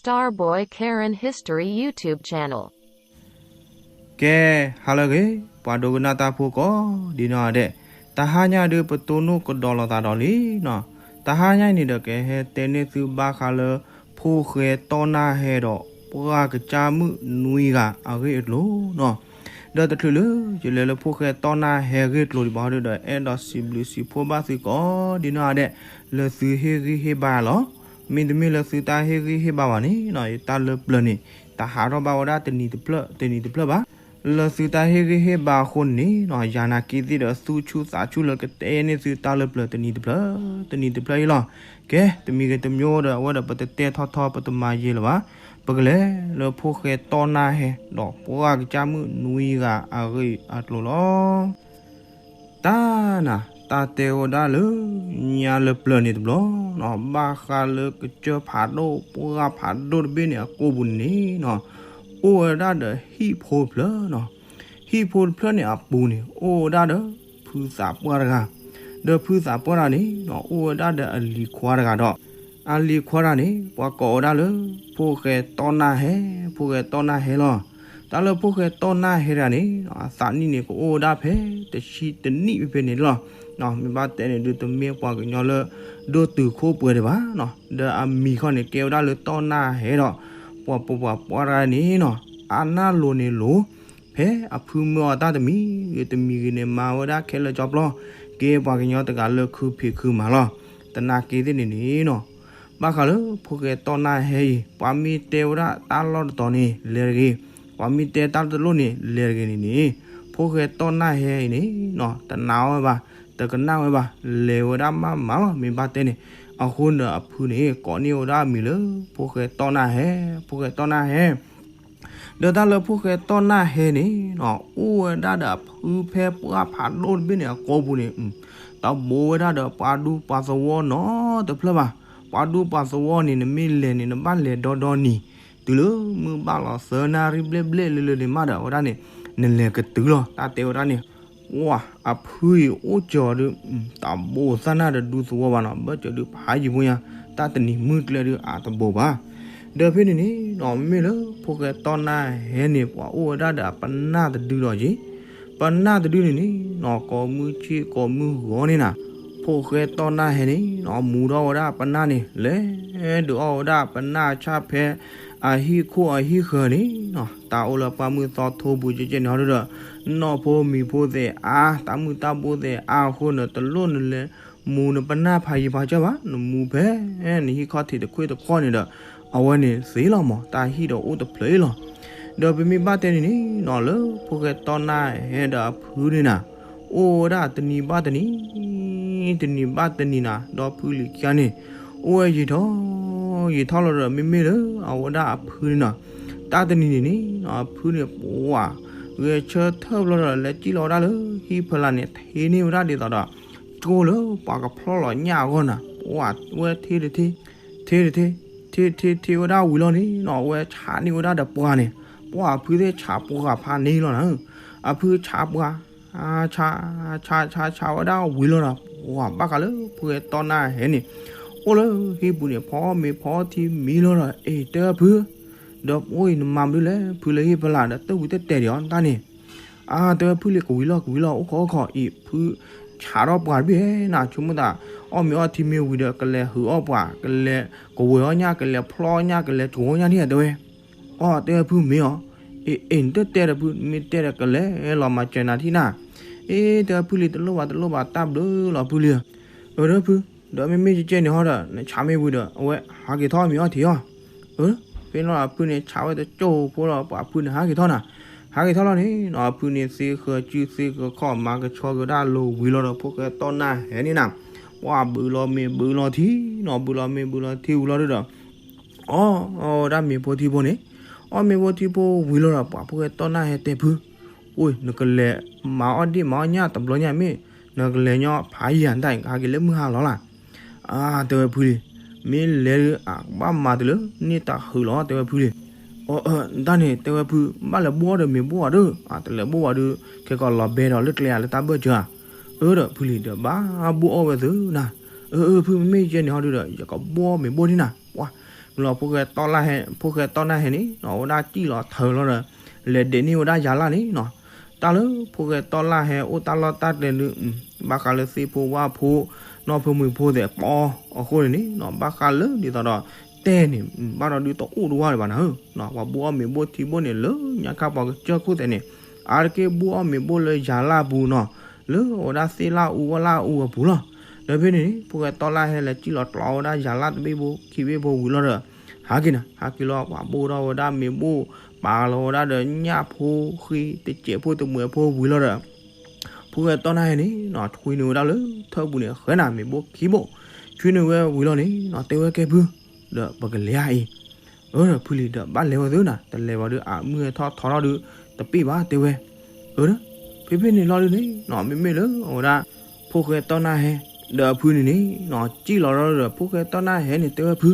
Starboy Karen History YouTube channel. ကဲ, ဟါလၢအဂ့ၤ, ပှၤဒိကနၣ်တၢ်ဖိကိးဒ်နီၢ်ဂၤဒဲး, တဟါညါဒုးပတိၢ်နီၣ်ကဒီးလိာ်သးဒီးလံနီၤ. တဟါညါအံၤန့ၣ်ဒီး ကဟဲတဲန့ၢ်သုဘၣ်ဃးလၢ ဖိၣ်ဃဲတီၢ်နၢ်ဟဲဒီး ပှၢ်ကစၢ်မုၣ်နွံဂၤအဂ့ၢ်အကျိၤနီၤ. ဒီးတချုးလၢယလဲၤလၢဖိၣ်ဃဲတီၢ်နၢ်ဟဲအဂ့ၢ်အကျိၤဒံးဘၣ်ဒီး အဲၣ်ဒိးစံးဘျုးစံးဖှိၣ်ဘၣ်သုကိးဒ်နီၢ်ဂၤဒဲး လၢသုဟ့ၣ်ဂံၢ်ဟ့ၣ်ဘါလီၤ. မ့တမ့ၢ်လၢသုတၢ်ဟ့ၣ်ဂံၢ်ဟ့ၣ်ဘါဘၣ်န့ၣ်နီၤ, ယတၢ်လၢပျၢၤန့ၣ် တဟးထီၣ်ဘၣ်ဝဲဒၣ်တနံၤတဖျၢၣ် တနံၤတဖျၢၣ်ဘၣ်. လၢသုတၢ်ဟ့ၣ်ဂံၢ်ဟ့ၣ်ဘါအဃိန့ၣ်နီၤ, ယၤနာ်က့သ့ၣ်ဒီးသူၣ်ဆူၣ်သးဆူၣ်လၢကတဲန့ၢ်သုတၢ်လၢပျၢၤတနံၤတဖျၢၣ် တနံၤတဖျၢၣ်အံၤလီၤ. ကဲ, တမံၤဂ့ၤတမံၤဒီး အဝဲဒီးပတတဲထီၣ်ထီ ပတမၤယံာ်လၢၤဘၣ်. ပကလဲၤလၢဖိၣ်ဃဲတီၢ်နၢ်ဟဲ ဒီးပှၢ်ကစၢ်မုၣ်နွံဂၤအဂ့ၢ်အကျိၤလီၤ. တၢ်နၤ, တၢ်တဲဝဲဒၣ်လၢ ညါလၢပျၢၤန့ၣ်တဘျီနီၤ, ဘၣ်ဃးလၢကစၢၢ်ဖးဒိၣ် ပှၢ်ဖးဒိၣ်တဘ့ၣ်န့ၣ် အကိာ်ပူၤန့ၣ်နီၤ, အိၣ်ဝဲဒၣ်ဒီးဟံၣ်ဖိတဖျၢၣ်နီၤ. ဟံၣ်ဖိတဖျၢၣ်န့ၣ်အပူၤန့ၣ် အိၣ်ဝဲဒၣ်ဒီး ဖုသးပှၢ်တဂၤ, ဒီးဖုသးပှၢ်တဂၤန့ၣ် အိၣ်ဝဲဒၣ်ဒီးအလံၤခွါတဂၤဒီး အလံၤခွါတဂၤန့ၣ် ပှၤကိးဝဲဒၣ်လၢ ဖိၣ်ဃဲတီၢ်နၢ်ဟဲ, ဖိၣ်ဃဲတီၢ်နၢ်ဟဲလီၤ. တၢ်လၢဖိၣ်ဃဲတီၢ်နၢ်ဟဲတဂၤန့ၣ် အသးနံၣ်န့ၣ် ကအိၣ်ဝဲဒၣ်ဖဲ တဆံတနံၣ်ဖဲဖဲန့ၣ်လီၤ. မ့ၢ်ဘၣ်တဲန့ၣ်ဒုး တမ့ၢ်ပှၤကညီလၢ ဒိၣ်တုာ်ခိၣ်ပှဲၤဒံးဘၣ်နီၤ, ဒီးအမံၤခီန့ၣ် ကဲဝဲဒၣ်လၢတီၢ်နၢ်ဟဲဒီး ပှၤပိာ်ပှၤပှၢ်တဂၤန့ၣ်နီၤ, အနၢ်လိၤန့ၣ်လိၤ ဖဲအဖုမၢအီၤတၢ်တမံၤဂ့ၤတမံၤဂ့ၤန့ၣ် မၤဝဲဒၣ်ခဲလၢာ်ကၠီပျီ, ကဲပှၤကညီတဂၤလၢခုဖံးခုမၤလီၤ. သနာ်က့သ့ၣ်န့ၣ်န့ၣ်နီၤ, ဘၣ်ဃးလၢဖိၣ်ဃဲတီၢ်နၢ်ဟဲအံၤ ပှၤမ့ၢ်တဲဝဲဒၣ်တၢ်လီၢ်တတီၤန့ၣ် လဲၤတဂ့ၤ, ပှၤမ့ၢ်တဲတၢ်လီၢ်တလီၢ်န့ၣ် လဲၤတဂ့ၤန့ၣ်န့ၣ်, ဖိၣ်ဃဲတီၢ်နၢ်ဟဲအံၤန့ၣ်နီၤ တနာ်ဝဲဘၣ်, တကနၣ်ဝဲဘၣ်, လဲၤဝဲဒၣ်မးမးလီၤ. မ့ၢ်ဘၣ်တဲန့ၣ် အဃိန့ၣ်ဒီးအဖုန့ၣ် ကိးန့ၢ်ဝဲဒၣ်အမံၤလၢ ဖိၣ်ဃဲတီၢ်နၢ်ဟဲ, ဖိၣ်ဃဲတီၢ်နၢ်ဟဲ ဒီးတၢ်လၢဖိၣ်ဃဲတီၢ်နၢ်ဟဲန့ၣ်နီၤ အိၣ်ဝဲဒၣ်ဒီးအဖုဖဲပှၢ်ဖးဒိၣ်တဘ့ၣ်န့ၣ် အကိာ်ပူၤန့ၣ်, တဘိးဝဲဒၣ်ဒီးပှၤဒူပှၤသဝီနီတဖျၢၣ်ဘၣ်. ပှၤဒူပှၤသဝီန့ၣ် နမ့ၢ်လဲၤန့ၣ် နဘၣ်လဲၤဒီဒီနံၤ, တုၤလၢမုၢ်ဘၣ်လီၤသၢနၣ်ရံၣ်ဘျဲၣ်ဘျဲၣ်လၢလၢန့ၣ်မးဒီး အဝဲဒၣ်န့ၣ် နလဲၤကတုၤလီၤ တၢ်တဲဝဲဒၣ်န့ၣ်. ဝါ, အဖုအံၤအိၣ်စၢၤအီၤဒုး တဘိးသၣ်နၢ်ဒီးဒူသဝီဘၣ်နီၤ, ဘၢၣ်စၢၤဒုးဖးယံာ်ဖိညါ, တၢ်တနံၤမုၢ်ကျဲဒုးအတဘိးဘၣ်. ဒီးဖဲန့ၣ်န့ၣ်နီၤ မ့မ့ၢ်လၢဖိၣ်ဃဲတီၢ်နၢ်ဟဲန့ၣ် ပှၤအိၣ်ဝဲဒၣ်ဒီးအပနၢ်တဒုလီၤက့ၤ, ပနၢ်တဒုန့ၣ်န့ၣ်နီၤ ကိးမုၢ်ဆ့ၣ်ကိးမုၢ်ဂီၤန့ၣ်နၤ, ဖိၣ်ဃဲတီၢ်နၢ်ဟဲန့ၣ်နီၤ မူထီၣ်ဝဲဒၣ်ပနၢ်န့ၣ် လဲၤဒုးအီၣ်ဝဲဒၣ်ပနၢ်ဆၣ်ဖဲ အဟံၣ်ခိၣ်အဟံၣ်ဃၢၤန့ၣ်နီၤ, တၢ်အိၣ်လၢပှၢ်မုၢ်သီထိပူၤကဲကဲန့ၣ်ဟီဒုဒီး နီၢ်ဖိမံၤဖိသ့ၣ်အါ, တၢ်မုၢ်တၢ်ဘိသ့ၣ်အါအဃိန့ၣ် တလိၣ်နလဲၤမူနပနၢ်ဖးယံာ်ဖးစၢ်ဘၣ်, နမူဖဲနဟံၣ်ခီၣ်ထံးတခွ့ၣ်တခီၣ်န့ၣ်ဒီး အဝဲန့ၣ်သ့လီၤမး, တၢ်ဟံၣ်ဒီးအိၣ်တဖျၢၣ်အံၤလီၤ. ဒီးပမ့ၢ်ဘၣ်တဲန့ၣ်န့ၣ်နီၤ လၢဖိၣ်ဃဲတီၢ်နၢ်ဟဲဒီးအဖုန့ၣ်နၤ အိၣ်ဝဲဒၣ်တနံၤဘၣ်တနံၤ တနံၤဘၣ်တနံၤနၤ, ဒီဖုလံၤခံဂၤန့ၣ် အိၣ်ဝဲယံာ်ထီၣ်ယံာ်ထီၣ်လီၤဒီး မ့မ့ၢ်လၢအဝဲဒၣ်အဖုန့ၣ်နီၤ, တၢ်တနံၤန့ၣ်န့ၣ် အဖုန့ၣ်ပှၤ ဂဲၤဆၢထၢၣ်ဘျီဒီး လဲၤစံၣ်လီၤဝဲဒၣ်လၢဟံၣ်ဖီလာ်န့ၣ် ထ့န့ၢ်ဝဲဒၣ်ဒ်သိးဒီး ကၠိလၢပှၤကဖျီၣ်လီၤညၣ်အဂီၢ်နၤ, ပှၤဝဲထ့တထ့ ထ့တထ့ ထ့ထ့ထ့ဝဲဒၣ်ဝံၤလီၤန့ၣ်နီၤ အဝဲဆးန့ၢ်ဝဲဒၣ်ဒီးပှၤန့ၣ်, ပှၤအဖုသ့ၣ်ဆးပှၤဖးန့ၢ်လီၤနၤ, အဖုဆးပှၤ ဆး ဆး ဆး ဆးဝဲဒၣ်ဝံၤလီၤဒီး ပှၤဘၣ်ဃးလၢဖိၣ်ဃဲတီၢ်နၢ်ဟဲန့ၣ် အိၣ်လၢဟံၣ်ပူၤန့ၣ် ဖီမ့ၤဖီထံမံလီၤဒီး အ့ တဲဝဲဖု, ဒီးပအိၣ်အံၤနမၤမနုၤလဲၣ် ဖုလၢဟံၣ်ဖီလာ်ဒီး တဝံၤတတဲာ်ဒံးအီၤတၢ်န့ၣ်, အါ တဲဝဲဖုလံၤ ကဝံၤလီၤကဝံၤလီၤ အိၣ်ခိးအိၣ်ခိးအံၤ ဖုဆးထီၣ်ပှၤတဘ့ၣ်နၤ, ဆိကမိၣ်သး အီၣ်မ့ၤအီထံမ့ၢ်ဝံၤဒီး ကလဲၤဟုးအီၣ်ပှၤ ကလဲၤကဝဲၤအီၣ်ညၣ် ကလဲၤဖျီအီၣ်ညၣ် ကလဲၤကဝဲၤအီၣ်ညၣ်ဒံးဧါ တဲဝဲ အီ တဲဝဲဖုမ့ၢ်အီၤ, အ့ အ့ နတတဲဒီးဖု မ့ၢ်တဲဒီးကလဲၤလီၤမၤစၢၤနၤထံၣ်နၤ, အ့ တဲဝဲဖုလံၤ တလိၣ်ဘၣ်တလိၣ်ဘၣ် တၢ်ဘျုးလီၤဖုလံၤ, အၢ ဒီးဖု, ဒီးမ့မ့ၢ်ကဲကဲန့ၣ်ဟီဒီး နဆးမ့ၢ်ဝံၤဒီး အဝဲဟးက့ၤထီၣ်မ့ၤအီထံအီၤ, အၢ ဖဲန့ၣ်လီၤအဖုန့ၣ် ဆးဝဲတကၠိၢ်ဖိလီၤ ပှၤဖုန့ၣ်ဟးက့ၤထီၣ်နၤ, ဟးက့ၤထီၣ်လီၤန့ၣ်နီၤ အဖုန့ၣ်သ့ဃၢၤစုသ့ဃၢၤခီၣ် မၤကဆှီက့ၤဝဲဒၣ်လိၤဝံၤလီၤဒီး ဖိၣ်ဃဲတီၢ်နၢ်ဟဲန့ၣ်နၤ, ပှၤဘုးလီၤမ့ၤဘုးလီၤထံနီၤ ဘုးလီၤမ့ၤဘုးလီၤထံဝံၤလီၤဒီး အီၣ်ဝဲဒၣ်မ့ၤဖိထံဖိန့ၣ်, အီၣ်မ့ၤဖိထံဖိဝံၤလီၤဒီး ပှၤဖိၣ်ဃဲတီၢ်နၢ်ဟဲတဲဖု, အိ နကလဲၤမၤအီၣ်ဒ့ၣ်မၤအီၣ်ညၣ်တဘျီညါမ့ၢ်, နကလဲၤညီဖးယံာ်တၢ် ကဟးက့ၤလၢမုၢ်ဟါလီၤလၢ်, အါ တဲဝဲဖုလံၤ, မ့ၢ်လဲၤဒုး အကဘၣ်မၤတုၤလၢန့ၢ်တၢ်ဟုးလီၤ တဲဝဲဖုလံၤ, အီ အၢ တၢ်န့ၣ် တဲဝဲဖု ဘၣ်လဲၤဘိၣ်အီၣ်ဒီးမ့ၤဘိၣ်ဝဲဒီး အတလဲၤဘိၣ်ဝဲဒီး ခဲကီးလီၤဘဲဒီးလၢကျဲဧါလၢတၢ်ဘၢၣ်စၢၤဧါ, အၢ ဒီးဖုလံၤဒီးဘၣ်ဘိၣ်အီၣ်ဝဲသုနၤ, အၢ အၢ ဖုမ့မ့ၢ်ယဲန့ၣ်ဟီဒုဒီး ယကဘိၣ်အီၣ်မ့ၤဘိၣ်န့ၣ်နၤ, ပှၤ လီၤဖိၣ်ဃဲတီၢ်နၢ်ဟဲ, ဖိၣ်ဃဲတီၢ်နၢ်ဟဲန့ၣ်နီၤ အိၣ်ဝဲဒၣ်စံၣ်လီၤထၢလီၤဒီး လဲၤဒဲးန့ၢ်ဝဲဒၣ်ယၤလၢ်န့ၣ်နီၤ. တၢ်လၢဖိၣ်ဃဲတီၢ်နၢ်ဟဲအိၣ်တၢ်လီၢ်တၢ်ကျဲဒုး ဘၣ်ဃးလၢသ့ၣ်ဖိဝၣ်ဖိ နီၢ်ဖိမုၣ်ဖိသဲးပီအဃိန့ၣ်န့ၣ်နီၤ ဘၣ်ဃးလၢဒ်သိးဒီး တဲန့ၣ် ဘၣ်ဒီးဒုးတအိၣ်တဝါဒံးဘၣ်နၤဧၢနီၤ. ပှၤဘိၣ်အီၣ်မ့ၤဘိၣ်ထံဘိၣ်န့ၣ် လၢညါခါပှၤကစၢၢ်ခိၣ်သဲးန့ၣ် အါတက့ၢ်ဘိၣ်အီၣ်မ့ၤဘိၣ်လၢယၤလၢ်ပူၤနီၤ လၢအဝဲဒၣ်သ့ၣ်လၢ်အူဝၣ်လၢ်အူအပူၤလီၤ. ဒီးဖဲန့ၣ်န့ၣ် ဖိၣ်ဃဲတီၢ်နၢ်ဟဲလဲၤစံၣ်လီၤကျီဝဲဒၣ်ယၤလၢ်တဘ့ၣ်ဖိခံဘ့ၣ်ဖိဝံၤလီၤဒီး ဟးက့ၤနၤ ဟးက့ၤလီၤ ပှၤဘိၣ်ထီၣ်ဝဲဒၣ်မ့ၤဘိၣ် ပာ်လီၤဝဲဒၣ်ဒီးညၣ်ဖိဃ့တစဲးဖိတမှဲးဖိဝံၤလီၤဒီး ဖိၣ်ဃဲတီၢ်နၢ်ဟဲန့ၣ်နီၤ ဆွံနုာ်ဝဲဒၣ်လၢထၢၣ်ပူၤန့ၣ် ဃဲနၤမ့ၤဘိၣ်ခံဘိၣ် ဆွံနုာ်ဝဲဝံၤလီၤန့ၣ်နီၤ တဲဝဲကဲဖု ဒီးပကလဲၤဧါအံၤ အၢဒီးဖုလံၤဒီးဘၣ်လဲၤဝဲသုနၤ တလဲၤဘၣ်ဒီးအမုၢ်ဟဲထီၣ်ထီထီၣ်ဒီး တပ့ၢ်ဘၣ်တဲဝဲ အၢဒီး ဖဲဖဲန့ၣ်လီၤဒုးန့ၣ်နီၤ မ့မ့ၢ်လၢအဝဲဒၣ် ဖိၣ်ဃဲတီၢ်နၢ်ဟဲ ဒီးအဖုန့ၣ်န့ၣ်နီၤ စံၣ်လီၤဒီး ဖိၣ်ဃဲတီၢ်နၢ်ဟဲန့ၣ်တဲဝဲဖု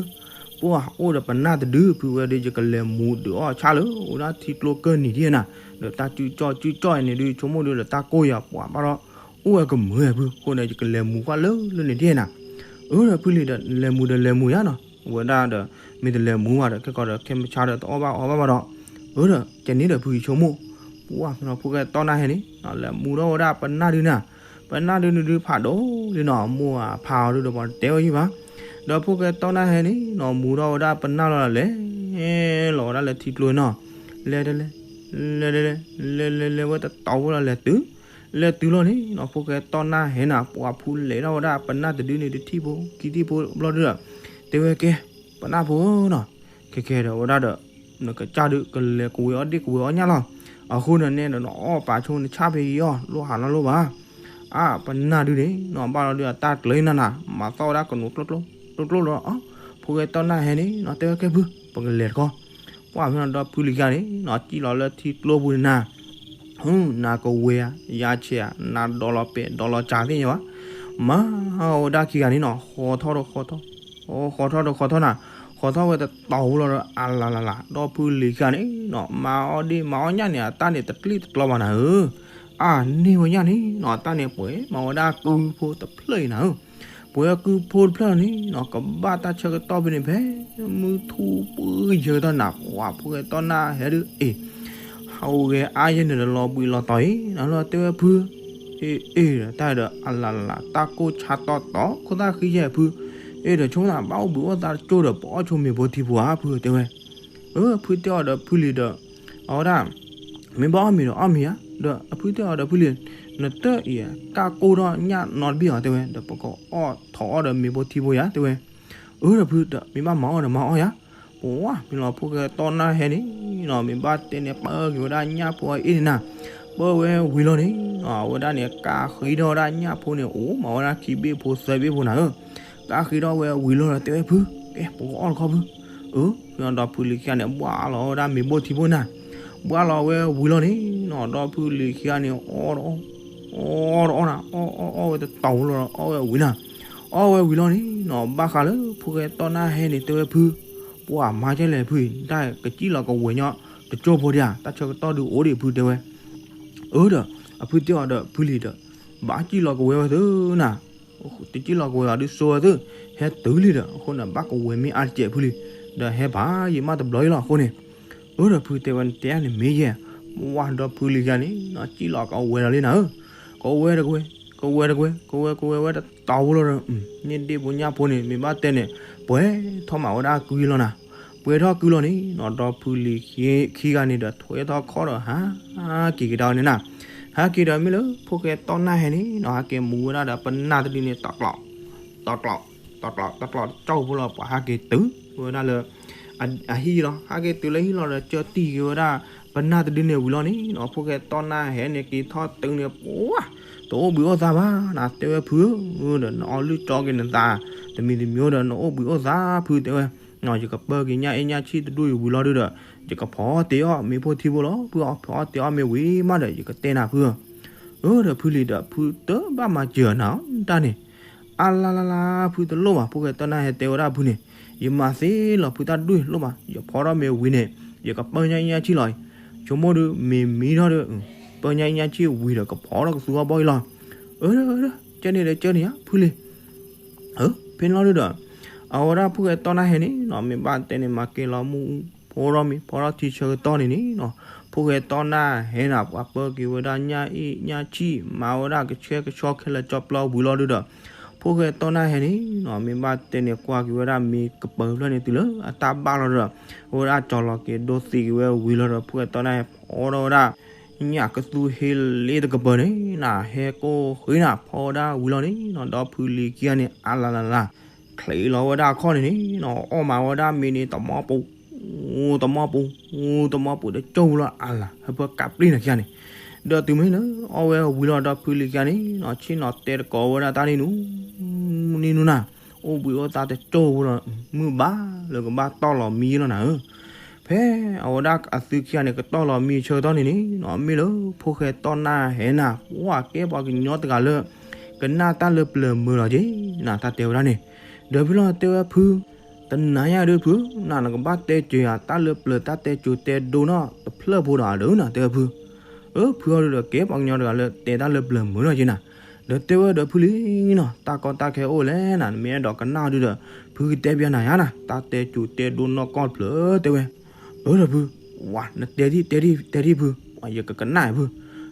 ပှၢ်အိၣ်ဒီးပနၢ်တဒုဖုဝဲဒီး ယကလဲၤမူးဒုးအီၣ်ဆၣ်လၢ အိၣ်ဒၣ်ထံကျိကၢၢ်နံၤဒ်နၤ ဒီးတၢ်စုကၠီၣ်စုကၠီၣ်အံၤန့ၣ်ဒုး ဆိကမိၣ်ဒုးဒီးတၢ်ကိၢ်ယၤပှၤဘၣ်ဒီး အိၣ်ဝဲကမုာ်ဖု အဃိန့ၣ် ယကလဲၤမူးကွၢ်လၢလၢန့ၣ်ဒ်နၤ အၢဒီးဖုလံၤဒီး လဲၤမူးဒီးလဲၤမူးယါနီၤ ဝဲဒၣ်ဒီး မ့ၢ်တလဲၤမူးဘၣ်ဒီး ခဲကီးဒီး ခဲမုၢ်ဆါဒီးတအီၣ်ဘၣ်အီဘၣ်ဘၣ်ဒီး အၢဒီး ကဲန့ၣ်ဒီး ဖုဆိကမိၣ် ပှၢ်မ့ၢ်နီၤ ဖိၣ်ဃဲတီၢ်နၢ်ဟဲန့ၣ်နီၤ လဲၤမူးထီၣ်ဝဲဒၣ်ပနၢ်ဒုးနၤ ပနၢ်ဒုးန့ၣ်ဒုးဖးဒိၣ်လံနီၤ မိၢ်အဖးအီၤဒုးဒီး ပှၤတတဲဝဲယံၣ်ဘၣ် ဒီးဖိၣ်ဃဲတီၢ်နၢ်ဟဲန့ၣ်နီၤ မူးထီၣ်ဝဲဒၣ်ပနၢ်လီၤဒီး လဲၤလီၤဝဲဒၣ်လၢထံကျိနီၤ လဲၤတလဲၤ လဲၤတလဲၤ လဲၤလဲၤလဲၤဝဲတတီၤဖိလီၤ လဲၤတုၤ လဲၤတုၤလီၤန့ၣ်နီၤ ဖိၣ်ဃဲတီၢ်နၢ်ဟဲနၤ ပှၢ်ဖုလဲၤထီၣ်ဝဲဒၣ်ပနၢ်တဒုန့ၣ် တထံၣ်ဖိခံထံၣ်ဖိဘျီဒုဒီး တဲဝဲကဲ ပနၢ်ဖိနီၤ ခဲကဲဒီးဝဲဒၣ်ဒီး နကစၢ်ဒုးကလဲၤကဝဲၤအီၣ်ဒ့ၣ်ကဝဲၤအီၣ်ညၣ်လီၤ အဃိန့ၣ်န့ၣ်ဒီး နအီၣ်ပာ်ဆိနဆၣ်ဖဲယံၤအီၤ လိၣ်ဟးလီၤလိၣ်ဘၣ် အါ ပနၢ်ဒုန့ၣ်နီၤ ဘၣ်လီၤဒုးအတၢ်ကျၢၤနၤနၤ မၤသီၣ်ဝဲဒၣ်ကနိးကျိၣ်ကျိၣ်လီၤ ဖိၣ်ဃဲတီၢ်နၢ်ဟဲန့ၣ်နီၤ တဲဝဲကဲဖု ပကလဲၤတခီ ပှၢ်ဖဲနီၤ ဒီဖုလံၤခံဂၤန့ၣ်နီၤ စံၣ်လီၤလၢထံကျိပူၤန့ၣ်နၤ ဟူ နၤကဝဲၤဧါ ယၤဆဲးဧါ နၤဒီးလီၤပဲာ်ဒီးလီၤစၢ်သ့ၣ်ညါဘၣ် မၤအီၣ်ဝဲဒၣ်ခံဂၤန့ၣ်နီၤ ဃီထီၣ်ဒီးဃီထီၣ် ဃီထီၣ်ဒီးဃီထီၣ်နၤ ဃီထီၣ်ဝဲတတီၤဖိလီၤဒီး အလၤလၤလၤ ဒီဖုလံၤခံဂၤန့ၣ်နီၤ မၤအီၣ်ဒ့ၣ်မၤအီၣ်ညၣ်န့ၣ် အတၢ်န့ၣ်တကျ့ၣ်တကျီဘၣ်နၤဧၢ အါန့ၢ်ဝဲညၣ်န့ၣ်နီၤ အတၢ်န့ၣ်ပှဲၤမၤဝဲဒၣ်ကုဖိတဖျၢၣ်အံၤနၤဧၢ ပှဲၤကုဖိတဖျၢၣ်န့ၣ်နီၤ ကဘၣ်တၢ်ဆၢကတီၢ်ဖဲန့ၣ်ဖဲ မုၢ်ထူၣ်ပှဲၤယဲၢ်ကတီၢ်နၤ ပှၢ်ဖိၣ်ဃဲတီၢ်နၢ်ဟဲဒုး အ့ၣ် ဟးအိၣ်ဂဲၤအါယဲၢ်န့ၣ်ဒီးလီၤဘှံးလီၤတီၤအံၤ နလီၤတဲဝဲဖု အ့ၣ်အ့ၣ် တၢ်ဒီးအလၤလၤ တၢ်ကိၢ်ဆါတီတီ ခိၣ်သၣ်ဃံယဲၢ်ဖု အ့ၣ်ဒီးဆိကမိၣ်သးဘၣ်အိၣ်ဘှံးအိၣ်သါတကၠိဒီး ပအီၣ်ဆိမ့ၤဖိထံဖိဧါဖုတဲဝဲ အၢ ဖုတဲအီၤဒီးဖုလံၤဒီး အဝဲဒၣ် မ့ၢ်ဘၣ်အီၣ်မ့ၤဒီးအီၣ်မ့ၤဧါ ဒီးအဖုတဲအီၤဒီးဖုလံၤ နတၢၢ်အံၤ တၢ်ကိၢ်ထီၣ်ညၣ်နီတဘ့ၣ်ဧါတဲဝဲ ဒီးပကအီၣ်ထီၣ်အီၣ်ဒီးမ့ၤဖိထံဖိယါတဲဝဲ အၢဒီးဖုဒီး မ့ၢ်ဘၣ်မၤအီၣ်ဒီးမၤအီၣ်ယါ ပှၢ်မ့ၢ်လီၤဖိၣ်ဃဲတီၢ်နၢ်ဟဲန့ၣ်နီၤ မ့ၢ်ဘၣ်တဲန့ၣ် ပၢက့ၤဝဲဒၣ်ညၣ်ဖိအအ့ၣ်န့ၣ်နၤ ပၢဝဲဝံၤလီၤန့ၣ်နီၤ အဝဲဒၣ်န့ၣ် ကးဃံထီၣ်ဝဲဒၣ်ညၣ်ဖိန့ၣ် အိၣ်မၤဝဲဒၣ်ခံဘ့ၣ်ဖိသၢဘ့ၣ်ဖိနၤဧၢ ကးဃံထီၣ်ဝဲဝံၤလီၤဒီးတဲဝဲဖု ကဲ ပကအီၣ်တခီဖု အၢ ဖုဒီးဖုလံၤခံဂၤန့ၣ် ဘှၣ်လီၤဝဲဒၣ်မ့ၤဘိၣ်ထံဘိၣ်နၤ ဘှၣ်လီၤဝဲဝံၤလီၤန့ၣ်နီၤ ဒီးဖုလံၤခံဂၤန့ၣ် အီၣ်တအီၣ် အီၣ်တအီၣ်နၤ အီၣ်အီၣ်အီၣ်ဝဲတတီၤဖိလီၤဒီး အီၣ်ဝဲဝံၤနၤ အီၣ်ဝဲဝံၤလီၤန့ၣ်နီၤ ဘၣ်ဃးလၢဖိၣ်ဃဲတီၢ်နၢ်ဟဲန့ၣ် တဲဝဲဖု ပှၢ်မၤကဲလဲၣ်ဖုအံၤ တၢ်ကစံၣ်လီၤကဝဲၤညီတကၠိဖိဒံးဧါ တၢ်ဆၢကတီၢ်ဒုးအိၣ်ဒံးဖုတဲဝဲ အၢဒီး အဖုတဲအီၤဒီးဖုလံၤဒီး ဘၣ်စံၣ်လီၤကဝဲၤဝဲသုနၤ တစံၣ်လီၤကဝဲၤအီၤဒုးစိဝဲသု ဟဲတုၤလံဒီး အဃိန့ၣ် ဘၣ်ကဝဲၤမ့ၢ်အါတစဲးဖုလံၤ ဒီးဟဲဘၣ်ယံာ်မးတဘျီအံၤလီၤအဃိန့ၣ် အၢဒီးဖုတဲဝဲန့ၣ် တဲန့ၣ်မ့ၢ်ယဲၢ် ပှၢ်ဒီးဖုလံၤခံဂၤန့ၣ်နီၤ စံၣ်လီၤကဝဲၤဒီးလံနၤဧၢ ကဝဲၤတကဝဲၤ ကဝဲၤတကဝဲၤ ကဝဲၤကဝဲၤဝဲတတီၤဖိလီၤဒီး န့ၢ်ဒ့ၣ်ဖိညၣ်ဖိန့ၣ် မ့ၢ်ဘၣ်တဲန့ၣ် ပှဲၤထီၣ်မးဝဲဒၣ်ကုလီၤနၤ ပှဲၤထီၣ်ကုလီၤန့ၣ်နီၤ ဒီးဖုလံၤခံဂၤန့ၣ်ဒီး ထွဲထီၣ်ခီၣ်ဒီးဟးက့ၤကဒါအီၤန့ၣ်နၤ ဟးက့ၤဒီးမ့ၢ်လၢဖိၣ်ဃဲတီၢ်နၢ်ဟဲန့ၣ်နီၤ ဟးက့ၤမူဝဲဒၣ်ဒီးပနၢ်တဒုန့ၣ် တီၤကျီး တီၤကျီး တီၤကျီး တီၤကျီး တကၠီၢ်ဖိလီၤ ပှၤဟးက့ၤတုၤဝဲဒၣ်လၢ အဟံၣ်လီၤ ဟးက့ၤတုၤလၢဟံၣ်လီၤဒီး ကၢတံၢ်က့ၤဝဲဒၣ် ပနၢ်တဒုန့ၣ်ဝံၤလီၤန့ၣ်နီၤ ဖိၣ်ဃဲတီၢ်နၢ်ဟဲန့ၣ် က့ၤထီၣ်တုၤန့ၣ် ပှၢ် တအိၣ်ဘှံးအိၣ်သါဘၣ်နၤ တဲဝဲဖုဧၢ ဒီးနအီလုၢ်ကၠီက့ၤနသး တမံၤတမံၤဒီး နအိၣ်ဘှံးအိၣ်သါဖုတဲဝဲ ယကပၢက့ၤညၣ်အ့ၣ်ညၣ်ဆံၣ်တဒူၣ်အံၤဝံၤလီၤဒုဒီး ယကဖီအီၣ်တ့ၢ်အီၣ်မ့ၤဖိထံဖိလီၤ ဖုအီၣ်ဖီအီၣ်တ့ၢ်အီၣ်မ့ၤဝံၤမးဒီး ယကတဲနၤဖုဧၢ အၢဒီးဖုလံၤဒီး ဖုတဘၣ်မၤစၢၤနၤတၢ်န့ၣ် အါလါလါလါ ဖုတလိၣ်ဘၣ် ဖိၣ်ဃဲတီၢ်နၢ်ဟဲတဲဝဲဒၣ်ဖုန့ၣ် ယမၤသ့လီၤဖုတၢ်ဒူၣ်လိၣ်ဘၣ် ယဖီထီၣ်မ့ၤဝံၤန့ၣ် ယကပၢညၣ်အ့ၣ်ညၣ်ဆံၣ်လီၤအံၤ ဆိကမိၣ်ဒုး မ့ၤမံထီၣ်ဒီး ပၢညၣ်အ့ၣ်ညၣ်ဆံၣ်ဝံၤဒီး ကဖီထီၣ်ကသူအီၣ်ဘီအံၤလီၤ အၢ ကၢန့ၣ်ဒီးကၢန့ၣ်ဧါ ဖုလံၤ ဖဲန့ၣ်လီၤဒုဒီး အဝဲဒၣ်ဖိၣ်ဃဲတီၢ်နၢ်ဟဲန့ၣ်နီၤ မ့ၢ်ဘၣ်တဲန့ၣ် မၤကဲလီၤမူး ဖိထီၣ်မံၤ ဖိထီၣ်ထံဆၢကတီၢ်န့ၣ်န့ၣ်နီၤ, ဖိၣ်ဃဲတီၢ်နၢ်ဟဲနီၤ ပှၤပၢက့ၤဝဲဒၣ်ညၣ်အ့ၣ်ညၣ်ဆံၣ် မၤဝဲဒၣ်ကဆှဲကဆှီခဲလၢာ်ကၠီပျီဝံၤလီၤဒုဒီး ဖိၣ်ဃဲတီၢ်နၢ်ဟဲန့ၣ်နီၤ မ့ၢ်ဘၣ်တဲန့ၣ် ကွၢ်က့ၤဝဲဒၣ်မ့ၤကပၢၤဖျၢၣ်န့ၣ်တုၤလၢအတၢ်ဘၣ်လီၤဒီး အဝဲဒၣ်ကၠီၤလီၤက့ၤဒိသံက့ၤဝဲဝံၤလီၤဒီး ဖိၣ်ဃဲတီၢ်နၢ်ဟဲဖီဒီးဝဲဒၣ် ညၣ်ကသူဟ့လ့တကပၢၤန့ၣ်နီၤ ဟဲကိးဃ့နၤ ဖီဝဲဒၣ်ဝံၤလီၤန့ၣ်နီၤ ဒီဖုလံၤခံဂၤန့ၣ် အလၤလၤလၤ ချံးလီၤဝဲဒၣ်အခီၣ်န့ၣ်န့ၣ်နီၤ အီၣ်မးဝဲဒၣ်မ့ၤန့ၣ် တမီပူၤ တမီပူၤ တမီပူၤတကၠိၢ်ပူၤလီၤ အလၤ ဟဲဖၢကးပျ့ၤနၤခံဂၤန့ၣ်, ဒီးတုၤမ့ၢ်လၢ အီၣ်ဝဲဝံၤလီၤဒီဖုလံၤခံဂၤန့ၣ်နီၤ ဆ့ၣ်နီၤတဲတကိးဝဲဒၣ်တၢ်န့ၣ်နူ နံၣ်နူနၤ အိၣ်ဘှံးအိၣ်သါတကၠိၢ်ပူၤလီၤ မုၢ်ဘၣ်လၢကဘၣ်တီၢ်လီၤမံလီၤနၤဧၢ ဖဲအဝဲဒၣ်အသုခံဂၤန့ၣ် ကတီၢ်လီၤမံဆၢကတီၢ်န့ၣ်န့ၣ်နီၤ မ့ၢ်လၢဖိၣ်ဃဲတီၢ်နၢ်ဟဲနၤ ပှၢ်ကဲပှၤကညီတဂၤလၢ ကနၣ်တၢ်လၢပျၢၤမုာ်လီၤက့ၤနၤ တၢ်တဲဝဲဒၣ်န့ၣ်, ဒီးဖုလီၤတဲဝဲဖု တနၤညါဒုဖု နၤနကဘၣ်တဲစၢၤယၤ တၢ်လၢပျၢၤတၢ်တဲစိၤတဲဒိနီၣ်တဖျၢၣ်ဖိဒီးအဒၢးနၤ တဲဝဲဖု, အၢ ဖုအီၤဒုဒီး ကဲပှၤကညီတဂၤလၢတဲတၢ်လၢပျၢၤမုာ်လီၤက့ၤနၤ, ဒီးတဲဝဲဒီးဖုလံနီၤ တၢ်ကီတၢ်ခဲအိၣ်လဲၣ်နၤ နမ့ၢ်အဲၣ်ဒိးကနၣ်ဒုဒီး ဖုကတဲပျးနၤယါနၤ တၢ်တဲစိၤတဲဒိနီၣ်ကီၢ်တဖျၢၣ် တဲဝဲ, အၢဒီးဖု, ဝၤ နတဲဒံၣ်တဲဒံၣ်တဲဒံၣ်ဖု, ယကကနၣ်ဖု,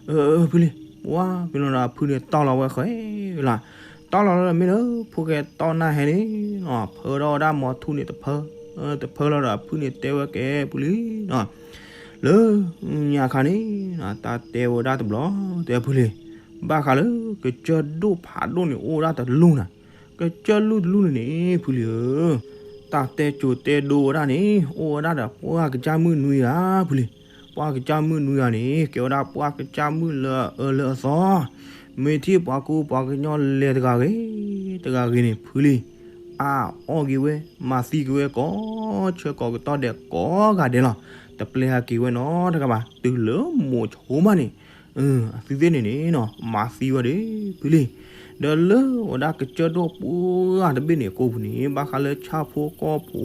အၢ ဖုလံ, ဝၤ မ့ၢ်လီၤဒီးဖုန့ၣ်တီၢ်လီၤဝဲဃဲလီၤ, တီၢ်လီၤလီၤဒီးမ့ၢ်လၢ ဖိၣ်ဃဲတီၢ်နၢ်ဟဲန့ၣ် ဖၢထီၣ်ဝဲဒၣ်မီၤထူၣ်န့ၣ်တဖၢ, တဖၢလီၤဒီးဖုန့ၣ်တဲဝဲကဲဖုလံနီၤ, လၢညါခါန့ၣ် တၢ်တဲဝဲဒၣ်တဘျီ တဲဖုလံ, ဘၣ်ဃးလၢကစၢၢ်ဒိၣ်ဖးဒိၣ်န့ၣ် အိၣ်ဝဲဒၣ်တလူၢ်နၤ, ကစၢၢ်လူၢ်တလူၢ်န့ၣ်န့ၣ် ဖုလံဧၢ, တၢ်တဲစိၤတဲဒိဝဲဒၣ်န့ၣ် အိၣ်ဝဲဒၣ်ဒီးပှၢ်ကစၢ်မုၣ်နွံဂၤ ဖုလံ, ပှၢ်ကစၢ်မုၣ်နွံဂၤန့ၣ် ကဲဝဲဒၣ်ပှၢ်ကစၢ်မုၣ်လၢအအၢလၢအသီ, မ့ၢ်ထံၣ်ပှၤကူပှၤကညီလဲၤတဂၤဂ့ၤ တဂၤဂ့ၤန့ၣ် ဖုလံ, အါအီၣ်က့ၤဝဲ မၤသံက့ၤဝဲကိးဆၢကိးကတီၢ်ဒဲးကိးဂၤဒဲးလီၤ, တပျဲဟးက့ၤဝဲနီတဂၤဘၣ် တုၤလၢမိၤဆိမးန့ၣ် အသုသ့ၣ်န့ၣ်န့ၣ်နီၤ မၤသံဝဲဒၣ် ဖုလံ, ဒီးလၢဝဲဒၣ်ကစၢၢ်ဒိၣ်ပှၢ်တဘ့ၣ်န့ၣ်အကိာ်ပူၤန့ၣ် ဘၣ်ဃးလၢဆၣ်ဖိကီၢ်ဖိ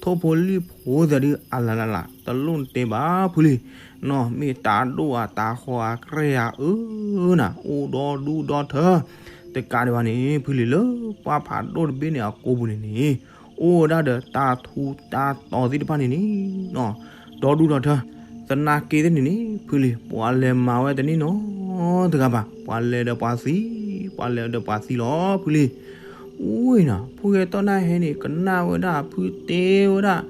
ထိၣ်ဖိလံၣ်ဖိသ့ၣ်ဒုး အလၤလၤလၤ တလိၣ်နတဲဘၣ်ဖုလံ, နီၤ မ့ၢ်တၢ်ဒိၣ်ဧါ တၢ်ဃီဧါ ကြဲဧါ အၢနၤ အိၣ်ဒီဒူၣ်ဒီထၢ တကးဒံးဘၣ်န့ၣ် ဖုလံ လၢပှၢ်ဖးဒိၣ်တဘ့ၣ်န့ၣ်အကိာ်ပူၤန့ၣ်န့ၣ် အိၣ်ဝဲဒၣ်ဒီးတၢ်ထူးတၢ်တီၤသ့ၣ်တဖၣ်န့ၣ်န့ၣ်နီၤ ဒီဒူၣ်ဒီထၢ သနာ်က့သ့ၣ်န့ၣ်န့ၣ် ဖုလံ ပှၤလဲၤမၤဝဲတန့ၢ်နီတဂၤဘၣ် ပှၤလဲၤဒီးပှၤသံ ပှၤလဲၤဒီးပှၤသံလီၤ ဖုလံ, အူဝဲနီၤ ဖိၣ်ဃဲတီၢ်နၢ်ဟဲန့ၣ် ကနၣ်ဝဲဒၣ်ဖုတဲဝဲဒၣ်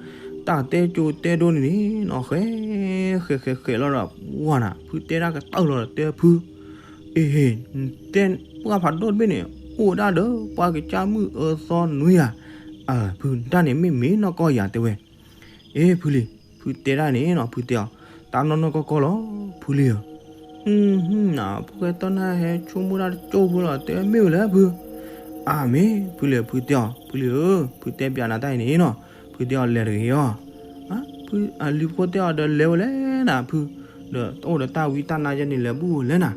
တၢ်တဲစိၤတဲဒိန့ၣ်န့ၣ်နီၤ ဃဲ ဃဲ ဃဲ ဃဲလီၤဒီး ဝၤနၤ ဖုတဲဒၣ်ကတၢၢ်လီၤဒီးတဲဖု အ့ဟ့ တဲပှၢ်ဖးဒိၣ်တဘ့ၣ်န့ၣ် အိၣ်ဝဲဒၣ်ဒီးပှၢ်ကစၢ်မုၣ်အၢသီနွံဂၤ, အၢ ဖုတၢ်န့ၣ်မ့ၢ်မ့ၢ်နီၢ်ကီၢ်ယၤတဲဝဲ, အ့ ဖုလံ, ဖုတဲဒၣ်န့ၣ်နီၤ ဖုတဲအီၤ, တၢ်နီၢ်နီၢ်ကီၢ်ကီၢ်လီၤ ဖုလံဧၢ, ဖိၣ်ဃဲတီၢ်နၢ်ဟဲဆိကမိၣ်တၢ်တကၠိၢ်ဖိလီၤ တဲမ့ၢ်ဝဲလဲၣ်ဖု, အၢ မ့ၢ် ဖုလံ ဖုတဲအီၤ ဖုလံဧၢ, ဖုတဲပျးနၤတၢ်အံၤန့ၣ်နီၤ, ဖုတဲအီၤလဲၤတဂ့ၤအီၤ လံၤဖိတဲအီၤဒီးလဲၤဝဲလဲၣ်နၤဖု, ဒီးတအိၣ်ဒီးတၢ်ဝံတၢ်နါယဲန့ၣ် လဲၤဘူၣ်ဝဲလဲၣ်နၤ,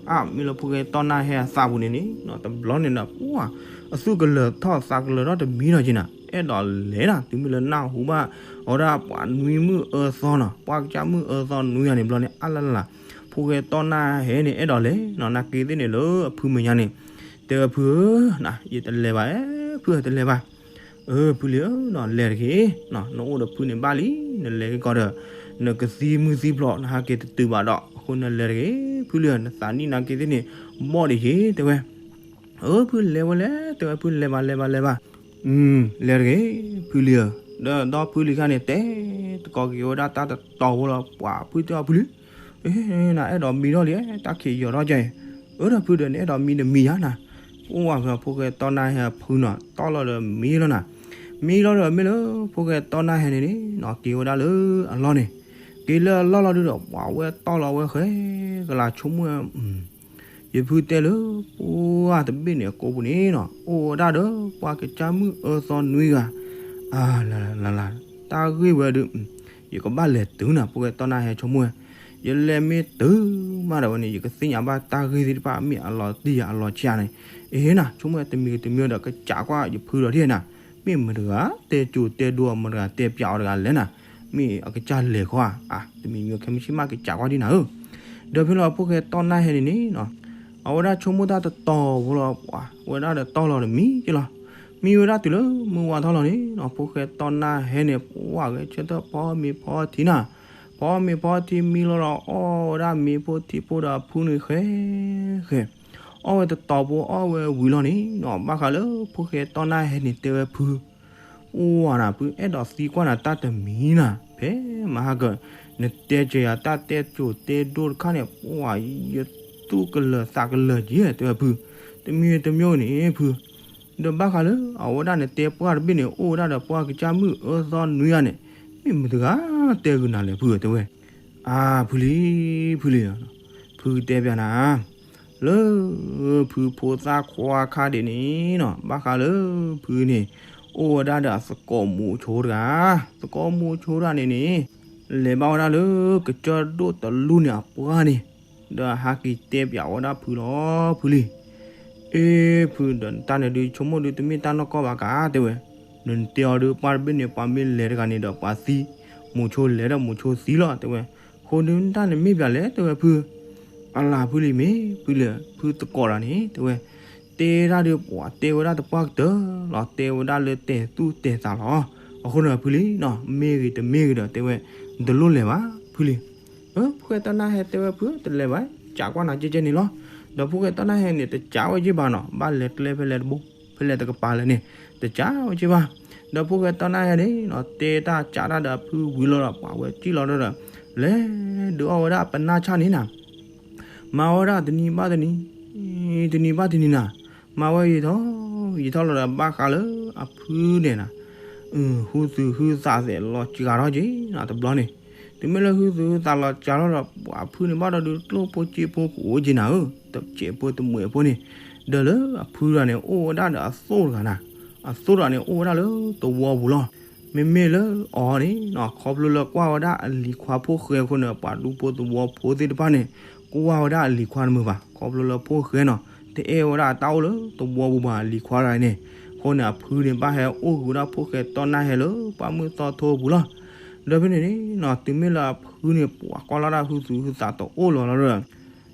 အၢ မ့ၢ်လၢဖိၣ်ဃဲတီၢ်နၢ်ဟဲအသးပူၤန့ၣ်န့ၣ် တဘျီန့ၣ်ဒီး ပှၢ် အသူၣ်ကလၢၤထီၣ်သးကလၢၤထီၣ်တမံၤလီၤက့ၤနၤ, အဲၣ်ဒိးလဲၤနၤ တုၤမ့ၢ်လၢနၢ်ဟူဘၣ် အဝဲဒၣ်ပှၤနွံမုၣ်အၢသီနီၤ ပှၢ်ကစၢ်မုၣ်အၢသီနွံဂၤန့ၣ်ဘျီန့ၣ် အါလၢ်လၢ်လၢ်, ဖိၣ်ဃဲတီၢ်နၢ်ဟဲန့ၣ် အဲၣ်ဒိးလဲၤနီၤ နၢ်က့သ့ၣ်န့ၣ်လၢအဖုမဲာ်ညါန့ၣ်, တဲဝဲဖုဧၢ, ယတလဲၤဘၣ်, ဖုတလဲၤဘၣ် အၢ ဖုလံဧၢ, လဲၤတဂ့ၤ, နအိၣ်ဒီးဖုန့ၣ်ဘၣ်လံ, နလဲၤက့ၤကီးဒီး နကသံမုၢ်သံဖျိး နဟးက့ၤတတုၤဘၣ်ဒီး အဃိနလဲၤတဂ့ၤ, ဖုလံဧၢ, နသးနံၣ်နၢ်က့သ့ၣ်န့ၣ် ဘီၣ်ဒံးက့ၤ တဲဝဲ, အၢ ဖုလဲၤဝဲလဲၣ်, တဲဝဲဖုလဲၤဘၣ်လဲၤဘၣ်လဲၤဘၣ်, လဲၤတဂ့ၤ, ဖုလံဧၢ, ဒီးဒီဖုလံၤခါန့ၣ် တဲတကိးက့ၤဝဲဒၣ်တၢ်တတီၤဖိလီၤ, ပှၤဖုတဲအီၤဖုလံ နအဲၣ်ဒိးမံထီၣ်လံ, တၢ်ခံးယီၤထီၣ်ကဲအံၤ, အၢ ဒီးဖုဒီး နအဲၣ်ဒိးမံဒီးမံယါနၤ, အိၣ်ဝဲဖု ဖိၣ်ဃဲတီၢ်နၢ်ဟဲအဖုနီၤ, တီၢ်လီၤဒီးမံလီၤနၤ, မံလီၤဒီးမ့ၢ်လၢ ဖိၣ်ဃဲတီၢ်နၢ်ဟဲန့ၣ်န့ၣ်နီၤ က့ၤဝဲဒၣ်လၢအလီၢ်န့ၣ်, က့ၤလၢအလီၢ်လီၤဒုဒီး ပှၤဝဲတီၢ်လီၤဝဲဃဲ ကလၤဆိကမိၣ် ယဖုတဲလၢ ပှၢ်တဘ့ၣ်န့ၣ်အကိာ်ပူၤန့ၣ်နီၤ အိၣ်ဝဲဒၣ်ဒီး ပှၢ်ကစၢ်မုၣ်အၢသီနွံဂၤ, အါ လၢလၢလၢလၢ တၢ်ဂ့ၢ်ဝဲဒုး ယကဘၣ်လဲၤတုၤနၤ ဖိၣ်ဃဲတီၢ်နၢ်ဟဲဆိကမိၣ်ဝဲ, ယလဲၤမ့ၢ်တုၤမးဒီးဝဲန့ၣ် ယကသ့ၣ်ညါဘၣ်တၢ်ဂ့ၢ်သ့ၣ်တဖၣ် မ့ၢ်အလီၤတံၢ်ယၤအလီၤဆံးယၤန့ၣ်, အ့ၣ်နၤ ဆိကမိၣ်ဝဲတမံၤတမံၤဒီး ကစးကွၢ်ယဖုဒီးဒ်နၤ, မ့ၢ်မတၤတဂၤ တဲစိၤတဲဒိမတၤတဂၤ တဲပျးအီၤတဂၤလဲၣ်နၤ, မ့ၢ်အကစၢ်လဲၤခီဧါ, တမံၤမံၤခဲမုၢ်ဆ့ၣ်မး ကစးကွၢ်ဒ်နၤဧၢ, ဒီးဖဲလီၤဖိၣ်ဃဲတီၢ်နၢ်ဟဲန့ၣ်န့ၣ်နီၤ အဝဲဒၣ်ဆိကမိၣ်တၢ်တတီၤဖိလီၤ, ပှၤဝဲဒၣ်ဒီးတီၢ်လီၤတမံၤက့လီၤ, မံဝဲဒၣ်တုၤလၢမုၢ်ဝါထီၣ်လီၤန့ၣ်နီၤ ဖိၣ်ဃဲတီနၢ်ဟဲန့ၣ် ပှၢ်ဂဲၤဆၢထၢၣ်ဖီမ့ၤဖီထံနၤ, ဖီမ့ၤဖီထံမံလီၤဒီး အီၣ်ဝဲဒၣ်မ့ၤဖိထံဖိဒီးအဖုန့ၣ်ဃဲဃဲ, အီၣ်ဝဲတတီၤဖိအီၣ်ဝဲဝံၤလီၤန့ၣ်နီၤ ဘၣ်ဃးလၢဖိၣ်ဃဲတီနၢ်ဟဲန့ၣ်တဲဝဲဖု အိၣ်ဝဲနၤ ဖုအဲၣ်ဒိးသံကွၢ်နၤတၢ်တမံၤနၤ ဖဲမဟါကၢ နတဲစၢၤယၤတၢ်တဲစိၤတဲဒိၣ်တခါန့ၣ် ပှၢ်ယသူၣ်ကလၢၤသးကလၢၤက့ၤ တဲဝဲဖု, တမံၤတမံၤန့ၣ်ဖု, ဒီးဘၣ်ဃးလၢအဝဲဒၣ်နတဲပှၢ်တဘ့ၣ်န့ၣ် အိၣ်ဝဲဒၣ်ဒီးပှၢ်ကစၢ်မုၣ်အၢသီနွံဂၤန့ၣ် မ့ၢ်မတၤတဂၤတဲဂုာ်နၤလဲၣ်ဖုတဲဝဲ, အါ ဖုလံ, ဖုလံ, ဖုတဲပျးနၤ လၢ ဖုဖိသၣ်ခွါခါဒံးန့ၣ်နီၤ ဘၣ်ဃးလၢ ဖုန့ၣ် အိၣ်ဝဲဒၣ်ဒီးအသကိးမိၤဆိတဂၤ, သကိးမိၤဆိတဂၤန့ၣ်န့ၣ် လဲၤဘၣ်ဝဲဒၣ်လၢကစၢၢ်ဒိၣ်တလူၢ်န့ၣ်အပှၢ်န့ၣ်, ဒီးဟးက့ၤတဲပျးဝဲဒၣ်ဖုလီၤ ဖုလံ. အ့ ဖုဒီးတၢ်န့ၣ်ဒုး ဆိကမိၣ်ဒုးတမ့ၢ်တၢ်နီၢ်ကီၢ်ဘၣ်ကါ တဲဝဲ, နတဲအီၤဒုးပှၢ်တဘ့ၣ်န့ၣ် ပှၤမ့ၢ်လဲၤတဂၤန့ၣ်ဒီးပှၤသံ, မိၤဆိလဲၤဒီးမိၤဆိသံလီၤ တဲဝဲ, အဃိဒုးတၢ်န့ၣ်မ့ၢ်ပျးလဲၣ် တဲဝဲဖု အလၤဖုလံမ့ၢ် ဖုလံ ဖုသကိးတဂၤန့ၣ် တဲဝဲ, တဲဒၣ်ဒုးပှၤတဲဝဲဒၣ်တပှၢ်ကတၢၢ်လီၤ တဲဝဲဒၣ်လၢတဲာ်သူၣ်တဲာ်သးလီၤ. အဃိန့ၣ်ဖုလံနီၤ မ့ၢ်ဂ့ၤတမ့ၢ်ဂ့ၤဒီး တဲဝဲ, တလိၣ်လဲၤဘၣ် ဖုလံ. ဖိၣ်ဃဲတီနၢ်ဟဲတဲဝဲဖု တလဲၤဘၣ် ကးကွၢ်နၤကဲကဲန့ၣ်လီၤ. ဒီးဖိၣ်ဃဲတီနၢ်ဟဲန့ၣ် တကးဝဲက့ၤဘၣ်နီၤ ဘၣ်လဲၤကျဲဖဲလဲၣ်တဘိ ဖဲလဲၣ်တကပၤလဲၣ်န့ၣ် တကးဝဲက့ၤဘၣ်. ဒီးဖိၣ်ဃဲတီနၢ်ဟဲန့ၣ်နီၤ တဲတၢ်ကးတၢ်ဒီးအဖုဝံၤလီၤဒီး ပှၤဝဲကံၣ်လီၤဒီး လဲၤဒုးအီၣ်ဝဲဒၣ်ပနၢ်ဆၣ်န့ၣ်နၤ မၤဝဲဒၣ်တနံၤဘၣ်တနံၤ, တနံၤဘၣ်တနံၤနၤ, မၤဝဲယံာ်ထီၣ်ယံာ်ထီၣ်လီၤဒီး ဘၣ်ဃးလၢအဖုန့ၣ်နၤ, ဟုသူၣ်ဟုသးသဲးလီၤစှၤထီၣ်က့ၤနၤတဘျီန့ၣ်, တုၤမ့ၢ်လၢဟုသူၣ်ဟုသးလီၤစှၤထီၣ်ဒီး ပှၤဖုန့ၣ်ဘၣ်ဒီးဒုးကျိၣ်ဖိစ့ဖိကအိၣ်က့ၤနၤဧၢ, တစဲးဖိတမှဲးဖိန့ၣ်, ဒီးလၢအဖုတဂၤန့ၣ် အိၣ်ဝဲဒၣ်ဒီးအသိၣ်တဂၤနၤ, အသိၣ်တဂၤန့ၣ် အိၣ်ဝဲဒၣ်လၢသဝီပူၤလီၤ. မ့မ့ၢ်လၢအီၤန့ၣ် ခီဖျိလၢကွၢ်ဝဲဒၣ်အလံၤခွါဖိၣ်ဃဲအဃိန့ၣ် ပှၤဒူဖိသဝီဖိသ့ၣ်တဖၣ်န့ၣ် ကွၢ်ဝဲဒၣ်အလံၤခွါတမုာ်ဘၣ် ခီဖျိလၢဖိၣ်ဃဲနီၤ တအဲၣ်ဝဲဒၣ်အတၢ်အိၣ်လၢသဝီပူၤဘၣ် အလံၤခွါတဂၤန့ၣ်, အဃိန့ၣ် အဖုန့ၣ် ဘၣ်ဟဲအိၣ်ဃုာ်ဝဲဒၣ်ဖိၣ်ဃဲတီနၢ်ဟဲလၢပှၢ်မုၢ်သီထိပူၤလီၤ. ဒီးဖဲန့ၣ်န့ၣ် တုၤမ့ၢ်လၢအဖုန့ၣ် ပှၤကွၢ်လီၤဒၣ်ဟုသူၣ်ဟုသးတအိၣ်လီၤလီၤဒီး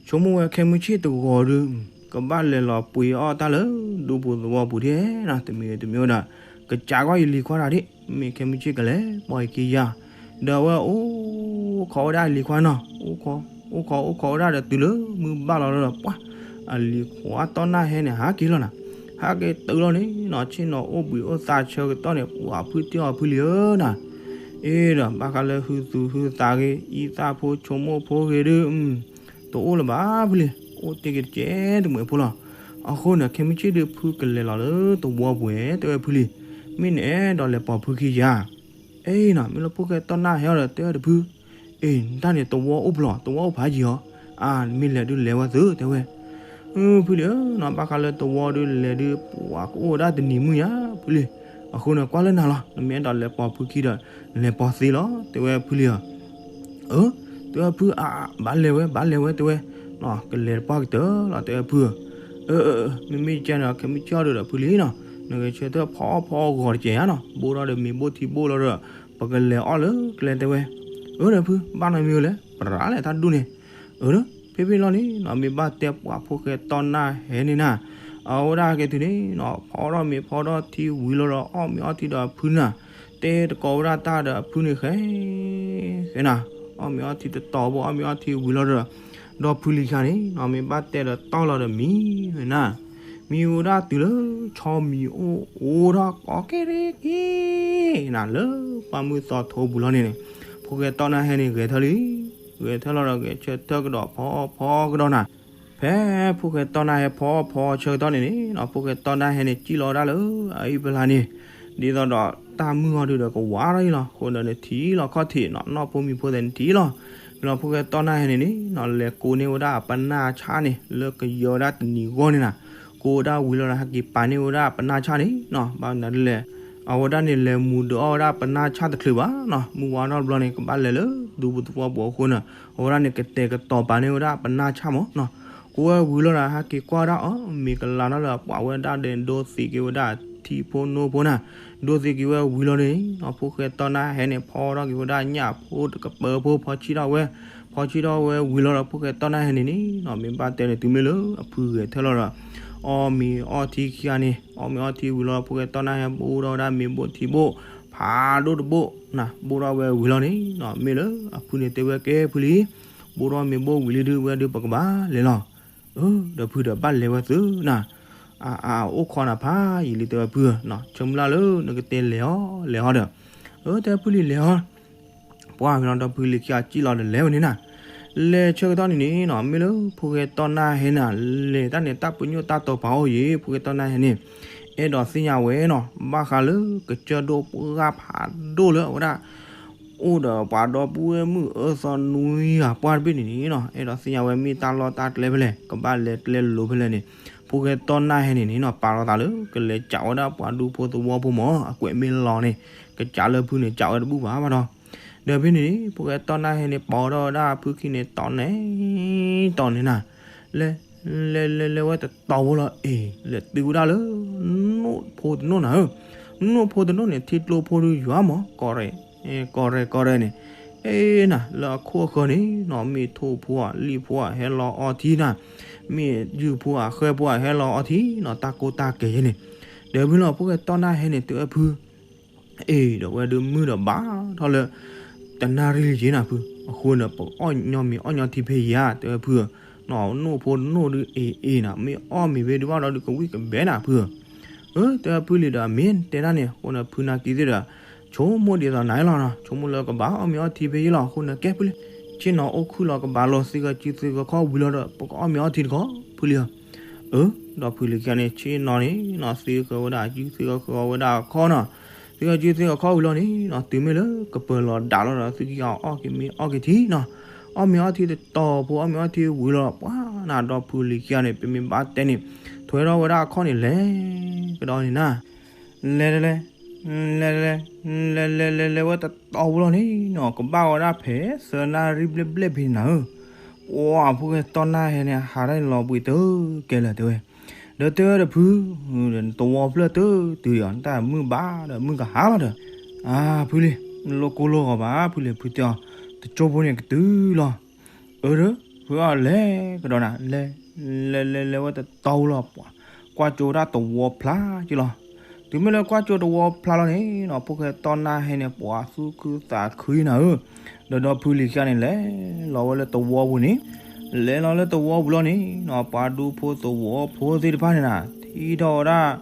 ဆိကမိၣ်ဝဲခဲမုၢ်ဆ့ၣ်တဂီၤဒီး ကဘၣ်လဲၤလီၤပှ့ၤအီၣ်တၢ်လၢဒူပူၤသဝီပူၤဒ်နီၤ တမံၤတမံၤဒီး ကစးကွၢ်ယလံၤခွါတဂၤဒ် မ့ၢ်ခဲမုၢ်ဆ့ၣ်ကလဲၤပိာ်ယခံယၤ, ဒီးအဝဲအိၣ်ခိးဝဲဒၣ်အလံၤခွါနီၤ, အိၣ်ခိး အိၣ်ခိးအိၣ်ခိးဝဲဒၣ်ဒီးတုၤလၢမုၢ်ဘၣ်လီၤဒီး ပှၤ အလံၤခွါတီနၢ်ဟဲန့ၣ် ဟးက့ၤလီၤနၤ, ဟးက့ၤတုၤလီၤန့ၣ်နီၤ ဆ့ၣ်နီၤအိၣ်ဘှံးအိၣ်သးဆၢကတီၢ်န့ၣ် ပှၤဖုတ့ၢ်အီၤဖုလံဧၢနၤ, အ့ဒီးဘၣ်ဃးလၢဟုသူၣ်ဟုသးဂ့ၤ အံသၣ်ဖိဆိကမိၣ်ဖိဂ့ၤဒုး တအိၣ်လၢၤဘၣ်ဖုလံ, အိၣ်တ့ၢ်က့ၤတကဲတမှဲးဖိလီၤ. အဃိန့ၣ် ခဲမုၢ်ဆ့ၣ်ဒုးဖုကလဲၤလီၤလၢသဝီပူၤဝဲ တဲဝဲဖုလံ, မ့ၢ်နအဲၣ်ဒိးလဲၤပိာ်ဖုခံယၤ အ့နီၤ မ့ၢ်လၢဖိၣ်ဃဲတီနၢ်ဟဲအီၤဒီး တဲဝဲတဖု, အ့ နတၢ်န့ၣ် သဝီအိၣ်ပျီ သဝီအိၣ်ဖးယံာ်အီၤ, အါ နမ့ၢ်လဲၤဒုးလဲၤဝဲသု တဲဝဲ, ဖုလံဧၢနီၤ ဘၣ်ဃးလၢသဝီဒုးလဲၤဒုး ပှၤကအိၣ်ဝဲဒၣ်တနံၤမုၢ်ယါ ဖုလံ, အဃိန့ၣ် ကွၢ်လၢနၤလီၤ နမ့ၢ်အဲၣ်ဒိးလဲၤပိာ်ဖုခံဒီး လဲၤပိာ်သ့လီၤ တဲဝဲဖုလံဧၢ အၢ တဲဝဲဖု အါ ဘၣ်လဲၤဝဲ ဘၣ်လဲၤဝဲ တဲဝဲ, ကလဲၤတပှၢ်ကတၢၢ်လီၤ တဲဝဲဖုဧၢ, အၢ မ့မ့ၢ်ကဲန့ၣ် ခဲမုၢ်ဆ့ၣ်အီၤဒီးဖုလံနီၤ, နဂဲၤဆၢထၢၣ်ဖီအီၣ်ဖီအီၣ်ဂီၤတကဲးဧါနီၤ, ဘိထီၣ်ဒီးမ့ၤဘိထံဘိလီၤဒီး ပကလဲၤအီၣ်လၢကျဲတဲဝဲ, အၢ ဒီးဖု ဘၣ်နီတမံၤဝဲလဲၣ် ပရၤလဲၣ်တၢ်ဒူၣ်န့ၣ်, အၢ ဖဲဖဲလီၤန့ၣ်နီၤ မ့ၢ်ဘၣ်တဲပှၤဖိၣ်ဃဲတီနၢ်ဟဲန့ၣ်နၤ, အဝဲဒၣ်ကဲတုၤန့ၣ်နီၤ ဖီထီၣ်မ့ၤဖီထီၣ်ထံဝံၤလီၤဒီး အီၣ်မ့ၤအီထံဒီးအဖုနၤ, တဲတကိးဝဲဒၣ်တၢ်ဒီးအဖုန့ၣ်ဃဲ ဃဲနၤ, အီၣ်မ့ၤအီထံတတီၤဘိ အီၣ်မ့ၤအီထံဝံၤလီၤဒီး ဒီးဖုလံၤခါန့ၣ်နီၤ မ့ၢ်ဘၣ်တဲဒီးတီၢ်လီၤဒီးမံဝဲနၤ, မံဝဲဒၣ်တုၤလၢဆီမံၤအိၣ်အိၣ်ထီၣ်ကိးကဲရ့က့ၤနၤ လၢပှၢ်မုၢ်သီထိပူၤလီၤန့ၣ်န့ၣ်, ဖိၣ်ဃဲတီနၢ်ဟဲန့ၣ် ဂဲၤထၢၣ်လံ, ဂဲၤထၢၣ်လီၤဒီးဂဲၤဆၢထၢၣ်ကဒီးဖီဖီကဒီးနၤ, ဖဲဖိၣ်ဃဲတီနၢ်ဟဲဖီဖီဆၢကတီၢ်န့ၣ်န့ၣ်နီၤ ဖိၣ်ဃဲတီနၢ်ဟဲန့ၣ် ကံၣ်လီၤဝဲဒၣ်လၢအအံၣ်ပလါန့ၣ်, ဒ်သိးဒီးတၢ်မုၢ်အီၤဒုးဒီးကဝါထီၣ်အံၤလီၤ အဃိဒီးနထံၣ်လီၤခီၣ်ထံးနီၤ နီၢ်ဖိမံၤဖိသ့ၣ်နထံၣ်လီၤ, မ့ၢ်လီၤဖိၣ်ဃဲတီနၢ်ဟဲန့ၣ်န့ၣ်နီၤ လဲၤကိးန့ၢ်ဝဲဒၣ်အပနၢ်ဆၣ်န့ၣ် လၢကယီၤဝဲဒၣ်တနံၤဂီၢ်န့ၣ်နၤ, ကိးဝဲဒၣ်ဝံၤလီၤဒီးဟဲက့ၤပာ်န့ၢ်ဝဲဒၣ်အပနၢ်ဆၣ်န့ၣ်နီၤ ဘၣ်မနုၤဒ်လဲၣ်, အဝဲဒၣ်န့ၣ်လဲၤမူၤဒုးအီၣ်ဝဲဒၣ်ပနၢ်ဆၣ်တချုးဘၣ်နီၤ မုၢ်ဝါထီၣ်တဘျီန့ၣ် ကဘၣ်လဲၤလၢဒူပူၤသဝီပူၤအဃိန့ၣ် အဝဲဒၣ်န့ၣ်ကတဲာ်ကတီၤပာ်န့ၢ်ဝဲဒၣ်ပနၢ်ဆၣ်မးနီၤ, ကိးဝဲဝံၤလီၤဒီး ဟဲက့ၤကွၢ်ဒၣ်အီၤ မ့ၢ်ကလၤထီၣ်လၢအပှၤဝဲဒၣ်ဒီး ဒိသံးက့ၤဝဲဒၣ်ထံဖိနိဖိနၤ, ဒိသံးက့ၤဝဲဝံၤလီၤန့ၣ်နီၤ ဖိၣ်ဃဲတီနၢ်ဟဲန့ၣ် ဖီထီၣ်က့ၤဝဲဒၣ်ညၣ်ဖိတကပၢၤဖိ ဖီဆံၣ်ထီၣ်ဝဲ, ဖီဆံၣ်ထီၣ်ဝဲဝံၤလီၤဒီး ဖိၣ်ဃဲတီနၢ်ဟဲန့ၣ်န့ၣ်နီၤ မ့ၢ်ဘၣ်တဲန့ၣ် တုၤမ့ၢ်လၢအဖုဂဲၤထၢၣ်လီၤဒီး အီၣ်မ့ၤအီထံခံဂၤန့ၣ် အီၣ်မ့ၤအီထံဝံၤလီၤ ဖိၣ်ဃဲတီၢ်နၢ်ဟဲဘိၣ်ထီၣ်ဝဲဒၣ်မ့ၤဘိၣ်ထံဘိၣ် ဖးဒိၣ်တဘိၣ်နၤ ဘိၣ်ထီၣ်ဝဲဝံၤလီၤန့ၣ်နီၤ မ့ၢ်လၢအဖုန့ၣ်တဲဝဲကဲဖုလံ ဘိၣ်ထီၣ်မ့ၤဘိၣ်ဝံၤလံဒုးဝဲဒုးပကဘၣ်လဲၤလီၤ အၢ ဒီးဖုဒီးဘၣ်လဲၤဝဲသုနၤ အအိၣ်ခိးနၤဖးယံာ်လံတဲဝဲဖု ဆိကမိၣ်လၢလၢနကတဲလဲၤအီၤလဲၤအီၤဒီး အၢ တဲဖုလံၤလဲၤအီၤ ပှၢ်ဖဲလီၤဒီးဖုလံၤခံဂၤစံၣ်လီၤဒီးလဲၤဝဲန့ၣ်နၤ လဲၤဆၢကတီၢ်န့ၣ်န့ၣ်နီၤ မ့ၢ်လၢဖိၣ်ဃဲတီၢ်နၢ်ဟဲန့ၣ် လဲၤတၢ်န့ၣ်တၢ်ပညိၣ်တၢ်တီၤပာ်အိၣ်ယံၤ ဖိၣ်ဃဲတီၢ်နၢ်ဟဲန့ၣ် အဲၣ်ဒိးသ့ၣ်ညါဝဲနီၤ ဘၣ်ဃးလၢကစၢၢ်ဒိၣ်ပှၢ်ဖးဒိၣ်လၢအဝဲဒၣ် အိၣ်ဒီးပှၤဒီပုၢ်ဝဲၢ်မုၣ်အၢသီနွံဂၤပှၢ်တဘ့ၣ်န့ၣ်န့ၣ်နီၤ အဲၣ်ဒိးသ့ၣ်ညါဝဲမ့ၢ်တၢ်လီၢ်တၢ်ကျဲဖဲလဲၣ် ကဘၣ်လဲၤကျဲလိၤဖဲလဲၣ်န့ၣ် ဖိၣ်ဃဲတီၢ်နၢ်ဟဲန့ၣ်န့ၣ်နီၤ ပာ်လီၤသးလၢ ကလဲၤကးဝဲဒၣ်ပှၤဒူဖိသဝီဖိမၢ် အကွဲးမ့ၢ်လီၤန့ၣ် ကကးလၢဖုန့ၣ် ကးဝဲတဘူၣ်ဘၣ်ဘၣ်ဒီး ဒီးဖဲန့ၣ် ဖိၣ်ဃဲတီၢ်နၢ်ဟဲန့ၣ် ပိာ်ထီၣ်ဝဲဒၣ်ဖုခံန့ၣ် တီၢ်န့ၣ် တီၢ်န့ၣ်နၤ လဲၤ လဲၤ လဲၤ လဲၤဝဲတတီၤဖိလီၤ အ့ၣ် လဲၤတုၤဝဲဒၣ်လၢ နိၣ်ဖိတနိၣ်နၤဧၢ, နိၣ်ဖိတနိၣ်န့ၣ် ထံကျိဖိဒုးယွၤမး ကီၢ်ရဲၣ် ကီၢ်ရဲၣ် ကီၢ်ရဲၣ်န့ၣ် အ့ၣ်နၤ လၢအခိၣ်အဃၢၤန့ၣ်နီၤ မ့ၢ်ထိၣ်ဖိဧါ လံၣ်ဖိဧါ ဟဲလီၤအီထံနၤ, မ့ၢ်ယုၢ်ဖိဧါ ဃဲၢ်ဖိဧါ ဟဲလီၤအီထံနီၤ တၢ်ကိၢ်တၢ်ဂီၤယဲန့ၣ်, ဒီးဖုလီၤ ဖိၣ်ဃဲတီၢ်နၢ်ဟဲန့ၣ် တဲဝဲဖု အ့ၣ် ဒီးဝဲဒုးမုၢ်ဒီးဘၣ်ထီၣ်လၢ တနၣ်ရံၣ်လံက့ၤနၤဖု, အဃိန့ၣ် ပအီၣ်ညီမ့ၤအီၣ်ညီထံဖဲအံၤဧါ တဲဝဲဖု, နိၣ်ဖိတနိၣ်ဒုး အ့ၣ် အ့ၣ်နၤ မ့ၢ်အီၣ်မ့ၤဖဲဒုးဘၣ်ဒီးဒုးကဝံၣ်ကဘဲနၤဖု, အၢ တဲဝဲဖုလံဒီး အမ့ၢ်တဲဒၣ်န့ၣ် အဃိန့ၣ် ဖုနာ်က့ၤသ့ၣ်ဒီး ဆိကမိၣ်ဒ်သိးနၤလီၤနီၤ ဆိကမိၣ်လၢကဘၣ်အီၣ်မ့ၤအီၣ်ထံဖဲအံၤလီၤ အဃိန့ၣ် ကဲဖုလံ ဆ့ၣ်နီၤအိၣ်ခုၣ်လီၤ ကဘၣ်လီၤသ့ၣ်ဃီၤစုသ့ၣ်ဃီၤခီၣ်ဝံၤလီၤဒီး ပကအီၣ်မ့ၤအီၣ်ထံတခီ ဖုလံဧၢ, အၢ ဒီးဖုလံၤခံဂၤန့ၣ် ဆ့ၣ်နီၤန့ၣ်နီၤ သ့ၣ်ဃီၤဝဲဒၣ်စုသ့ၣ်ဃီၤခီၣ်ဝဲဒၣ်အခီၣ်နီၤ, သ့ၣ်ဃီၤစုသ့ၣ်ဃီၤခီၣ်ဝံၤလီၤန့ၣ်နီၤ တုၤမ့ၢ်လၢကပၢၤလီၤဒၣ်လီၤဒီး သုခံဂၤအီၣ်က့ၤမ့ၤအီၣ်က့ၤထံနီၤ, အီၣ်မ့ၤအီၣ်ထံတတီၤဖိ အီၣ်မ့ၤအီၣ်ထံဝံၤလီၤ ပှၤနၤဒီးဖုလံၤခံဂၤန့ၣ် ပမ့ၢ်ဘၣ်တဲန့ၣ် ထွဲထီၣ်ဝဲဒၣ်အခီၣ်န့ၣ်လဲၤကဒီးန့ၣ်နၤ လဲၤလဲၤ လဲၤလဲၤ လဲၤလဲၤလဲၤလဲၤဝဲတတီၤဖိလီၤန့ၣ်နီၤ ကဘၣ်ဝဲဒၣ်ဖဲ သၢနၣ်ရံၣ်ဘျဲၣ်ဘျဲၣ်ဖဲန့ၣ်နၤဧၢ, ပှၤဖိၣ်ဃဲတီၢ်နၢ်ဟဲန့ၣ် ဟးထီၣ်န့ၣ်လီၤဘှံးတကဲလၢာ်တဲဝဲ, ဒီးတဲဝဲဒီးဖု, တဝီဖျၢၣ်တတုၤဒီး နတၢ်မုၢ်ဘၣ်ဒီးမုၢ်ကဟါလီၤဒီး, အါ ဖုလံၤ နလိၣ်ကိၢ်လိၣ်ဂီၤဘၣ် ဖုလံၤ ဖုတဲအီၤ, တကၠိဖိန့ၣ်ကတုၤလီၤ အၢ ဒီး ဖုအီၤလဲၤကဒီးနၤ လဲၤ လဲၤလဲၤလဲၤဝဲတတီၤဖိလီၤ ပှၤကွၢ်ကၠိဝဲဒၣ်တဝီဖျါက့လီၤ, တုၤမ့ၢ်လၢကွၢ်ကၠိတဝီဖျါလီၤန့ၣ်နီၤ ဖိၣ်ဃဲတီၢ်နၢ်ဟဲန့ၣ် ပှၤသူၣ်ခုသးခုနၤဧၢ, ဒီးဒီဖုလံၤခံဂၤန့ၣ် လဲၤလီၤဝဲလၢတဝီပူၤန့ၣ်, လဲၤလီၤလၢတဝီပူၤလီၤန့ၣ်နီၤ ပှၤဒူဖိသဝီဖိသ့ၣ်တဖၣ်န့ၣ်နၤ ထံၣ်ထီၣ်ဝဲဒၣ်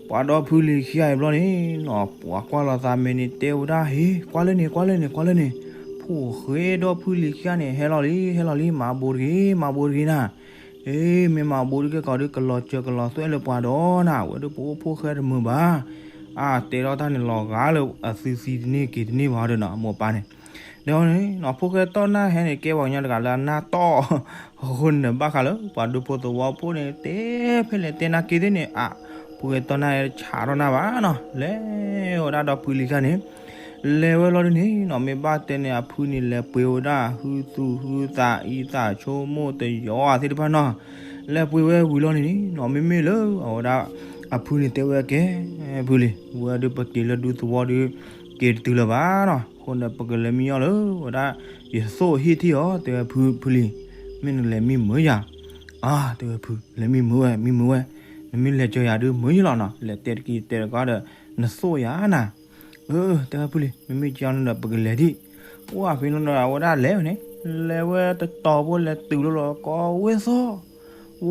ပှၤဒီဖုလံၤခံဂၤအံၤဘျီန့ၣ်နီၤ ပှၤကွၢ်လိာ်သးမဲာ်န့ၣ်တဲဝဲဒၣ် ဟ့ ကွၢ်လၢန့ၣ် ကွၢ်လၢန့ၣ် ကွၢ်လၢန့ၣ်, ဖိၣ်ဃဲဒီဖုလံၤခံဂၤန့ၣ် ဟဲလီၤလံ ဟဲလီၤလံ မၤဘိးတဂ့ၤ မၤဘိးတဂ့ၤနၤ, အ့ မ့ၢ်မၤဘိးတဂ့ၤကီးဒုး ကလီၤစၢၤကလီၤသွဲၣ်လၢပှၤဒီးနၤ ဝဲဒုးပအိၣ်ဖိၣ်ဃဲတမုာ်ဘၣ်, အါ တဲထီၣ်တၢ်န့ၣ်လီၤဂာ်လၢအသုသံတန့ၢ်က့ၤတန့ၢ်ဘၣ်ဒီးနီၤ အမိၢ်ပၢ်န့ၣ်, ဒီးန့ၣ်နီၤ ဖိၣ်ဃဲတီၢ်နၢ်ဟဲန့ၣ် ကဲပှၤကညီတဂၤလၢအနၢ်တီၢ် အဃိန့ၣ် ဘၣ်ဃးလၢပှၤဒူဖိသဝီဖိန့ၣ် တဲဖဲလဲၣ်တဲနာ်က့ၤသ့ၣ်န့ၣ် အါ ဖိၣ်ဃဲတီၢ်နၢ်ဟဲဆးထီၣ်နၢ်ဘၣ်နီၤ လဲၤဝဲဒၣ်ဒီဖုလံၤခံဂၤန့ၣ် လဲၤဝဲလီၤဒုးန့ၣ်နီၤ မ့ၢ်ဘၣ်တဲန့ၣ် အဖုန့ၣ်လဲၤပှ့ၤဝဲဒၣ် ဟုသူၣ်ဟုသးအံသးဆိကမိၣ်တယီၤသ့ၣ်တဖၣ်နီၤ, လဲၤပှ့ၤဝဲဝံၤလီၤန့ၣ်နီၤ မ့မ့ၢ်လၢအဝဲဒၣ် အဖုန့ၣ်တဲဝဲကဲ ဖုလံၤ ဝဲဒုးပက့ၤလၢဒူသဝီဒုး က့ၤတတုၤလၢၤဘၣ်နီၤ အဃိန့ၣ် ပကလဲၤမံညီလၢ ဝဲဒၣ် ယသိၣ်ဟ့ၣ်ထံၣ်အီၤ တဲဝဲဖု ဖုလံၤ မ့ၢ်နလဲၤမံမုာ်ယၤ, အါ တဲဝဲဖု လဲၤမံမုာ်ဝဲ မံမုာ်ဝဲ, နမ့ၢ်လဲၤကၢၤယၤဒုး မုာ်ယလီၤနီၤ လဲၤတဲတက့ၤတဲတကီဒီး နသိၣ်ယၤနၤ အၢ တဲဝဲဖုလံၤ မ့မ့ၢ်ကၠီန့ၣ်ဒီး ပကလဲၤဒံး, အိၣ်အဖဲန့ၣ်ဒီး အဝဲဒၣ်လဲၤဝဲန့ၣ် လဲၤဝဲတတီၤဖိလဲၤတုၤလီၤလီၤ ကီဝ့ၢ်သိၣ်,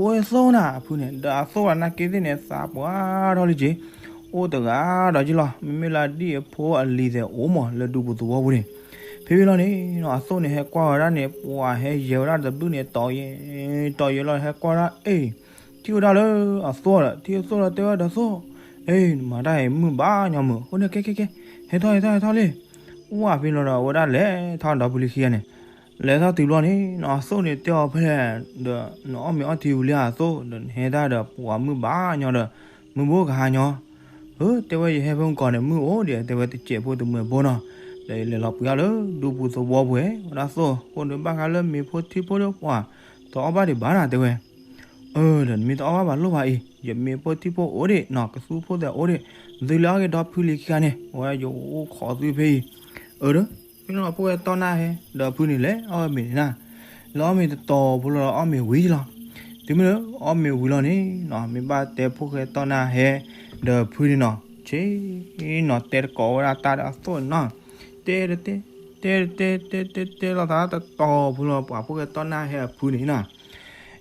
ဝ့ၢ်သိၣ်နၤ အဖုန့ၣ် ဒီးအသိၣ်အနာ်က့ၤသ့ၣ်န့ၣ် သးပှၢ်ထီၣ်လံက့ၤ, အိၣ်တဂၤဒီးက့ၤလီၤ မ့မ့ၢ်လၢဒ်အဖိအလံၤသဲးအိၣ်မး လၢဒူပူၤသဝီပူၤန့ၣ်, ဖဲဖဲလီၤန့ၣ်နီၤ အသိၣ်န့ၣ် ဟဲကွၢ်ဝဲဒၣ်န့ၣ် ပှၤဟဲယဲၤဝဲဒၣ်တဘျုးန့ၣ် တီၤယဲၤ တီၤယဲၤလီၤ ဟဲကွၢ်ဒၣ် အ့ၣ် ထံၣ်ဝဲဒၣ်လၢအသိၣ်ဒီး ထံၣ်အသိၣ်ဒီးတဲဝဲဒီးသိၣ်, အ့ၣ် နမၤတၢ်အံၤမုၢ်ဘၣ်ညီမုာ် အဃိန့ၣ် ကဲ ကဲ ကဲ ဟဲထီၣ် ဟဲထီၣ် ဟဲထီၣ်လံ, အိၣ်ဝဲဖဲလီၤဒီး အဝဲဒၣ်လဲၤထီၣ်ဒီဖုလံၤခံဂၤန့ၣ်, လဲၤထီၣ်တုၤဘျီန့ၣ်နီၤ အသိၣ်န့ၣ်တဲအီၤဖဲလဲၣ်, ဒီးနအီၣ်မ့ၤအီထံဝံၤလံအသိၣ် ဒီးနဟဲတၢ်ဒီးပှၤမုၢ်ဘၣ်ညီဒီး မုၢ်ဘိကဟါညီ ဧၢ တဲဝဲယဟဲဖဲမုၢ်ကီၢ်န့ၣ် မုၢ်အိၣ်ဒံး တဲဝဲတစဲးဖိတမှဲးဖိနီၤ, ဒီးယလဲၤလီၤပှ့ၤအီၣ်လၢဒူပူၤသဝီပူၤ ဝဲဒၣ်သိၣ် အဃိန့ၣ်ဘၣ်ဃးလၢမ့ၤဖိထံဖိဒီးပှၤ တအီၣ်ဘၣ်ဒံးဘၣ်နၤ တဲဝဲ, အၢ ဒီးနမ့ၢ်တအီၣ်ဘၣ်ဘၣ်လိၣ်ဘၣ်အံၤ ယမ့ၤဖိထံဖိအိၣ်ဒံးနီၤ ကသူဖိသဲးအိၣ်ဒံး, သုလဲၤအီၣ်က့ၤဒီဖုလံၤခံဂၤန့ၣ် အဝဲယအိၣ်ခိးသုဖဲအံၤ, အၢ ဒီး ဖဲန့ၣ်ဖိၣ်ဃဲတီၢ်နၢ်ဟဲ ဒီးဖုန့ၣ်လဲၤအီၣ်ဝဲမ့ၤန့ၣ်နၤ, လဲၤအီၣ်မ့ၤတတီၤဖိလီၤ အီၣ်မ့ၤဝံၤလီၤ, တုၤမ့ၢ်လၢအီၣ်မ့ၤဝံၤလီၤန့ၣ်နီၤ မ့ၢ်ဘၣ်တဲဖိၣ်ဃဲတီၢ်နၢ်ဟဲ ဒီးဖုန့ၣ်နီၤ ဆ့နီၤ တဲတကိးဝဲဒၣ်တၢ်ဒီးအသိၣ်န့ၣ်နီၤ, တဲတတဲ, တဲတတဲ တဲတဲတဲလီၤသးတတီၤဖိလီၤ ပှၤဖိၣ်ဃဲတီၢ်နၢ်ဟဲအဖုန့ၣ်နီၤ,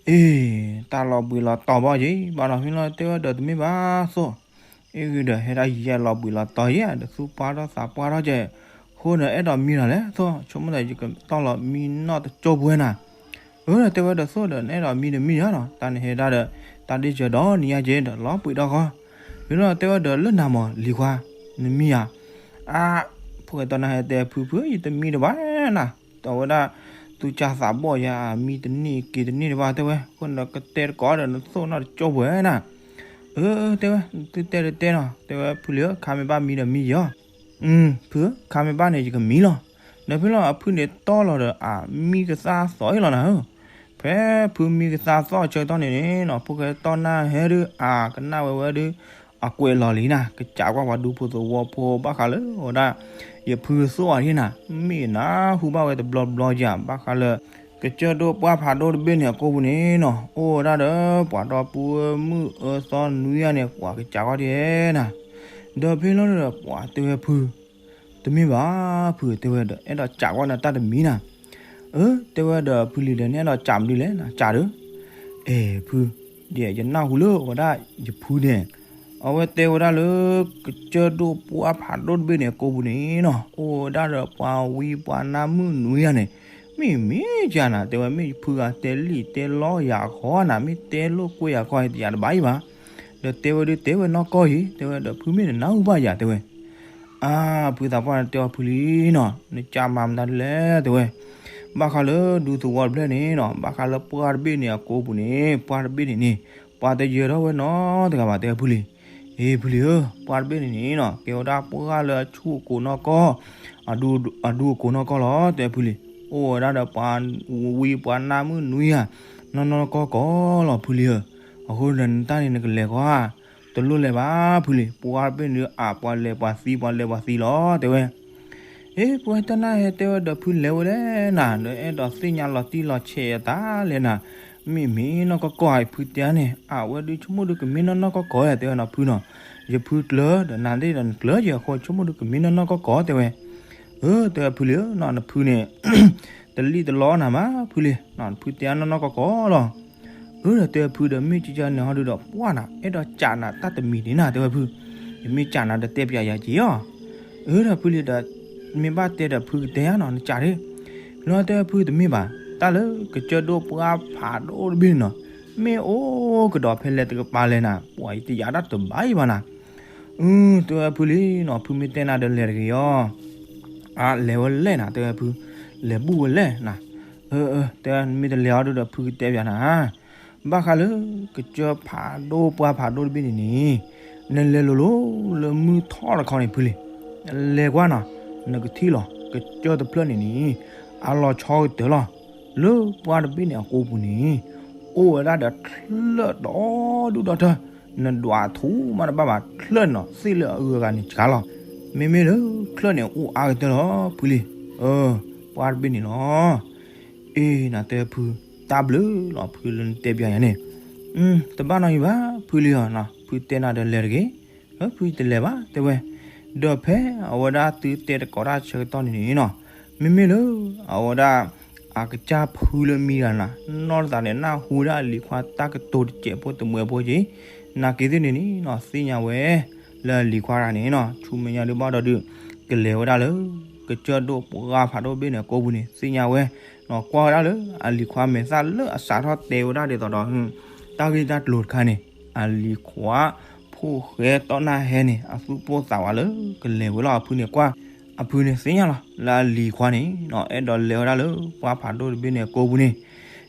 အ့ တၢ်လီၤဘှံးလီၤတီၤဘၣ်က့ၤ ဘၣ်ဒီးဖဲလီၤတဲဝဲဒီးတမ့ၢ်ဘၣ်သိၣ် အ့ဂ့ၤဒီးဟဲဒၣ်ယဲလီၤဘှံးလီၤတီၤယဲ ဒီးသူၣ်ပှၢ်ထီၣ်သးပှၢ်ထီၣ်ကဲ, အဃိဒီးအဲၣ်ဒိးမံလီၤလဲၣ်သိၣ် ဆိကမိၣ်သးယကတီၢ်လီၤမံနီၣ်တကၠိပှဲၤနၤ, အၢ ဒီးတဲဝဲဒီးသိၣ်ဒီးနအဲၣ်ဒိးမံတမံယါနီၤ တၢ်နဟဲဒၣ်ဒီး တၢ်ဒ့ၣ်စၢၤဒီးနံၤညါက့ဒီးလီၤပှံာ်ဒီးဃီ, ဖဲလီၤတဲဝဲဒီးလၢနၤမးလံၤခွါ, နမံယါ, အါ, ဖိၣ်ဃဲတီၢ်နၢ်ဟဲတဲဖုဖု ယတမံတဘၣ်နၤ, တဲဝဲဒၣ် သူၣ်ကၢ်သးဘီၣ်ယၤ မံတန့ၢ်က့ၤတန့ၢ်တဘၣ်တဲဝဲ အဃိဒီးကတဲတကိးဒီးနသိၣ်နီၣ်တကၠိပှဲၤနၤ, အၢ တဲဝဲ, သုတဲတတဲနီၤ တဲဝဲဖုလံၤဧၢ ခါမ့ၢ်ဘၣ်မံဒီးမံယီၤ, ဖုဧၢ ခါမ့ၢ်ဘၣ်န့ၣ် ယကမံလီၤ, ဒီးဖဲလီၤအဖုန့ၣ်တီၢ်လီၤဒီးအမံကသါသီၣ်အံၤလီၤနၤဧၢ, ဖဲဖုမံကသါသီၣ်အဆၢကတီၢ်န့ၣ်န့ၣ်နီၤ ဖိၣ်ဃဲတီၢ်နၢ်ဟဲဒုး အကနၣ်ဝဲဝဲဒုး အကွဲးလီၤလံနၤ ကစးကွၢ်ပှၤဒူဖိသဝီဖိဘၣ်ဃးလၢအဝဲဒၣ် ယဖုသိၣ်အီၤဒၣ်နၤ မ့ၢ်နၢ်ဟူဘၣ်ဝဲတဘျီဘျီယၤ ဘၣ်ဃးလၢ ကစၢၢ်ဒိၣ်ပှၢ်ဖးဒိၣ်တဘ့ၣ်န့ၣ်အကိာ်ပူၤန့ၣ်နီၤ အိၣ်ဝဲဒၣ်ဒီးပှၤဒီပုၢ်ဝဲၢ်မုၣ်အၢသီနွံဂၤန့ၣ် ပှၤကစးကွၢ်ဒၣ်နၤ, ဒီးဖဲလီၤဒီးပှၤတဲဝဲဖု တမ့ၢ်ဘၣ်ဖု တဲဝဲဒီး အဲၣ်ဒိးစးကွၢ်နၤတၢ်တမံၤနၤ, အၢ တဲဝဲဒီးဖုလံၤဒီး နအဲၣ်ဒိးစးမနုၤလဲၣ်နၤ စးဒီး, အဲၣ်ဖု, ဒီးယနၢ်ဟူလၢအဝဲဒၣ်ယဖုန့ၣ် အဝဲတဲဝဲဒၣ်လၢ ကစၢၢ်ဒိၣ်ပှၢ်ဖးဒိၣ်တဘ့ၣ်န့ၣ်အကိာ်ပူၤန့ၣ်နီၤ အိၣ်ဝဲဒၣ်ဒီးပှၤဝံပှၤနါမုၣ်နွံဂၤန့ၣ်, မ့ၢ်မ့ၢ်ကနၤ တဲဝဲ မ့ၢ်ယဖုဂၤတဲလံာ်တဲလီယၤဃီနၤ မ့ၢ်တဲလိာ်ကွဲယၤဃီတယၤတဘၣ်အံၤဘၣ်, ဒီးတဲဝဲဒုးတဲဝဲနီၢ်ကီၢ်အံၤ တဲဝဲဒီးဖုမ့ၢ်နနၢ်ဟူဘၣ်ယၤတဲဝဲ အါ ဖုသးပှၢ်တဲအီၤဖုလံနီၤ နစးမၤမတၤဒ်လဲၣ်တဲဝဲ, ဘၣ်ဃးလၢဒူသဝီတဖျၢၣ်န့ၣ်နီၤ ဘၣ်ဃးလၢပှၢ်တဘ့ၣ်န့ၣ်အကိာ်ပူၤန့ၣ် ပှၢ်တဘ့ၣ်န့ၣ်န့ၣ် ပှၤတယၢၤထီၣ်ဝဲနီတဂၤဘၣ်တဲဖုလံ, အ့ ဖုလံဧၢ ပှၢ်တဘ့ၣ်န့ၣ်န့ၣ်နီၤ ကဲဝဲဒၣ်ပှၢ်လၢအဆူၣ်အကိာ်နီၢ်ကီၢ် အဒူအကိာ်နီၢ်ကီၢ်လီၤတဲဖုလံ, အိၣ်ဝဲဒၣ်ဒီးပှၤဝံပှၤနါမုၣ်နွံဂၤ နီၢ်နီၢ်ကီၢ်ကီၢ်လီၤဖုလံဧၢ, အဃိဒီးနတၢ်န့ၣ်နကလဲၤကွၢ် တလိၣ်လဲၤဘၣ်ဖုလံ, ပှၢ်တဘ့ၣ်န့ၣ်ဒုးအပှၤလဲၤပှၤသံ ပှၤလဲၤပှၤသံလီၤတဲဝဲ, အ့ ပှၤတီၢ်နၢ်ဟဲတဲဝဲဒီးဖုလဲၤဝဲလဲၣ်နၤ ဒီးအဲၣ်ဒိးသ့ၣ်ညါလီၤတံၢ်လီၤဆဲးအသးလဲၣ်နၤ, မ့ၢ်မ့ၢ်နီၢ်ကီၢ်ကီၢ်အံၤဖုတဲန့ၣ် အဝဲဒုးဆိကမိၣ်ဒုးကမ့ၢ်နီၢ်နီၢ်ကီၢ်ကီၢ်ဧါတဲဝဲနီၤဖုနီၤ, ယဖုကျၢၤဒီးနၤသ့ၣ်ဒီးနကျၢၤက့ၤအဃိဆိကမိၣ်ဒုးကမ့ၢ်နီၢ်နီၢ်ကီၢ်ကီၢ်တဲဝဲ, အၢ တဲဝဲဖုလံဧၢ နဖုန့ၣ် တလံၣ်တလီနၤမးဖုလံ, နဖုတဲအါနီၢ်နီၢ်ကီၢ်ကီၢ်လီၤ. အၢ ဒီးတဲဝဲဖုဒီး မ့ၢ်ကကန့ၣ်ဟီဒုဒီးပှၢ်နၤ အဲၣ်ဒိးစးနၤတၢ်တမံၤန့ၣ်နၤ တဲဝဲဖု, ယမ့ၢ်စးနၤဒီးတဲပျးယၤက့ၤအီၤ. အၢ ဒီးဖုလံဒီး မ့ၢ်ဘၣ်တဲဒီးဖုကတဲဧါနီၤ နစးဒၣ်. လီၤတဲဝဲဖုတမ့ၢ်ဘၣ်, တၢ်လၢကစၢၢ်ဒိၣ်ပှၢ်ဖးဒိၣ်တဘ့ၣ်န့ၣ်နီၤ, မ့ၢ်အိၣ်ကဒီးဖဲလဲၣ်တကပၤလဲၣ်နၤ, ပှၤယတယာ်ဒၣ်တဘၣ်အံၤဘၣ်နၤ. အၢ တဲဝဲဖုလံနီၤ ဖုမ့ၢ်တဲနၤဒီးလဲၤတဂ့ၤအီၤ. အါ လဲၤဝဲလဲၣ်နၤ တဲဝဲဖု, လဲၤဘူၣ်ဝဲလဲၣ်နၤ. အၢ အၢ တဲဝဲ နမ့ၢ်တလဲၤအီၤဒုဒီးဖုကတဲပျးနၤ. ဘၣ်ဃးလၢ ကစၢၢ်ဖးဒိၣ်ပှၢ်ဖးဒိၣ်တဘ့ၣ်န့ၣ်န့ၣ်, နလဲၤလိၤလိၤလၢမုၢ်ထီၣ်တခီန့ၣ်ဖုလံ, လဲၤကွၢ်နီၤ, နကထံၣ်လီၤ ကစၢၢ်တဖျၢၣ်န့ၣ်န့ၣ်, အလီၤဆီကတၢၢ်လီၤ. လၢပှၢ်တဘ့ၣ်န့ၣ်အကိာ်ပူၤန့ၣ်, အိၣ်ဝဲဒၣ်ဒီးချၢၣ်ဒီဒူၣ်ဒီထၢ, နဒွးထူမးတဘၣ်ဘၣ် ချၢၣ်န့ၣ်နီၤ သ့ၣ်လၢအဂုၤအဂၤန့ၣ်စှၤလီၤ. မ့မ့ၢ်လၢချၢၣ်န့ၣ်အိၣ်အါကတၢၢ်လီၤဖုလံ. အၢ ပှၢ်တဘ့ၣ်န့ၣ်လီၤ. အ့ နတဲဖု, တၢ်ဘျုးလီၤဖုလၢနတဲပျးယၤန့ၣ်. တဘၣ်နီတမံၤဘၣ်ဖုလံဧၢ, ဖုတဲနၤဒီးလဲၤတဂ့ၤ. ဖုတလဲၤဘၣ်တဲဝဲ. ဒီးဖဲအဝဲဒၣ်သုတဲတကိးတၢ်ဆၢကတီၢ်န့ၣ်န့ၣ်နီၤ, မ့မ့ၢ်လၢ အဝဲဒၣ် အကစၢ်ဖုလၢမံဂၤနၤ, နီၢ်တသးန့ၣ် နၢ်ဟူဒၣ်အလံၤခွါတၢ်ကတိၤတစဲးဖိတမှဲးဖိက့ၤ, နာ်က့ၤသ့ၣ်န့ၣ်န့ၣ်နီၤ သ့ၣ်ညါဝဲ လၢအလံၤခွါတဂၤန့ၣ်နီၤ ဆူမဲာ်ညါဒုးဘၣ်ဒီးဒုး ကလဲၤဝဲဒၣ်လၢ ကစၢၢ်ဒိၣ်ပှၢ်ဖးဒိၣ်တဘ့ၣ်န့ၣ်အကိာ်ပူၤန့ၣ် သ့ၣ်ညါဝဲ, ကွၢ်ဝဲဒၣ်လၢအလံၤခွါမဲာ်သၣ်လၢအစးထီၣ်တဲဝဲဒၣ်ဒ်သိးဒီး တၢ်ဂ့ၢ်တၢ်ကျိၤတခါန့ၣ်, အလံၤခွါ ဖိၣ်ဃဲတီၢ်နၢ်ဟဲန့ၣ် အသူၣ်ပိၢ်သးဝးလၢကလဲၤဝဲလီၤအဖုန့ၣ်ကွၢ်, အဖုန့ၣ်သ့ၣ်ညါလီၤ လၢအလံၤခွါန့ၣ်နီၤ အဲၣ်ဒိးလဲၤဝဲဒၣ်လၢပှၢ်ဖးဒိၣ်တဘ့ၣ်န့ၣ်အကိာ်ပူၤန့ၣ်,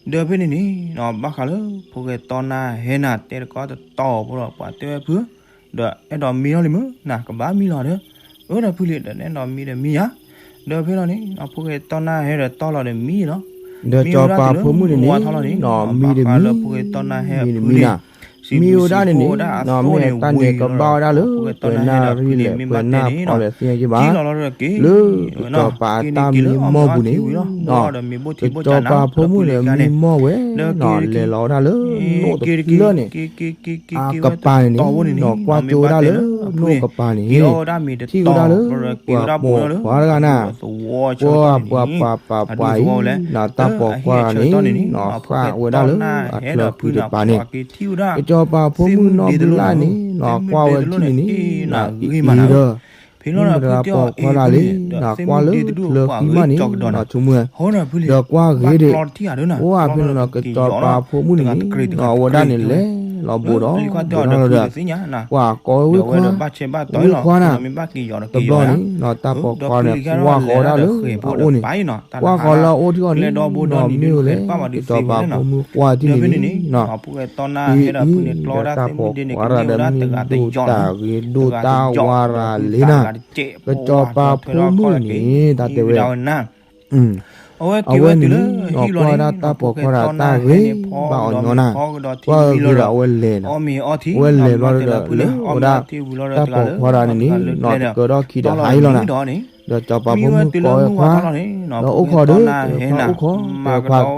ဒီးဖဲန့ၣ်န့ၣ်နီၤ ဘၣ်ဃးလၢဖိၣ်ဃဲတီၢ်နၢ်ဟဲနၤ တဲတကီၢ်တတီၤဖိဒီးပှၤတဲဝဲဖု ဒီးအဲၣ်ဒိးမံလီၤလံမ့ၢ်နၤ ကဘၣ်မံလီၤဒီး, အၢ ဒီးဖုလံဒီးအဲၣ်ဒိးမံဒီးမံယၤ, ဒီးဖဲလီၤန့ၣ် ဖိၣ်ဃဲတီၢ်နၢ်ဟဲဒီးတီၢ်လီၤဒီးမံလီၤ, ဒီးစီၤပၤဖိမုၣ်န့ၣ်န့ၣ်နီၤ မံဒီးမံ, ဘၣ်ဃးလၢဖိၣ်ဃဲတီၢ်နၢ်ဟဲအဖုလံ, မံဒီးမံနၤ မ့ၢ်ဝဲဒၣ်န့ၣ်န့ၣ် မ့ၢ်အတၢ်န့ၣ်ကဘၣ်ဝဲဒၣ်လၢ ပှဲၤနၣ်ရံၣ်လဲၣ် ပှဲၤနၣ်ဖီလဲၣ်သ့ၣ်ညါက့ဘၣ်, လၢကစီၤပၤအတၢ်မံမီၢ်ပူၤန့ၣ် ကစီၤပၤဖိမုၣ်န့ၣ်မံမီၢ်ဝဲ လဲၤလီၤဝဲဒၣ်လၢနိၣ်တဖျၢၣ်န့ၣ် အကပၤန့ၣ်န့ၣ် ကွၢ်ကၠိဝဲဒၣ်လၢနိၣ်ကပၤန့ၣ် ထံၣ်ဝဲဒၣ်လၢ ပှၤပိာ်ခွါတဂၤန့ၣ် ပှၤပှၤပှၤပှၤအံၤ တၢ်ပိာ်ခွါတဂၤန့ၣ် ဃၣ်ဝဲဒၣ်လၢအချၢဖုတပၤန့ၣ် ကစီၤပၤဖိမုၣ်နီၢ်ဘုလၣ်န့ၣ် ကွၢ်ဝဲထံၣ်န့ၣ်န့ၣ် အံၤဒီး မ့ၢ်မတၤပိာ်ခွါတဂၤလဲၣ် ကွၢ်လၢချၢဃံမးန့ၣ် ဆိကမိၣ်ဝဲ ဒီးကွၢ်ဂ့ၤဒံး အိၣ်အဖဲန့ၣ်ဒီး ကစီၤပၤဖိမုၣ်န့ၣ်န့ၣ် အဝဲဒၣ်န့ၣ်လဲၤလီၤဘိးဒီး ဘိးထီၣ်လီၤဒီး ပှၤကိးဝဲခွါ ဝဲခွါနၤ တဘျီန့ၣ် တၢ်ပိာ်ခွါန့ၣ် ကွၢ်ဃီဝဲဒၣ်လၢအအိၣ်န့ၣ် ကွၢ်ဃီလၢအအိၣ်ထံအီၤန့ၣ် မ့ၢ်ဝဲလဲၣ် ကစီၤပၤဖိမုၣ်ကွၢ်ထံၣ်န့ၣ်န့ၣ် အံၤအံၤ ဒီးတၢ်ပိာ်ခွါတဂၤန့ၣ် မ့ၢ်ဒိၣ်တၢ်ဂ့ၤဒိၣ်တၢ်ဝါရၤလံနၤ, ကစီၤပၤဖိမုၣ်န့ၣ် တၢ်တဲဝဲ အဝဲတုၤလၢ ကွၢ်ဝဲဒၣ်တၢ်ပိာ်ခွါတဂၤတၢ်ဂ့ၤ ဘၣ်အီၤညီနၤ, ကွၢ်ဂ့ၤဒီးအဝဲလဲၤလီၤ, အဝဲလဲၤဘျီဒီး လၢဝဲဒၣ် တၢ်ပိာ်ခွါတဂၤန့ၣ်န့ၣ် နီၢ်တကၢထီၣ်ခံဒီးဟးအံၤလီၤနၤ, ဒီးကစီၤပၤဖိမုၣ်ကိးဝဲခွါ, ဒီးအိၣ်ခိးဒီး အိၣ်ခိး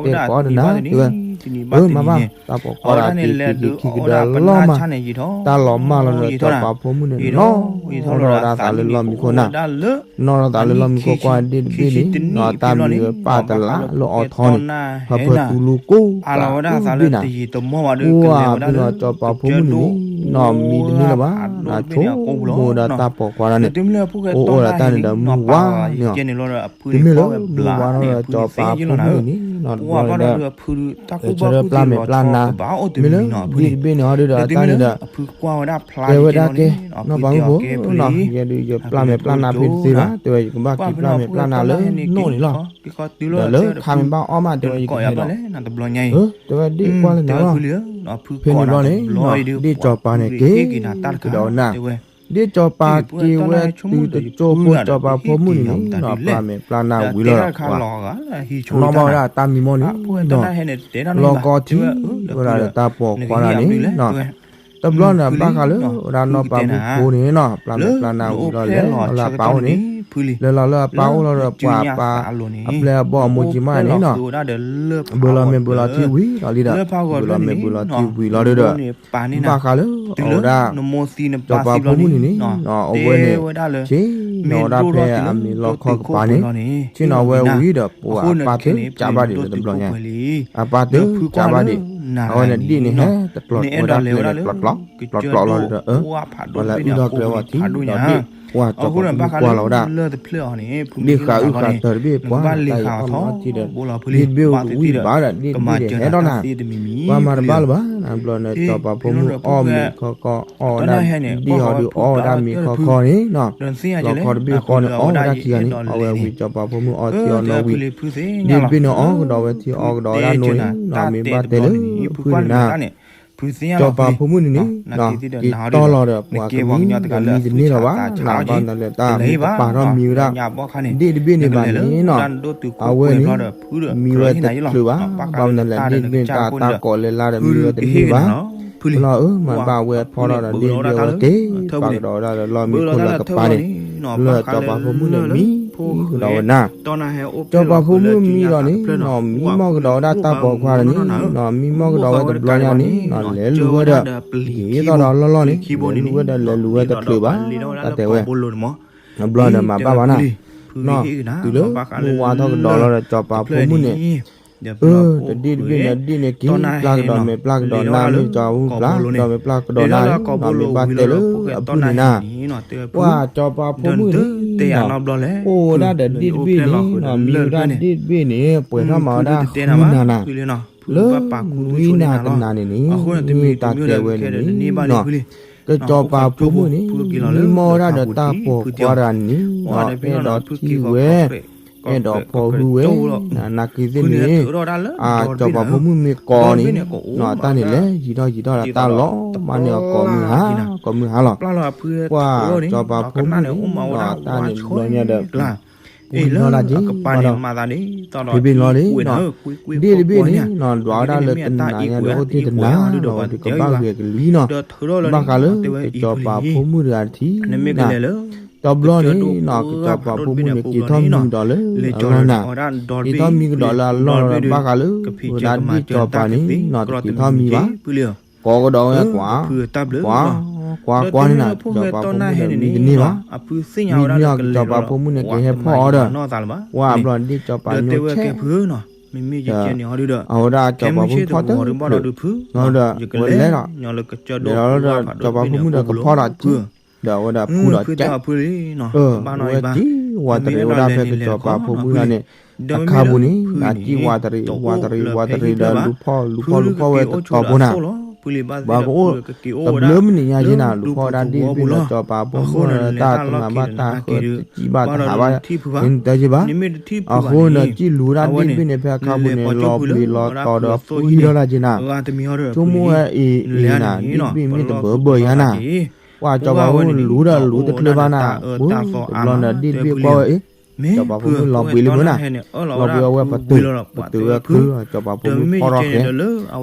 တဲခွါတနၤ တဲဝဲ, အၢ မၤဘၣ် တၢ်ပိာ်ခွါတဂၤက့ၤက့ၤခံကဒီးလီၤမး, တၢ်လီၤမၢ်လီၤဒီး ကစီၤပၤဖိမုၣ်န့ၣ် နီၢ်ထီၣ်ဒီးသးလၢလီၢ်မံခိၣ်နၤ, နီၢ်ထီၣ်သးလၢလီၢ်မံခိၣ်ကွၢ်ဒ့ၣ်တဘ့ၣ်န့ၣ် နီၢ်တၢ်မံၤဝဲပၢ်တလးလၢအီၤထီန့ၣ် ဖၢဖၢတူလူကိၢ် ပာ်လီၤဝဲဒၣ်သးလၢတယံာ်တမီၢ်ဘၣ်ဒီး ကလဲၤဝဲဒၣ် ကစီၤပၤဖိမုၣ်န့ၣ်န့ၣ် နီၢ်မံတန့ၢ်လၢၤဘၣ်, နဆိကမိၣ်ဒီးတၢ်ပိာ်ခွါတဂၤန့ၣ် အိၣ်အိၣ်ဒီးတၢ်န့ၣ်ဒီးမုၢ်ဝါန့ၣ်လီၤ, တမ့ၢ်လၢမုၢ်ဝါထီၣ်ဒီးကစီၤပၤဖိမုၣ်န့ၣ်န့ၣ် နီၢ်တဘျီန့ၣ်ဒီး ဆၢထၢၣ်ပျၢ်မဲာ်ပျၢ်နါ, မ့ၢ်လၢဒ့ၣ်တဘ့ၣ်န့ၣ်ဟီဒီးတၢ်န့ၣ်ဒီး တဲဝဲဒၣ်ကဲ နီၢ်ပၤမုၣ်ဖိနီၤ ယဲဒုးယပျၢ်မဲာ်ပျၢ်နါဖဲတသ့ဘၣ်, တဲဝဲယကဘၣ်က့ၤပျၢ်မဲာ်ပျၢ်နါလၢနိၣ်န့ၣ်လီၤ, ဒီးလၢခါမ့ၢ်ဘၣ်အီၣ်မး တဲဝဲယကဟဲဒီး တဲဝဲဒ့ၣ်ကွၢ်လၢနၤလီၤ, ဖဲန့ၣ်ဘျီန့ၣ် ဒ့ၣ်စီၤပၤန့ၣ်က့ၤကဒီးနၤ, ဒ့ၣ်စီၤပၤက့ၤဝဲတုၤတကၠိဖိ စီၤပၤဖိမုၣ်န့ၣ်န့ၣ် ပျၢ်မဲာ်ပျၢ်နါဝံၤလီၤဒီး နီၣ်ဘၣ်ဝဲဒၣ်တၢ်မံမီၢ်န့ၣ် လီၤကီထံၣ်ဝဲဒၣ်တၢ်ပိာ်ခွါတဂၤန့ၣ်နီၤ, တဘျီန့ၣ်ဘၣ်ဃးလၢဝဲဒၣ်နီၢ်ပၤမုၣ်ဖိန့ၣ်နီၤ, ပျၢ်မဲာ်ပျၢ်နါဝံၤလီၤ လဲၤလီၤလၢအပၢ်အိၣ်န့ၣ်, လဲၤလီၤလၢအပၢ်အိၣ်လီၤဒီးပှၤပၢ် အပျဲၢ်အဘီၣ်အမိၢ်ကၠံမးန့ၣ်နီၤ, ဘၢလီၤမဲာ်ဘၢလီၤထံဝံၤလီၤလံဒီး, ဘၢလီၤမဲာ်ဘၢလီၤထံဝံၤလီၤဒီး ဘၣ်ဃးလၢအဝဲဒၣ် စီၤပၤဖိမုၣ်န့ၣ်န့ၣ် အဝဲန့ၣ် ဆ့ၣ်နီၤဝဲဒၣ်ဖဲအမ့ၢ်လီခီၣ်ကပၤန့ၣ်, ဆ့ၣ်နီၤဝဲဝံၤဒီး ပှၤအပၢ်တကးဘၣ်ဒံးလၢတဘျီညါ, အပၢ်တကးဘၣ်ဒံး, အဝဲန့ၣ်ဒ့ၣ်န့ၣ် ဟဲတကျိၤဝဲဒၣ်ကျဲန့ၣ် ပျီပျီလီၤဒီး ပှၤလၢအုၣ်ထီၣ်ကျဲဝဲထံဒီးဒ့ၣ်, ပှၤစီၤပၤဖိမုၣ်ကွၢ်လီၤဝဲဒၣ် ဒ့ၣ်ဃးအုၣ်ဃးတၢၤတဘ့ၣ် ပှၤတၢ်အံၤအီၣ်မၤထံဒီး ဒ့ၣ်တဘ့ၣ်အိၣ်တဝံၣ်ဘၣ်ဒီး ဒ့ၣ်တဘ့ၣ်န့ၣ်ဟဲဒီးနၤ, ပှၤမၤတဘၣ်လၢၤဘၣ်, ဘျီန့ၣ် စီၤပၤဖိမုၣ်အီၣ်မ့ၤခီခီ အီၣ်ဝဲဒၣ်ဒ့ၣ်ဟီဒီး အီၣ်ဝဲဒၣ်မ့ၤခီခီန့ၣ်နီၤ, လီခီတဘ့ၣ်ဃီန့ၣ် အီၣ်ဝဲဒၣ်ခံဂၤန့ၣ် အဝဲဝံၤ စီၤပၤဖိမုၣ်အီထံအီနိဝံၤ, ဒ့ၣ်တဘ့ၣ်န့ၣ်အီၣ်ကဒီးဝဲထံအီကဒီးဝဲဒၣ်နိန့ၣ်နီၤ, မ့ၢ်ဘၣ်တဲလၢဖုန့ၣ်နၤ စီၤပၤဖိမုၣ်န့ၣ်န့ၣ် က့ၤတီၢ်လီၤဒီးပှၤကမံဒီးမံတန့ၢ်လၢၤဘၣ်, ဘၣ်မနုၤလဲၣ်တၢ်မ့ၢ်တပာ်ထီၣ်မံၤဝဲဒၣ် ဒ့ၣ်တဘ့ၣ်န့ၣ်ဘၣ်န့ၣ်နီၤ, အဝဲန့ၣ် မံဝဲတချုးဘၣ်, ဘၣ်မနုၤလဲၣ် ဒ့ၣ်တဘ့ၣ်န့ၣ်တၢ်တၢ်ကိးလဲၤလၢဒီးမံဝဲတန့ၢ်ဘၣ်, လီၤအၢ မၤဘၣ်ဝဲဖီထီၣ်ဒီးဒ့ၣ်တဘ့ၣ်အဝဲက့ၤ ပာ်ကဒီးဝဲဒၣ်လၢလီၢ်မံခိၣ်လၢကပၤန့ၣ်, လၢစီၤပၤဖိမုၣ်န့ၣ်မံကဒီးဝဲနၤ စီၤပၤဖိမုၣ်မံလီၤန့ၣ်နီၤ, မံမီၢ်ကဒီးဝဲဒၣ်တၢ်ပိာ်ခွါန့ၣ်နီၤ, မံမီၢ်ကဒီးဝဲတဘျီညါန့ၣ်နီၤ, လဲၤလူၤဝဲဒီး က့ၤသီၣ်ဒီးလီၢ်လီၢ်န့ၣ် လဲၤလူၤဝဲဒီးလဲၤလူၤဝဲတချုးဘၣ်, တၢ်တဲဝဲ တဘျီန့ၣ်မၤဘၣ်ဘၣ်နၤ, တုၤလၢမုၢ်ဝါထီၣ်ကဒီးလီၤဒီးစီၤပၤဖိမုၣ်န့ၣ် အၢ တဒ့ၣ်တဘ့ၣ်န့ၣ် ဒ့ၣ်န့ၣ်က့ၤ ပျၢ်ကဒီးမဲာ်ပျၢ်ကဒီးနါ မ့ၢ်စီၤပၤဖိမုၣ်ပျၢ် ဒီးမဲာ်ပျၢ်ကဒီးနါန့ၣ်နီၤ, မ့ၢ်ဘၣ်တဲလၢအဖုန့ၣ်နၤ, ပှၤစီၤပၤဖိမုၣ်န့ၣ်နီၤ, အိၣ်ဝဲဒၣ်ဒီးဒ့ၣ်တဘ့ၣ်န့ၣ်နီၤ, မံဝဲဒၣ်ဒ့ၣ်တဘ့ၣ်န့ၣ် ပှဲၤထီၣ်မၤဝဲဒၣ်ဃုနၤနၤ, လၢဝံနၤတနၤန့ၣ်န့ၣ် မ့ၢ်တၢ်တဲဝဲန့ၣ်န့ၣ်နီၤ, ကစီၤပၤဖိမုၣ်န့ၣ် မံမီၢ်ဝဲဒၣ်ဒီးတၢ်ပိာ်ခွါတဂၤန့ၣ်နီၤ, အဲၣ်ဒိးထံၣ်ဝဲ အဲၣ်ဒိးဖီၣ်ဟုဝဲ, နာ်က့သ့ၣ်န့ၣ် အစီၤပၤဖိမုၣ်မ့ၢ်ကိးန့ၣ်နီၤ, တၢ်န့ၣ်လဲၤယံၤထီၣ်ယံၤထီၣ်ဒီးတၢ်လီၤမၢ်န့ၢ်အီၤကိးမုၢ်ဟါ ကိးမုၢ်ဟါလီၤ, ပှၤစီၤပၤဖိမုၣ်န့ၣ်နီၤ တၢ်န့ၣ်တဘျီညါဒီး ဝံၤလီၤဒၣ်က့ၤဘၣ်ဒီး ဖဲဖဲန့ၣ်လီၤန့ၣ်နီၤ, ဒ့ၣ်တဘ့ၣ်န့ၣ်နီၤ ဒွးဝဲဒၣ်လၢတနၤညါဒီးအိၣ်တ့ၢ်တနၤနီၤ ဒီးကဘၣ်ဂဲၤကလံၤနီၤ, ဘၣ်ဃးလၢကစီၤပၤဖိမုၣ်တဂၤတထံၣ်နၤ, တဘျီန့ၣ်နီၤ ကစီၤပၤဖိမုၣ်န့ၣ် က့ၤထီၣ်မံကဒီးလၢအလီၢ်နၤ, က့ၤထီၣ်မံကဒီးလၢအလီၢ်ဒီး ဘၣ်ဃးလၢ ဝဲဒၣ်ဒ့ၣ်စီၤပၤန့ၣ်နီၤ တက့ၤထီၣ်မံဘၣ်, ကိးကဒီးဝဲကွၢ်, ကွၢ်, ကွၢ်ကွၢ်န့ၣ်နီၤ ကစီၤပၤဖိမုၣ်ဒီးမံတန့ၢ်ဘၣ်, မံတန့ၢ်အီၤ ကစီၤပၤဖိမုၣ်န့ၣ်ကဟဲဖီၣ်အီၤဒီး, ဝဲအဘျီဒ့ၣ်စီၤပၤညိဆဲး အဝဲဒၣ်စီၤပၤဖိမုၣ်ဖီတဖျၢၣ်, ဒီးဝဲလဲၤဒီး, ဒီးလီၤဒီးစီၤပၤဖိမုၣ်ဒီးကဖီၣ်ဒီးစ့, ဒီးအဝဲဒၣ်ဖူဒီးကဲး, ဒီးအဝဲဒၣ်စံၣ်ဝးတရံးဝဲဒၣ်ဖဲကစီၤပၤဖိမုၣ်န့ၣ်, အခါပူၤန့ၣ် အစံၣ်ဝးတရံး ဝးတရံး ဝးတရံးဒီးလူၤဖီၣ် လူၤဖီၣ်လူၤဖီၣ်ဝဲတတီၤဖိနၤ, ဘၣ်ကအိၣ်တဘျုးမုၢ်နံၤညါက့နၤ လူၤဖီၣ်ဝဲဒၣ်ဒ့ၣ်တဘ့ၣ်န့ၣ် စီၤပၤဖိမုၣ်တၢ်တမၤဘၣ်တၢ်ဃၢ တစံၣ်ဘၣ်တဟးဘၣ်, က့နတၢ်က့ဘၣ်, အဃိန့ၣ်စံၣ်လူၤဝဲဒၣ်ဒ့ၣ်တဘ့ၣ်န့ၣ် ဖဲအခါပူၤန့ၣ် လီၤဘှံးလီၤတီၤဒီးသူၣ်ဟံၣ်ထီၣ်ဒၣ်က့နၤ, ဆိကမိၣ်ဝဲအံၤအံၤနၤ ဒ့ၣ်တဘ့ၣ်မ့ၢ်တဘၢဘၢယါနၤ, ပှၤစီၤပၤဖိမုၣ်လူၤဒီးလူၤတချုးဘၣ်နၤ, တဘျီန့ၣ်ဒ့ၣ်တဘ့ၣ်ကွၢ်ဝဲအံၤ စီၤပၤဖိမုၣ်လီၤဘှံးလံမ့ၢ်နၤ, လီၤဘှံးအဝဲပတုာ်, ပတုာ်ဝဲခုဒီးစီၤပၤဖိမုၣ်ဖီၣ်ထီၣ်ဃဲ,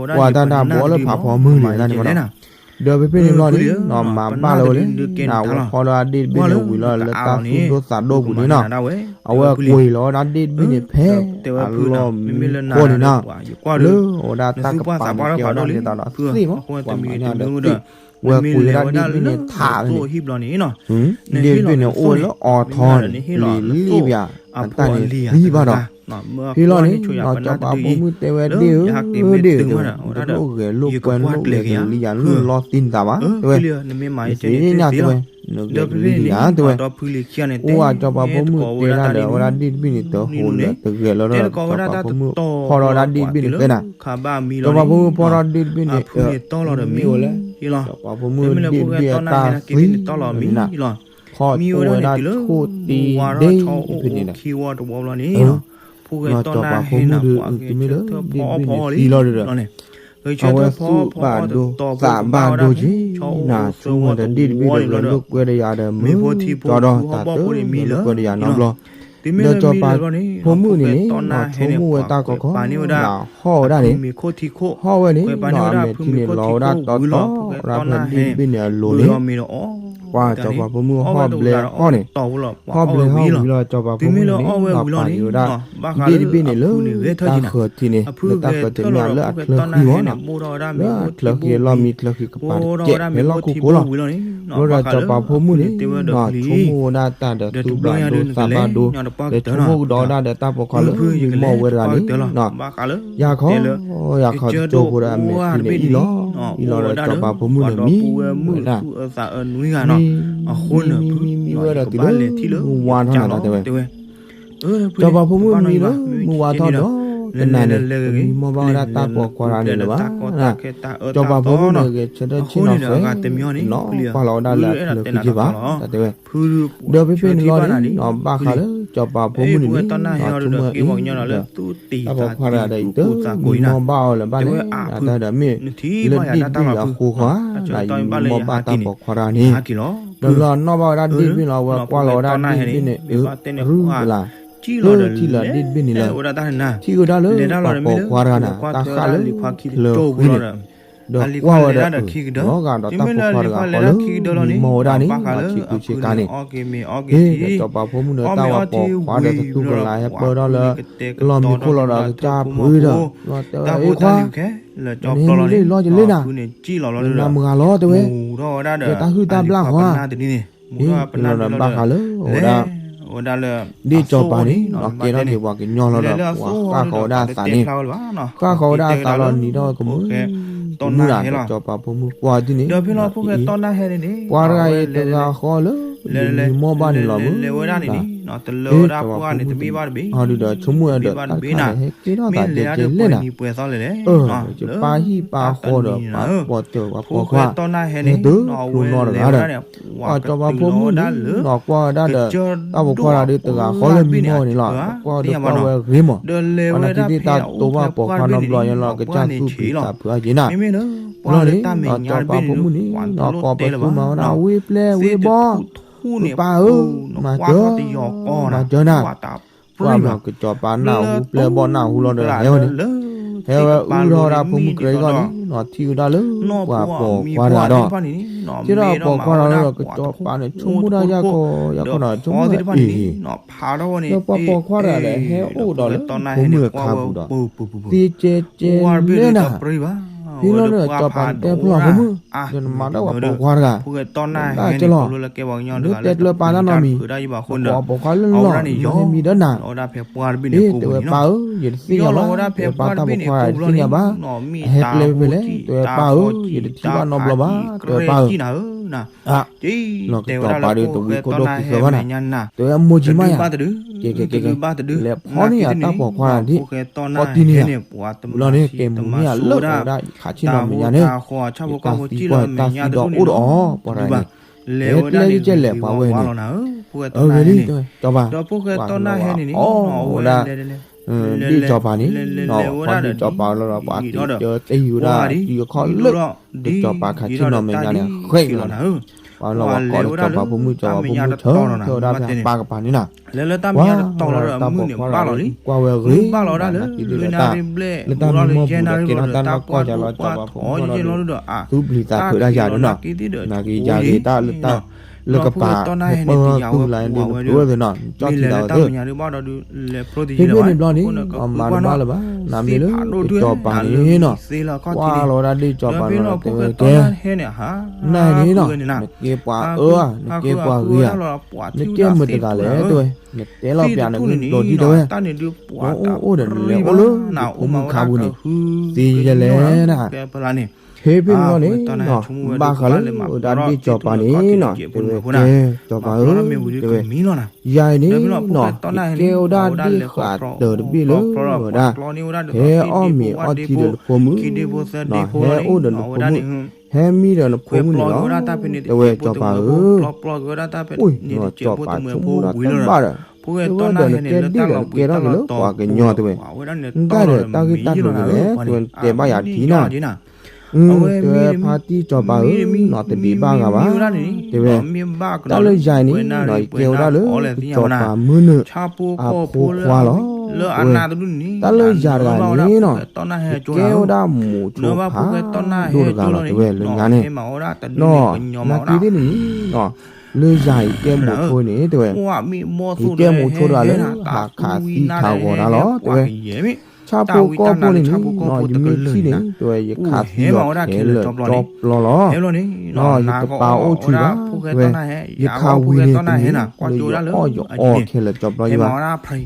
ပှၤတၢ်တၢ်ဘှီလၢဖးဖီမုၢ်န့ၣ်တၢ်န့ၣ်မ့ၢ်နီၤ, ဒီးဖဲဖဲန့ၣ်ဘျီန့ၣ်နီၤ မၤဘၣ်လၢဝဲလဲၣ်, နဝဲဖီၣ်ဒီးဒ့ၣ်တဘ့ၣ်န့ၣ်ဝံၤလီၤလၢတၢ်သူၣ်ဒိၣ်သးဒိၣ်ပူၤန့ၣ်နီၤ, အဝဲကွံာ်လီၤဝဲဒၣ်ဒ့ၣ်တဘ့ၣ်န့ၣ်ဖဲအလီၢ်မံခိၣ်န့ၣ်နီၤ, လၢအဝဲဒၣ်တၢ်ကပၤန့ၣ်ကဲဝဲဒၣ်န့ၣ်သးဒီးသ့ၣ်မး, ပှၤမၤန့ၢ်ဒီးသ့ၣ်, ဝဲကွံာ်ဝဲဒၣ်ဒ့ၣ်တဘ့ၣ်န့ၣ်ထးန့ၣ်, ဒ့ၣ်တဘ့ၣ်န့ၣ်အိၣ်ဝဲလၢအီထီန့ၣ် လံၤလံၤပၠး, အတၢ်န့ၣ်သံဘၣ်ဒီး, ဖဲလီၤန့ၣ်နီၤ စီၤပၤဖိမုၣ်တဲဝဲဒ့ၣ်ဧၢ, ဒ့ၣ်ဧၢတဲဝဲ, နလိၣ်ဂဲၤလိာ်ကွဲလိာ်ဂဲၤကလံၤယၤ နလိၣ်လီသံနသးဘၣ်တဲဝဲ, နသ့ၣ်ညါတဲဝဲ, နဂဲၤကလံၤယၤတဲဝဲ, အိၣ်ဝဲစီၤပၤဖိမုၣ်တဲဒၣ်ဒီး အဝဲဒၣ်ဒ့ၣ်တဘ့ၣ်န့ၣ် တဟူးလၢတဂဲၤလီၤဒီး စီၤပၤဖိမုၣ်ဖီၣ်ထီၣ်ဝဲဒၣ်ဒ့ၣ်တဘ့ၣ်န့ၣ်ဃဲနၤ, စီၤပၤဖိမုၣ်ဖီၣ်ထီၣ်ဒ့ၣ်တဘ့ၣ်န့ၣ် မ့ၢ်ဝဲလဲၣ်, စီၤပၤဖိမုၣ်ဒ့ၣ်တဘ့ၣ်အတၢ်သံန့ၣ်နၤ, ဖီၣ်ဆိဝဲဒၣ်ဆိၣ်တ့ဒ့ၣ်ဖဲန့ၣ်ဒီး, နီၤစီၤပၤဖိမုၣ်ဒီးအုၣ်ကမ့ၢ်ဒီးဒ့ၣ်တဘ့ၣ်န့ၣ်သံလီၤဒီး, အဝဲသူၣ်ဘၣ်ဒိသးဘၣ်ဒိက့ၤနၤ, ဆိကမိၣ်ဒီးဒ့ၣ်တဘ့ၣ်ဒီးဂဲၤလိာ်ကွဲဒီးယၤဒီးမုၢ်ကီဒီးတၢ်တဂဲၤလိာ်ကွဲဒီးယၤနီတဘျီ, ဒီးစီၤပၤဖိမုၣ်န့ၣ်န့ၣ် နီၤဆိကမိၣ်ဝဲတၢ်ခီခီ, ဟီၣ်ဝဲဒၣ်န့ၣ်, ဟီၣ်ဝဲန့ၣ်နီၤ အမဲာ်ထံန့ၣ် လီၤဝဲဒၣ်တီတီရၣ်ဖဲဒ့ၣ်တဘ့ၣ်န့ၣ်အလိၤန့ၣ်, ပှၤစီၤပၤဖိမုၣ်ဟီၣ်ဘျဲးဟီၣ်န့ၣ်, ဟီၣ်ဘျဲးဟီၣ်ဝံၤလီၤ စီၤပၤဖိမုၣ်န့ၣ် နီၤပာ်န့ၢ်ဝဲဒၣ် ဒ့ၣ်တဘ့ၣ်န့ၣ်လၢတၢ်ဃၢၤထံးန့ၣ်, လၢတၢ်ဃၢၤထံးန့ၣ်လၢအချၢဃံမ့ၢ်နီၤ, လၢအချၢဃံအလီၢ်မံချၢဃံကပၤတကဲးဖဲလီၢ်ခိခိၣ်လီၤ. ဘျီဒီးစီၤပၤဖိမုၣ်န့ၣ် နီၤဆိကမိၣ်ဝဲဒၣ်တၢ်ဒီးသူၣ်ဘၣ်ဒိသးဘၣ်ဒိ, ဒီးဆိကမိၣ်ကဒီးဝဲဒၣ်ဒီးတၢ်ပိာ်ခွါလၢမံမီၢ်ဝဲတဂၤန့ၣ်, ယၤခီ, ယၤခီတကၠိဖိဒီးအမဲာ်ထံန့ၣ်အံၣ်လီၤ, အံၣ်လီၤဒီးစီၤပၤဖိမုၣ်န့ၣ်မံဝဲဒၣ် မံ, မံ, မံ, မံဝဲဒီးတုၤလၢမုၢ်ဝါထီၣ်နၤတၢ်တဲဝဲ, စီၤပၤဖိမုၣ်မံလၢမုၢ်ဝါထီၣ်ဒီး တနၤန့ၣ် မံမီၢ်ဘၣ်ဝဲဒၣ်တၢ်ပိာ်ခွါတဂၤန့ၣ်လၢၤဘၣ်, စီၤပၤဖိမုၣ်န့ၣ်ဂဲၤဆၢထၢၣ်ဆ့ၣ်နီၤဃဲ, နီၤကွၢ်လီၤဝဲဒၣ်လၢအချၢဃံက့ဘၣ် တၢ်တဲဝဲ, ဒီးဖဲဖဲန့ၣ်လီၤန့ၣ် နီၤဘၣ်ဃးလၢစီၤပၤဖိမုၣ်န့ၣ်န့ၣ် နီၤဆိကမိၣ်အံၤန့ၣ် တၢ်ပိာ်ခွါတဂၤဒီးအံၤတမံမီၢ်ဘၣ်အီၤလၢၤဘၣ်လဲၣ်, တၢ်ဒီးမ့ၢ်လၢဒ့ၣ်တဘ့ၣ်အဃိဃီဧါ, နအံၤမံမီၢ်ဘၣ်တၢ်ပိာ်ခွါတဂၤန့ၣ်, ဒီးလီၤနီၣ်ဘၣ်ဝဲဒၣ်ဒ့ၣ်တဘ့ၣ်လီၤ အဝဲကွၢ်လီၤဝဲဒၣ်ဒ့ၣ်တဘ့ၣ်န့ၣ် အၢ, ရူၢ်လၢ်, လၢထံၣ်လၢဒ့ၣ်တဘ့ၣ်န့ၣ်လၢၤ, ထံၣ်ကဒါလၢပှၤပိာ်ခွါတဂၤန့ၣ် တၢ်ဃၣ်လၢချၢဃံန့ၣ်, ဒီးကွၢ်ဝဲဒီးအၢ, လီၤဂာ်ဒီးတၢ်ပိာ်ခွါတဂၤဃီလၢမံမီၢ်ဝဲဒၣ်န့ၣ် လီၤဆံးကူဆံးကါန့ၣ်, ဟ့ၣ်ဒီးစီၤပၤဖိမုၣ်ဒီးတၢ်ဝဲပိာ်ခွါဒီးတသူကလးဟဲပၢၢ်ထီၣ်လၢ လီၢ်မံခိၣ်လီၤဒီးအကစၢ်ဖုဒီး, တဲဝဲအ့ခွါ, နဟဲဟံးလၢလီၢ်ကလ့နၤ, နနၢ်မုၢ်ဂၤလီၤတဲဝဲ, ဒီးတၢ်ဟုၣ်တၢ်ဘျၣ်ဃီဧါ, ဟ့ၣ်လီၤဒီးဘၣ်ဃးလၢအဝဲဒၣ် ဒ့ၣ်စီၤပၤန့ၣ် ကဲထီၣ်က့ၤပှၤကညီလီၤဒီး ပှၤဃၣ်ဃီၤဝဲဒၣ်အသးန့ၣ်, ဃၣ်ဃီၤဝဲဒၣ်အသးလီၤနံၤထီၣ်ကမုၢ်, မုၢ်လၢ်ဒီးစီၤပၤဖိမုၣ်ကွၢ်ဒ်န့ၣ်, ပှၤတဂၤအံၤတဂၤဃီလၢ လံၤမံမီၢ်ဘၣ်န့ၣ်လီၤမုၢ်, ဟ့ၣ်စီၤပၤဖိမုၣ်တမံၤ, ဟီဒုးဒီးဆိကမိၣ်ဝဲဒီးတၢ်တခါန့ၣ် ဟဲကဲထီၣ်သးကဲကဲလဲၣ်နၤ, အၢ, ယပၢ်ဟံၣ်ပၢ်ဃီဒီးပှၤပိာ်တၢၢ်ပှၤပိာ်ခွါ, ဟဲတုၤဖျိနီတဂၤဒီး ပှၤစီၤပၤဖိမုၣ်န့ၣ် နီၤကွၢ်ဝဲဒၣ်ဒီး တၢ်ပိာ်ခွါတဂၤဒီးတဂၤဃီလၢမံမီၢ်န့ၣ်လီၤ, ကွၢ်ဒီးကွၢ်ဝဲဂ့ၤမး, ပှၤနာ်က့သ့ၣ်တၢ်တိဘၣ်ပိာ်ခွါနီတဘျီညါလီၤ ကစၢ်သူၣ်ဖှံသးဖှံအီၤက့ၤနၤ, လီၤန့ၣ် စီၤပၤဖိမုၣ်န့ၣ် နီၤကိးပသူမၤဝဲဒၣ်ဝ့ၢ်ပျဲၢ်ဝ့ၢ်ဘီ ပၢ်ဧၢ, မၤစၢၤ, မၤစၢၤနၤ, ပှၢ်မၢ်ကစီၤပၤနၢ်ဟူ ပျဲၢ်ဘီၣ်နၢ်ဟူလီၤဒီး ဟဲဝဲန့ၣ်, ဟဲဝဲအုၣ်ထီၣ်ဝဲဒၣ်ဖိမုၣ်ကရၢအဂီၢ်န့ၣ် ထံၣ်ဝဲဒၣ်လၢပှၤပိာ်ခွါတဂၤဒီး, ထံၣ်ဝဲဒၣ်ပိာ်ခွါတဂၤဒီး ကစီၤပၤန့ၣ် ဆိကမိၣ်တၢ်ယၢ်ကီယၢ်ကီန့ၣ် ဆိကမိၣ်တၢ်အ့ၣ် ဒီးပှၤပိာ်ခွါတဂၤဒီးဟဲအိၣ်ဒီးဖိမုၣ်ဖိခွါပူၤဒီး, သ့ကဲကဲလဲၣ်နၤ, ဖဲလီၤန့ၣ် စီၤပၤန့ၣ်တဲဖျီၣ်ဖိမုၣ်, ဒီးနမၤတၢ်ပှၤပိာ်ခွါတဂၤ, တၢ်ကလီၤ, နကတဲကျၢၤပာ်တၢ်နီတမံၤ, နကိးပိာ်ခွါလၢလီၢ် ယဟဲမံၤဒီးနၤ, အ့ တဲဝဲပၢ်ဧၢ, ယတသ့ၣ်ညါဘၣ်, တဲပၢ်တၢ်ပိာ်ခွါတဂၤယတသ့ၣ်ညါဘၣ်, အဟဲကျဲဖဲလဲၣ်, တဲဝဲပၢ်ဧၢ, ယတထံၣ်ဘၣ်နီတဘျီဘၣ်, တဲဝဲပၢ်ဧၢ အ, နီၢ်ကစီၤပၤဒီးတဝံခိၣ်ဒိၣ်ဃုာ်ဃၢၤဘၣ်နၤ, တဲဝဲမိၢ်ကံမးယၤ, ကဲကဲကဲကဲ, လဲၤဖီန့ၢ်ယၤတၢ်ပိာ်ခွါတဂၤဒ်, ခီတံၢ်န့ၢ်ယၤ, လီၤန့ၣ် ကဲမုာ်န့ၢ်ယၤလၢအဝဲဒၣ်ယခးဆ့ၣ်နီၤမဲာ်ညါန့ၣ်, ယတၢ်သံကွၢ်ယတၢ်သံဒီးအိၣ်ဒီးအီၤ ပှၤတဂၤန့ၣ်, လဲၤကျဲယကဲလဲၣ်ပှၤဝဲန့ၣ်, အဂ့ၤလံ တဲဝဲ စီၤပၤ, ပှၤလီၤဝဲအီၣ်ဝဲဒၣ် ဒ့ၣ်စီၤပၤန့ၣ်, ဖီဒ့ၣ်စီၤပၤလီၤဒီးပှၤက့ၤကၢသ့ဟံးဝဲဒၣ်ဒ်အခီၣ်လၢာ်, ဒီးစီၤပၤခးဆ့ၣ်နီၤမဲာ်ညါန့ၣ် ဃဲးလီၤနၤ, ပှၤလီၤဝဲကိးဒီးစီၤပၤဖိမုၣ် စီၤပၤဖိမုၣ်ဆၢထၢၣ်ဝဲဒၣ်ဖဲအပၢ်ကပၤန့ၣ်နၤ, ပှၤလီၤဝဲကိးဒီးစီၤပၤဖိမုၣ်ကွၢ်ဝဲအဂ့ၤ, နက့သ့ၣ်ဒီးတၢ်, လၢတၢ်မံမီၢ်ပူၤဒီးကဲထီၣ်တၢ်နီၢ်ကီၢ်ယၤလီၤ စီၤပၤဖိမုၣ်ဒီး, သူပျံၤသးဖုးတၢ်ယၤဒီးနီၤ, နက့ယၤဂ့ၤတၢ်လၢတၢ်, လၢကပၤ, နပၢသုလၢန့ၣ်နပၢသုနီၤ ကၠီၣ်ထံသးဝဲသ့ၣ် ဖဲဖဲန့ၣ်ဘျီန့ၣ်, မၤတဘၣ်လၢၤဘၣ်, နမ့ၢ်လၢစီၤပၤန့ၣ်နီၤ, ကွၢ်လီၤဝဲဒၣ်ဒ့ၣ်စီၤပၤန့ၣ်နီၤ, တဲဝဲကဲ, နၤန့ၣ်နီၤ, နကဲပှၤအၢဧါ, နကဲပှၤဂ့ၤဧါ, နကဲမတၤတဂၤလဲၣ် တဲဝဲ, နတဲလီၤပျးနကလုၢ်ဘျီဒံး တဲဝဲ, နအိၣ်အိၣ်ဒီးနလဲၤအိၣ်လၢယဖိမုၣ်ခါပူၤန့ၣ်, သ့ယဲလဲၣ်နၤ ဖဲဖဲန့ၣ်ဘျီန့ၣ်, ဘၣ်ဃးလၢဝဲဒၣ်ဒ့ၣ်စီၤပၤန့ၣ်နီၤ, တဲဝဲကဲ, စီၤပၤဧၢ, တဲဝဲ, ယၤအံၤန့ၣ်နီၤ, ယကဲဝဲဒၣ်ဒ့ၣ်ဃးတၢၢ်တဘ့ၣ်လၢဝဲဒၣ်, ဟဲအီၣ်မ့ၤအီထံဒီးနဖိမုၣ်, ဟဲအိၣ်ဒီးနဖိမုၣ်, ဟဲမံဒီးနဖိမုၣ်န့ၣ်လီၤ, တဲဝဲစီၤပၤဧၢ, အိၣ်နီၤ စီၤပၤဆိကမိၣ်ဒီးတဘၣ်ဒီး, တဲဝဲဒီးနကဲဒ့ၣ်ဒီးနကဲထီၣ်က့ၤလၢပှၤကညီတဲဝဲ, နတၢ်ဒီးတၢ်ဂ့ၢ်တၢ်ကျိၤဒ်လဲၣ် တဲဝဲနတဲဘၣ်ယၤထံနီၤ တဲဝဲဖါတံၢ်စီၤပၤဧၢ, နီၢ်တဒံးဘၣ်ဂၤဘၣ်, တဲဝဲ, တၢ်လၢယၤအံၤန့ၣ်နီၤ ယကဲဝဲဒၣ်လၢ စီၤပၤမုၢ်နုာ် အဖိခွါလီၤ, တဲဝဲ, တၢ်လၢယၤတဂၤန့ၣ်နီၤ ယကဲဝဲဒၣ်မိၤဆိဖးဒိၣ်တဂၤလီၤ တဲဝဲလၢညါန့ၣ်, နီၢ် နာ်က့သ့ၣ်န့ၣ်, လၢယၤယကဲမိၤဆိန့ၣ် တဲဝဲ, ယကဲမိၤဆိတဂၤလၢ ဟးခးသံခးဂီၤတၢ်လီၤ တဲဝဲ, ဆၣ်ဖိကီၢ်ဖိန့ၣ်န့ၣ် ယမ့ၢ်ထံၣ်န့ၣ် တဲဝဲ ယခးသံဒီးခဲလၢာ်ကၠီပျီလီၤ, နီၢ် ယတပာ်အိၣ်ဆူၣ်ဘၣ်, တဲဝဲ, ယခးဝံၤန့ၣ်တမ့ၢ်လၢယအီၣ်ယအီခဲလၢာ်ကၠီပျီယဘၣ်,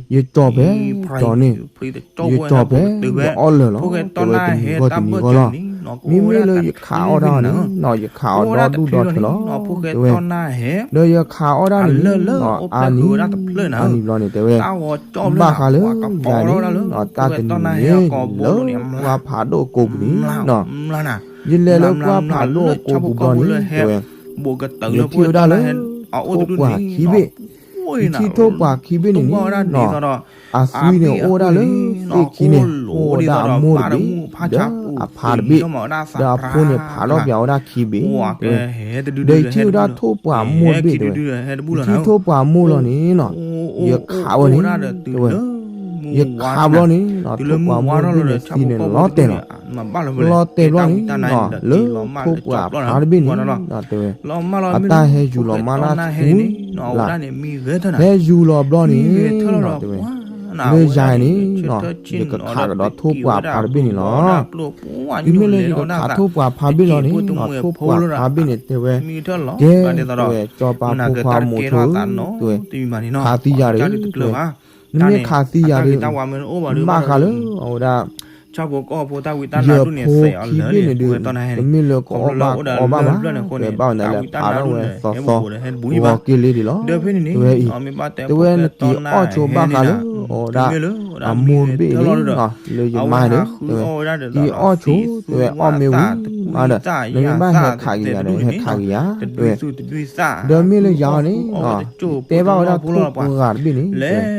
ယကၠီဖဲ, ကၠီန့ၣ်, ယကၠီဖဲ, ယအီၣ်လၢာ်လီၤ တဲဝဲတနံၤဂီၢ်တနံၤဂီၢ်လီၤ, မ့မ့ၢ်လၢယခးအီၣ်တၢ်န့ၣ် နီၢ် ယခးအီၣ်ဒီဒူၣ်ဒီထၢလီၤ တဲဝဲ, ဒီးယခးအီၣ်တၢ်န့ၣ် နီၢ် အါနံၤ, အါနံၤဘျီန့ၣ် တဲဝဲ, ဘၣ်ဃးလၢယၤန့ၣ် နီၢ် တၢ်တနံၤန့ၣ် လၢပှၢ်ဖးဒိၣ်အကိာ်ပူၤန့ၣ် နီၢ် ယလဲၤလၢပှၢ်ဖးဒိၣ်အကိာ်ပူၤဘျီန့ၣ် တဲဝဲ, ယထံၣ်ဝဲဒၣ်လၢ ထိၣ်ပှၢ်ခံဘ့ၣ်, ယထံၣ်ထိၣ်ပှၢ်ခံဘ့ၣ်န့ၣ်န့ၣ် နီၢ် အသွံန့ၣ်အိၣ်ဝဲဒၣ်လၢသ့ၣ်ခံန့ၣ် အိၣ်ဝဲဒၣ်အမိၢ်တဘ့ၣ် ဒီးအဖါတဘ့ၣ်, ဒီးအဖိန့ၣ်ဖးထီၣ်ပၠးဝဲဒၣ်ခံဘ့ၣ် တဲဝဲ, ဒီးယထံၣ်ဝဲဒၣ်ထိၣ်ပှၢ်မိၢ်တဘ့ၣ် တဲဝဲ, ယထံၣ်ထိၣ်ပှၢ်မိၢ်လီၤန့ၣ် နီၢ် ယခးဝဲန့ၣ် တဲဝဲ, ယခးဘျီန့ၣ် နီၢ် ထိၣ်ပှၢ်မိၢ်တဘ့ၣ်န့ၣ် သံန့ၣ်လီၤတဲာ်လီၤ, လီၤတဲာ်ဘျီန့ၣ် နီၢ် လၢထိၣ်ပှၢ်ဖးတဘ့ၣ်န့ၣ် နီၢ် တဲဝဲ, အတၢ်ဟဲယူၤလီၤမးနၢ်ဆူၣ်လၢ်, ဟဲယူၤလီၤဘျီန့ၣ် နီၢ် တဲဝဲ, လၢယၤန့ၣ် နီၢ် ယကခးကဒီးထိၣ်ပှၢ်ဖးတဘ့ၣ်န့ၣ်လီၤ, တုၤမ့ၢ်လၢယကခးထိၣ်ပှၢ်ဖးတဘ့ၣ်လီၤန့ၣ် နီၢ် ထိၣ်ပှၢ်ဖးတဘ့ၣ်န့ၣ် တဲဝဲ, ကဲ တဲဝဲ စီၤပၤဖိခွါမိၤဆိဧၢ တဲဝဲ, ခးသံယၤတဂ့ၤ တဲဝဲ, နမ့ၢ်ခးသံယၤဒီး တဲဝဲ, ဘၣ်ဃးလၢအဝဲဒၣ် ယဖိခံဘ့ၣ်န့ၣ်ဒီး တမ့ၢ်လၢကအီၣ်ဘၣ်အီဘၣ်ဘၣ်, တဲဝဲဘၣ်ဝဲဒၣ်လၢဖးထီၣ်ဝဲသီသီ ဂီၤက့ၤလံဒံးလီၤ, တဲဝဲအံၤ, တဲဝဲနက့ၤအီၣ်ဆိဘၣ်ဃးလၢ အဝဲဒၣ် အမိၢ်တဘ့ၣ်အံၤန့ၣ် နီၢ် လၢယမါန့ၣ် တဲဝဲ, က့ၤအီၣ်ဆိ တဲဝဲအီၣ်မ့ၢ်ဝံၤမးဒီး နမ့ၢ်ဘၣ်ဟဲခးက့ၤယၤဒီး ဟဲခးက့ၤယၤ တဲဝဲ, ဒီးမ့ၢ်လၢယၤအီၤန့ၣ် တဲဘၣ်ဝဲဒၣ်ထိၣ်ပှၢ်တဘ့ၣ်န့ၣ်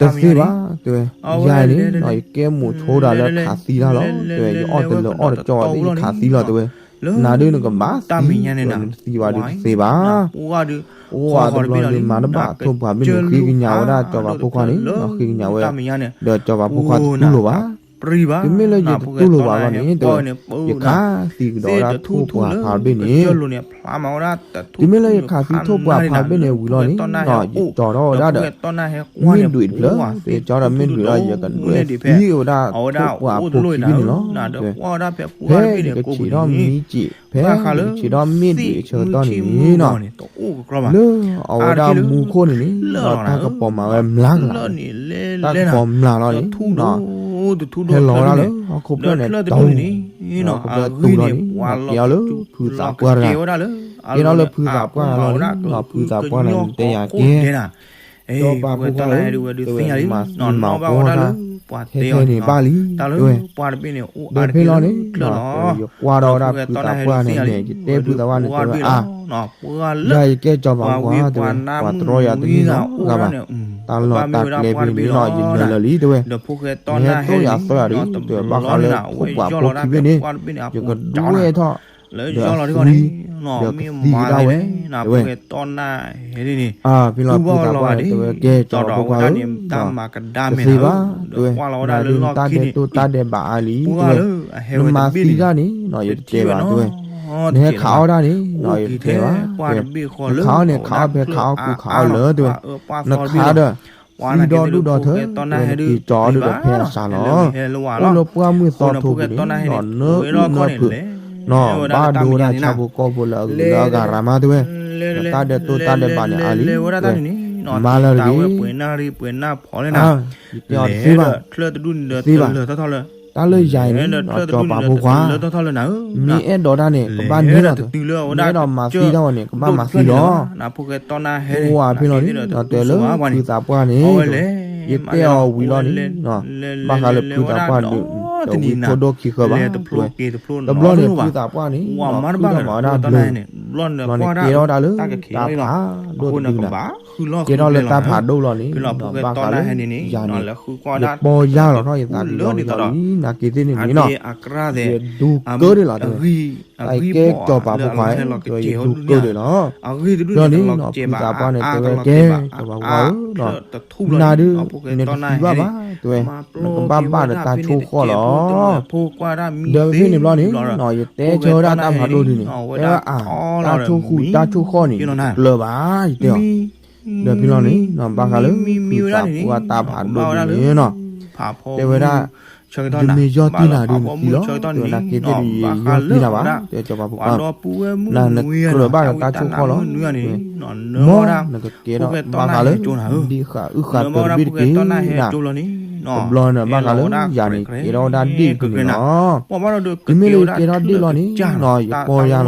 တဲဝဲ တသ့ဘၣ်, တဲဝဲ, ယၤန့ၣ် ယကဲမိၤဆိတၢ်လၢခးသံတၢ်လီၤ, တဲဝဲ ယအီၣ်တလၢအီၣ်တကၠီဒ်ယခးသံလီၤ တဲဝဲ, နၤဒုးနကဘၣ်သံ, နတသံဘၣ်ဒုးတသ့ဘၣ်. အိၣ်ဝဲတဘျီဒုး မၤတဘၣ်ထိၣ်ပှၤဘ့ၣ်န့ၣ် ဃ့ကညးဝဲဒၣ်စီၤပၤဖိခွါန့ၣ်, ဃ့ကညးဝဲ ဒီးစီၤပၤဖိခွါတတူၢ်လိာ်ဘၣ်. တမ့ၢ်လၢယတတူၢ်လိာ်ဘၣ်ဘၣ်န့ၣ် တဲဝဲ, ယခးသံကဒီးဝဲဒၣ်ထိၣ်ပှၤဖးဘ့ၣ်န့ၣ်, တမ့ၢ်လၢယခးသံထိၣ်ပှၤဖးဘ့ၣ်န့ၣ်ဝံၤလီၤန့ၣ်, ယကၠီထီၣ်ဝဲဒၣ်ဒီး မ့ၣ်ဒွးတဖျၢၣ်, တဲကၠီဒီးမ့ၣ်ဒွးဒီး ယကဒွဲၣ်သံဝဲဒၣ်ထိၣ်ပှၤဖိခံဘ့ၣ်န့ၣ်လီၤ. ဖဲယကဆံးထီၣ်မံစံး, ဖဲယကဆံးထီၣ်မ့ၣ်ဒွးအဆၢကတီၢ်န့ၣ်လီၤ, လၢအဝဲဒၣ်မူခိၣ်န့ၣ်န့ၣ် တၢ်ကပီၤမၤဝဲမျးကလး, တၢ်ကပီၤမျးလီၤန့ၣ် ဟဲလီၤဝဲဒၣ်လၢဟီၣ်ခိၣ်ဖျၢၣ်န့ၣ် ဟီၣ်ခိၣ်ဖျၢၣ်တူၢ်လီၤန့ၣ်, ကဲထီၣ်လၢဖုသးပှၢ်တဂၤ, ကဲထီၣ်လၢဖုသးပှၢ်တဂၤန့ၣ် တဲယၤကဲ စီၤပၤဖိခွါဧၢ, တဲဝဲမၤသံမၤပှီၢ်တၢ် ထဲထဲန့ၣ်ဘၣ်လံ, တဲဝဲ, ဒီးဖဲလီၤန့ၣ် ယကွၢ်ဒီးဝဲဒၣ်ဖုသးပှၢ်န့ၣ်န့ၣ် ယတဲဖုသးပှၢ်န့ၣ် တဲဝဲအါ, ယၤယကဲစီၤပၤဖိခွါ တဲဝဲ, ပှၤတြီယၤတမံၤနီတဂၤဘၣ်, တၢ်လီၢ်တၢ်ကျဲဖဲန့ၣ်လီၤ ယနၢၤလၢာ်လံ တဲဝဲ, နဟဲတိၢ်ယၤသီယၤဒုး တဲဝဲ ဘၣ်ဃးလၢထိၣ်ပှၤဖိခံဘ့ၣ်န့ၣ် ယကဒွဲၣ်ထီၣ် ဒီးကသံကဒါဝဲ, တဲဝဲ ဖဲလီၤဖုသးပှၢ်န့ၣ် တဲဝဲကဲစီၤပၤဖိခွါဧၢ, တသ့ဘၣ် တဲဝဲ, နၤဒုးနတၢ်ဒဲးတိၢ်တၢ်ဒဲးဘးအါလံ တဲဝဲ, နမၤသံတၢ်န့ၣ် ယတတဲဘၣ် တဲဝဲ, နဟဲခးအီၣ်တၢ်န့ၣ် ယတတဲဘၣ် တဲဝဲ, နခးအီၣ်န့ၣ် ခးအီၣ်ဖဲခးအီၣ်ကူခးအီၣ်လၢ တဲဝဲ, နခးဒီး သံဒီဒူၣ်ဒီထၢ တဲဝဲ နက့ၤကၠီဒုးဒီးဖဲအစှၤလီၤ, အိၣ်လၢပှၢ်မုၢ်သီထိပူၤန့ၣ် နၢအုၣ်နၢဖုး ဘၣ်ဒိဝဲဒၣ်ဆၣ်ဖိကီၢ်ဖိလၢအဂုၤလၢအဂၤရၤမး တဲဝဲ, နတၢ်ဒဲးတိၢ်တၢ်ဒဲးဘးန့ၣ်အါလံ တဲဝဲ, မၤလၢတဂ့ၤ ယတဲအီၤတသ့ဘၣ်, တသ့ဘၣ်, တၢ်လၢယၤအံၤန့ၣ် စီၤပၤဖိခွါ, မ့ၢ်အဲၣ်ဒိးတၢ်န့ၣ် ကဘၣ်န့ၢ်လီၤ, မ့ၢ်အဲၣ်ဒိးမၤသံတၢ်ဝဲန့ၣ် ကဘၣ်မၤသံလီၤ, အိၣ်ဝဲဖဲလီၤန့ၣ် တဲလၢဖုသးပှၢ်န့ၣ် ယတဲအီၤဝံၤလီၤန့ၣ် ဘၣ်ဃးလၢဖုသးပှၢ်ဒုး တဝံဖိဒိၣ်ခံဃၢဘၣ်, တဘျီန့ၣ် ဖုသးပှၢ်န့ၣ် ဃုထီၣ်မၤဝဲဒၣ်ဘျၢ, ဘျီန့ၣ်ကဲထီၣ်တၢ်လၢတၢ်ဖးဒိၣ်, ကဲထီၣ်လၢတၢ်ဖးဒိၣ်လီၤန့ၣ် ဘၣ်ဃးလၢယၤန့ၣ် ယပီၢ်ယၢ်လီၤထီၣ်ယသးဒ်လီၤလံ နာ်က့သ့ၣ်န့ၣ်န့ၣ်နီၤ, ယဒူကၢဒၣ်လီၤတဲဝဲ, တၢ်ကဲစီၤပၤဖိခွါ, တဲဝဲယဒူကၢဒၣ်လီၤ, ဘျီန့ၣ် ဖုသးပှၢ်န့ၣ် တဲဝဲကဲ စီၤပၤဖိခွါဧၢ နၤဒုး နတသံဘၣ်ဘၣ် တဲဝဲ, နကဘၣ်ဘၣ်ဒီးတၢ်ဆိၣ်ဃီၣ်လီၤ, ဒီးဖဲန့ၣ်ဘျီန့ၣ် ယတဲဆၢဝဲဒၣ်တၢ်ဖးဒိၣ်ဒုးန့ၣ် တဲဝဲအါ, တၢ်ဆိၣ်ဃီၣ်တၢ်ဆိၣ်ဃီၣ်န့ၣ် တကျၢၤဘၣ် ယတဲအီၤ, ဒီးဖဲလီၤန့ၣ် ဘၣ်ဃးလၢ ဖုသးပှၢ်တၢ်ဖးဒိၣ်ဒုးန့ၣ်နီၤ, တဲဝဲဒၣ် ယမ့ၢ်ယီၢ်တံၢ်နၤဒုးနသံလီၤ, တဲဝဲနာ်က့သ့ၣ်ဒုး ယယီၢ်တံၢ်နၤဘၣ် တဲစီၤပၤဖိခွါဧၢ, နၤနကျၢၤဘၣ်ဒီးတၢ်ဆိၣ်ဃီၣ်လီၤ, တဲဝဲ, မ်နကကဲထီၣ်ဘၣ်ဃးလၢ ဒ်ဃးအုၣ်ဃးပၢၤတဘ့ၣ်တက့ၢ်နၤ, တဘျီန့ၣ် ဘၣ်ဃးလၢယၤန့ၣ် ကဲထီၣ်ဝဲဒၣ်ဒ့ၣ်ဖဲန့ၣ်လီၤ, တမ့ၢ်လၢယကဲထီၣ်ဒ့ၣ်လီၤန့ၣ်နီၤ ယပီၢ်ယၢ်လီၤက့ၤယသးလံ, ယပီၢ်ယၢ်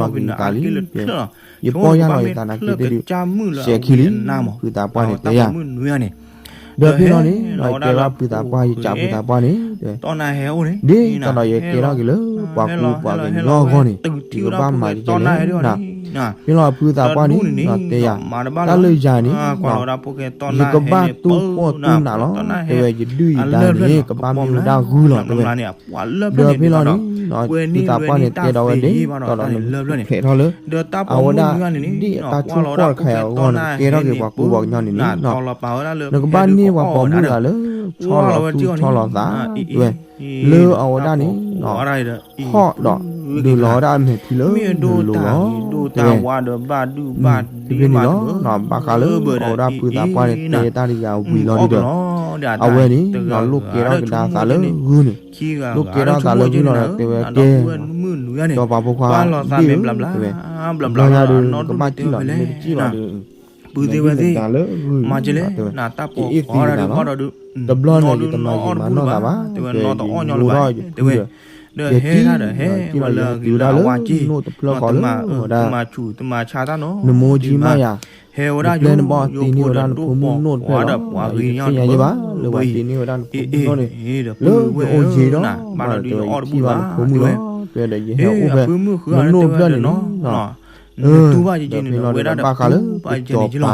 လီၤယသးနာ်က့သ့ၣ်ဒုး စဲးခံလံ, ဖုသးပှၢ်န့ၣ်တဲယၤ ဒီးဖဲလီၤန့ၣ် ယတဲဘၣ်ဖုသးပှၢ် ယစံးဖုသးပှၢ်န့ၣ် တဲဝဲ, ဒ်သိးဒီးယကဲထီၣ်က့ၤလၢ ပှၤကူပှၤကညီအဂီၢ်န့ၣ် ယကဘၣ်မၤဒ်လဲၣ်နၤ, ဖဲလီၤဖုသးပှၢ်န့ၣ် တဲယၤ, တၢ်လၢယၤန့ၣ် ယကဘၣ်တူၢ်ဖှီၣ်တူၢ်နးလီၤ, တဲဝဲ ယဒုၣ်ယဒါန့ၣ် ကဘၣ်မ့ၢ်ဝဲဒၣ်ဂုၢ်လီၤ တဲဝဲ, ဒီးဖဲလီၤန့ၣ် ဖုသးပှၢ်န့ၣ် တဲဒီးဝဲဒ်သိးဒီးနဖျဲးထီၣ်လၢ အဝဲဒၣ်ဒ့ၣ်အတၢ်ဆိၣ်ဃီၣ်တခါအံၤအဂီၢ်န့ၣ် နကကဲထီၣ်က့ၤပှၤကူပှၤကညီန့ၣ်န့ၣ် နကဘၣ်န့ၢ်ပှၤပိာ်မုၣ်တဂၤလၢ ဆီလီၤသူၣ်ဆီလီၤသး တဲဝဲ, လၢအဝဲဒၣ်န့ၣ် ဟီၣ်ဒီးဒုးလီၤဝဲဒၣ်အမဲာ်ထံလၢနလိၤလီၤ တဲဝဲ, ဖဲဖဲန့ၣ်လီၤ ဘၣ်ဃးလၢအဝဲဒၣ်ဖုသးပှၢ်န့ၣ် တဲတၢ်တယၤဝံၤလီၤဒုးဒီး အဝဲန့ၣ် လိၣ်ကဲထီၣ်ကဒါသးလၢဂုၢ်န့ၣ်, လိၣ်ကဲထီၣ်သးလၢဂုၢ်လီၤဒီး တဲဝဲကဲ စီၤပၤဖိခွါဒ့ၣ်ဧၢ တဲဝဲ, ဘျီညါဒီး နကဘၣ်ထံၣ်လီၤ နမ့ၢ်တထံၣ်ဘၣ်ဒီး နမ့ၢ်တမၤလၢဂုၢ် တဲဝဲ, ယအ့ၣ်သံနသးလီၤ, တဘျီန့ၣ် ယတမၤယံာ်မၤနီၢ်သးဘၣ် တဲဝဲ, ယအိၣ်ဒီးယဖုဒီး ယကံၣ်ဒီး ယကတုၤဝဲဒၣ်လၢ နိၣ်တဖျၢၣ်ဃီလၢ အဝဲဒၣ် နမိၢ်ကံမးယၤ နပျဲၢ်နဘီၣ်တ့န့ၢ်ဝဲဒၣ်နဖိမုၣ်နိၣ်တဖျၢၣ်လီၤ, ယတသ့ၣ်ညါယဲဘၣ် လၢပှၤတ့န့ၢ်ဝဲဒၣ်နဖိမုၣ်နိၣ်န့ၣ်, လၢယအိၣ်ယံၤဒီး ဘၣ်ဒီးတဲဝဲယထံၣ်ဘၣ်နဖိမုၣ်လီၤ, တဲဝဲဒီးယဟဲအိၣ်ဖဲ နနိၣ်တဖျၢၣ်န့ၣ်န့ၣ်, ဒီးဖဲလီၤန့ၣ် ဘၣ်ဃးလၢ စီၤပၤ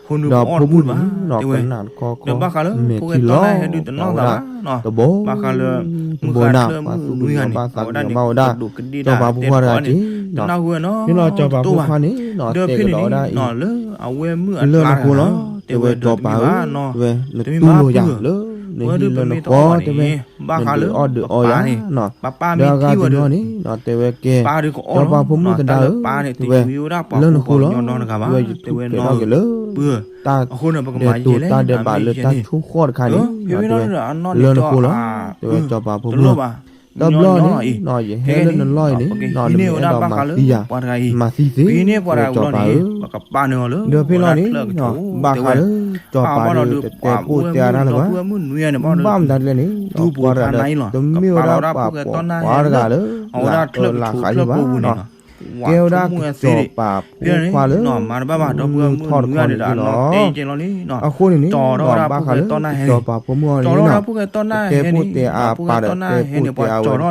ဒီးဖိမုၣ်န့ၣ်နီၤ ကနၣ်တခီခီ မဲာ်ထံလီၤ အဝဲဒၣ်တဘိ တဘိနၤ ပှၤသူၣ်ကညီၤဘၣ်သးကညီၤဘၣ်ဝဲဒၣ် စီၤပၤဖိခွါတဂၤက့ၤနီၤ. ဖဲလီၤစီၤပၤဖိခွါန့ၣ်နီၤ တဲကဒီးဝဲဒၣ်အံၤ လၢနဃိလီၤ တဲဝဲစီၤပၤဧၢ တဲဝဲ နတူၢ်လိာ်ယၤလၢ နဟံၣ်လၢနဃီ တဲဝဲ နဒုးအီၣ်ဒုးအီယၤနီၤ. ဒီးအဂၤတနီၤန့ၣ်နီၤ တဲဝဲကဲ စီၤပၤဖိမုၣ်သဒါဧၢ တဲဝဲ လၢနဃိလီၤ တဲဝဲ ယထူၣ်ဖျဲးထီၣ်က့ၤလၢ တၢ်ဒဲးတိာ်တၢ်ဒဲးဘးလၢတၢ်ဆိၣ်ဃီၣ်တခါန့ၣ်နီၤ တဲဝဲ လၢနဃိလီၤ တဲဝဲစီၤပၤဖိမုၣ်ဧၢ. တဘျီန့ၣ်နီၤ ယဟဲလၢနလီၢ်အံၤန့ၣ်နီၤ နမ့ၢ်အဲၣ်ဒိးမၤသံယၤ မၤသံသ့ တဲဝဲစီၤပၤဧၢ. ဒီးဖဲလီၤန့ၣ်နီၤ ဘၣ်ဃးလၢ စီၤပၤဒီးတတဲပိၢ်တဲအါတၢ်လၢၤဘၣ် ဘၣ်မတၤဒ်လဲၣ်န့ၣ်နီၤ ပှၤတဂၤဒီး တမ့ၢ်ဝဲဒၣ်ပှၤပိာ်ခွါတဂၤလၢ လၢအအၢလၢ်ဃးယံၤဘၣ်နီၤ ကဲဝဲဒၣ်ကစီၤပၤဖိခွါလၢ မုၢ်ထီၣ်တဂၤန့ၣ်လီၤ. အဃိန့ၣ်န့ၣ်နီၤ ဘၣ်ဃးလၢကစီၤပၤဖိမုၣ်အီၤန့ၣ်နီၤ တတဲပိၢ်တဲအါပာ်ဒီးတဲပိၢ်တဲ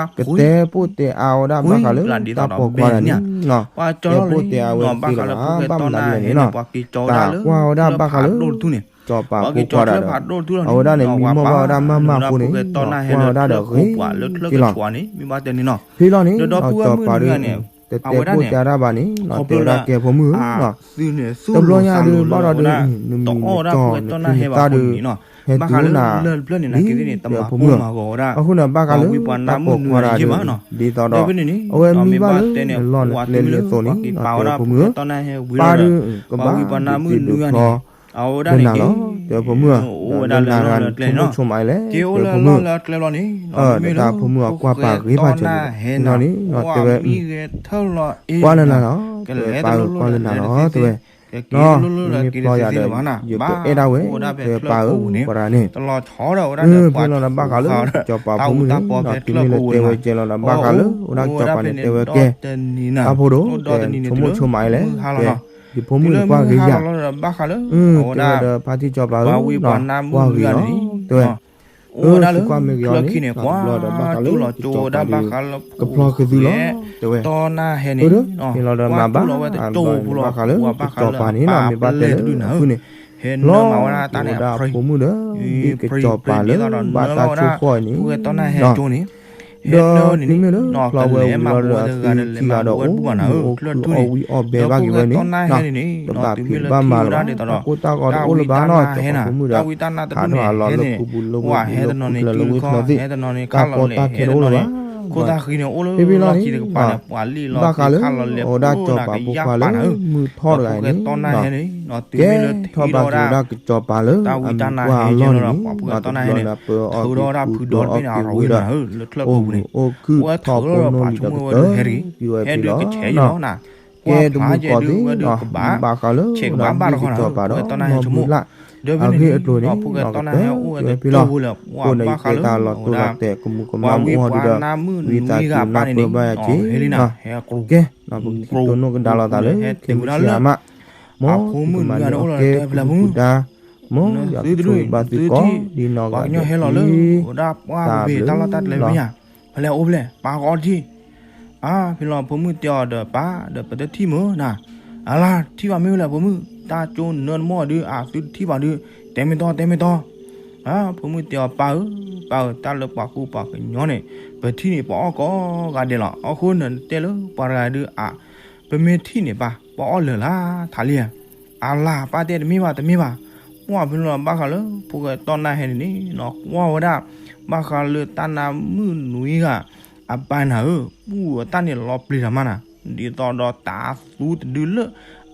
အါဝဲတသ့လၢၤဘၣ်. ကတဲပိၢ်တဲအါဝဲဒၣ်ဘၣ်ဃးလၢတၢ်ပိာ်ခွါတဂၤန့ၣ်နီၤ တဲပိၢ်တဲအါဝဲတသ့လၢၤဘၣ်. ဘၣ်မတၤဒ်လဲၣ်န့ၣ်နီၤ တၢ်ကွၢ်ဝဲဒၣ်ဘၣ်ဃးလၢ စီၤပၤဖိခွါဒီး အဝဲဒၣ်န့ၣ် မံမီၢ်ဘၣ်ဝဲဒၣ်မးမးအဃိန့ၣ်နီၤ ကွၢ်ဝဲဒၣ်ဒီးဂ့ၤက့ၤလီၤ. ဖဲလီၤန့ၣ်နီၤ စီၤပၤဒီး တတဲပိၢ်တဲအါတၢ်ဘၣ်န့ၣ်နီၤ တဲဝဲဒၣ်ကဲဖိမုၣ်ဧၢနီၤ တဘျီညါဒုးဘၣ်ဒီးဒုး နမံၤနကၠီၣ်နခံနသၣ်ဒုး ဟဲတုၤအိၣ်နၤလံ ဒီးဖိမုၣ်ဧၢ. အဃိန့ၣ်ဘၣ်ဃးလၢ တၢ်ပိာ်ခွါတဂၤအံၤ ဒ်သိးဒီး အဝဲမံဘၣ်လၢနလီၢ်နကျဲလၢအသိးန့ၣ်နီၤ တဲဝဲဖိမုၣ်ဧၢ ပၢ်ဒီး ကဘၣ်ဒုးက့ၤဒုးဖျီ ဒီးနၤလီၤ တဲဝဲဖိမုၣ်ဧၢ ဒီးနၤဂၤနဆိကမိၣ်ဆိမးအံၤလဲၣ် တဲဝဲဖိမုၣ်ဧၢ. ဒီးတၢ်ဖိမုၣ်အကွၢ်ပာ်ဂ့ၤဖးဆၢန့ᣣ်လီၤန့ၣ်နီၤ တဲဝဲ ကွၢ်လၢနၤလီၤ တဲဝဲပၢ်ဧၢ ကွၢ်လၢနၤလီၤ တဲဝဲ နီၤ နမ့ၢ်ဖျီယၤဒီး ယကအဲၣ်ဒၣ်ဝဲ တဲဝဲပၢ်ဧၢ ပှၤတဂၤန့ၣ် ဖဲလီၤဒီးဘၣ်ဃးလၢ စီၤပၤဖိမုၣ်န့ၣ်နီၤ တုၤမ့ၢ်လၢတဲဝဲကဲလီၤဒီးဘၣ်ဃးလၢ အိၣ်ဒၣ်ဖဲန့ၣ်တဲဝဲကဲလီၤဒီးဘၣ်ဃးလၢ တၢ်ဖိဒိၣ် တဲဆိကမိၣ်ဆိမးအံၤလဲၣ် တဲ ယဖိမုၣ်န့ၣ်ကွၢ်ဂ့ၤယၤ တဲဝဲဒီးဖါတံၢ်စီၤပၤဧၢနီၤ ကွၢ်ဂ့ၤလီၤ တဲဝဲ အၢ သုကွၢ်မ့ၢ်ဂ့ၤအီၤန့ၣ် တဘျီဒီးဘၣ်ဃးလၢ ကစီၤပၤဒီး ကဖျီက့ၤသုလီၤ တဲဝဲ အၢ ဖဲလီၤဒီးမၤဘၣ် အဘျီန့ၣ်ဘၣ်ဃးလၢ ကစီၤပၤန့ၣ်နီၤ မ့ၢ်ဘၣ်တဲလၢအဖုၣ်န့ၣ် ဖျီက့ၤဝဲဒၣ်ဖိမုၣ်ဒီး ဒ်ကစီၤပၤလၢ ဘၣ်တၢ်ဆိၣ်ဃီၣ်အံၤန့ၣ်နီၤ ဒီးတုၤမ့ၢ်လၢ ဖျီဝဲဝံၤလီၤဒီး အသုခံဂၤဒီးအိၣ်မုာ်အိၣ်ခုၣ်အီၣ်ဝံၣ်အီၣ်ဘဲဘၣ်က့ၤဝဲန့ၣ်နီၤ တဘၣ်ဖံးဘၣ်မၤလၢၤဘၣ် တၢ်ကိၢ်တၢ်ဂီၤတအိၣ်လၢၤဘၣ်နီၤ စီၤပၤဖိမုၣ်ဒီး ဟးထီၣ်ဟးလီၤလၢကူပူၤလၢဝ့ၢ်ကျိၤသ့ၣ် တၢ်ကီတၢ်ခဲတအိၣ်လၢၤဘၣ် ဖဲဖဲလီၤန့ၣ်နီၤ ဘၣ်ဃးလၢ အဝဲဒၣ်စီၤပၤဖိခွါလၢ မုၢ်ထီၣ်တဂၤအံၤန့ၣ်နီၤ ကဲထီၣ်ဘၣ်က့ၤဝဲဒၣ်ကစီၤပၤလၢအမံၤပှၢ်အလီၢ်န့ၣ်နီၤ တဘျီန့ၣ် ပၢအီၣ်က့ၤပူၤဒီးအီၣ်က့ၤဝံၤဒီး အိၣ်မုာ်အိၣ်ခုၣ်ထီဘိနီၢ်လံၤဒီးကတၢၢ်က့ၤဝဲဖဲလီၤနီၤ ကဲတမုၢ်ဃီၤသ့နီၤ ဘၣ်ဃးလၢ အိၣ်ဒၣ်ကစီၤပၤဒီး နီၢ်မုၢ်လၢ် အဂ့ၢ်အကျိၤန့ၣ်နီၤ ကတၢၢ်က့ၤဝဲဖဲလီၤ အိၣ်န့ၣ်ကဲတၢ်လီၤတိၢ်လီၤတဲာ် ကမူၤကမၣ်မူအီၤဒုးဒီး ဝံသးစူၤနၢ်ပၢၢ်ဘၣ်ယၤက့ၤနီၤ ကဲ ပကသံတိၢ်နီၣ်ကဒါလိာ်သးလၢ ခဲမုၢ်ဆ့ၣ်အမး မ်သုကမၤန့ၢ်အီၤကဲ ပကမူၤဒါ မ်ယွၤကဆိၣ်ဂ့ၤဘၣ်သုကိးဒ်နီၢ်ဂၤဒဲး တၢ်ဘျုးလီၤ ဖဲလဲၣ်အိၣ်ဖဲလဲၣ် ပၢ်ကအီထံၣ် အါ ဖဲလီၤဖိမုၣ်တဲအီၤဒီးပၢ်ဒီးပတထံၣ်မုၢ်နၤ အလါထံၣ်ဘၣ်မ့ၢ်ဝဲလဲၣ် ဖိမုၣ် တၢ်ကၠိနၢနမီၢ်ဒုး အသုတထံၣ်ဘၣ်ဒုး တဲမ့ၢ်တီ တဲမ့ၢ်တီ အါ ဖိမုၣ်တဲအီၤ ပၢ်ဧၢ ပၢ်ဧၢ တၢ်လၢပှၤကူပှၤကညီန့ၣ် ပထံၣ်န့ၣ် ပအီၣ်ကိးဂၤဒဲးလီၤ အဃိနတဲလၢပှၤတဂၤဒုး အ ပမ့ၢ်ထံၣ်န့ၣ်ပၢ် ပအီၣ်လၢာ်လၢထးလံ အလါပၢ်တဲတမ့ၢ်ဘၣ်တမ့ၢ်ဘၣ် ပှၢ်ဖဲလီၤဘၣ်ဃးလၢ ဖိၣ်ဃဲတီၢ်နၢ်ဟဲန့ၣ်န့ၣ် နီၢ်ကွၢ်ဝဲဒၣ် ဘၣ်ဃးလၢတၢ်နါမုၣ်နွံဂၤ အပၢ်နၤဧၢ ပူၣ်အတၢ်န့ၣ်လီၤပျံၤတၢ်မးနၤ ဒ်သိးဒီးတၤသူတဒုလၢ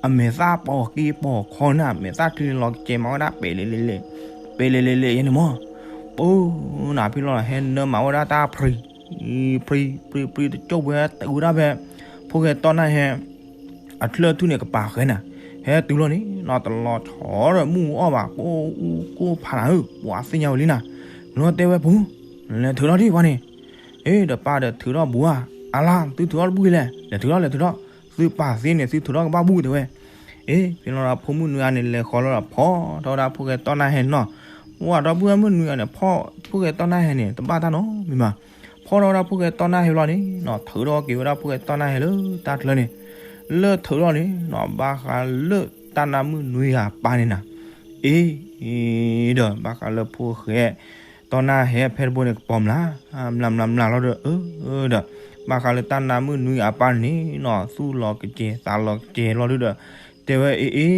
အမဲာ်သၣ်ပိာ်က့ၤပိာ်ခီနၤ မဲာ်သၣ်ချံန့ၣ်လီၤကဲမးဝဲဒၣ် ပဲာ်လဲၣ်လဲၣ်လဲၣ် ပဲာ်လဲၣ်လဲၣ်လဲၣ်ယဲန့ၣ်မး ပၢ်နၤဖဲလီၤ ဟဲနၢမၤဝဲဒၣ်တၢ်ဖြံ ဖြံ ဖြံ ဖြံ တကၠိၢ်ပှဲၤတုၤဝဲဒၣ်ဖဲ ဖိၣ်ဃဲတီၢ်နၢ်ဟဲ အချၢၣ်ထူၣ်န့ၣ်ကပၤဃဲနၤ ဟဲတုၤလီၤန့ၣ် နီၢ်တလီၤဆီဒီးမုၢ်အီၣ်ဘၣ် ကိၢ်အူကိၢ်ဖးနၤဧၢ ပှၤသ့ၣ်ညါဝဲလံနၤ လီၤတဲဝဲဖိ လဲၤထုးထီၣ်ဒံးပှၤန့ၣ် အ့ ဒီးပၢ်ဒီးထုးထီၣ်ဘူးဧါ အလါ သုထုးထီၣ်တဘူးလဲၣ် လဲၤထုးထီၣ်လဲၤထုးထီၣ် သုပၢ်သ့န့ၣ် သုထုးထီၣ်ကဘၣ်ဘူးတဲဝဲ အ့ ဖဲလီၤဒီးဖိမုၣ်နွံဂၤန့ၣ် လဲၤဃီၤလီၤဒီးဖီၣ်ထီၣ်ဝဲဒၣ်ဖိၣ်ဃဲတီၢ်နၢ်ဟဲန့ၣ်နီၤ ပှၢ်ဒီပုၢ်ဝဲၢ်မုၣ်နွံဂၤန့ၣ် ဖီၣ်ဖိၣ်ဃဲတီၢ်နၢ်ဟဲန့ၣ် တဘၣ်တၢ်နီတမံၤဘၣ် ဖီၣ်ထီၣ်ဝဲဒၣ်ဖိၣ်ဃဲတီၢ်နၢ်ဟဲဘျီန့ၣ်နီၤ ထုးထီၣ်က့ၤဝဲဒၣ်ဖိၣ်ဃဲတီၢ်နၢ်ဟဲလၢတၢ်ချၢန့ၣ် လၢထုးထီၣ်န့ၣ်နီၤ ဘၣ်ဃးလၢ တၢ်နါမုၣ်နွံဂၤအပၢ်န့ၣ်နၤ, အ့ ဒီးဘၣ်ဃးလၢဖိၣ်ဃဲတီၢ်နၢ်ဟဲဖဲတဘိန့ၣ် ကပီၤမျး, မျးမျးမျးလီၤဒီး အၢ ဒီး ဘၣ်ဃးလၢတၢ်နါမုၣ်နွံဂၤအပၢ်န့ၣ်နီၤ သူၣ်လီၤကစဲၤသးလီၤကစဲၤလီၤဒုဒီး တဲဝဲအ့ အ့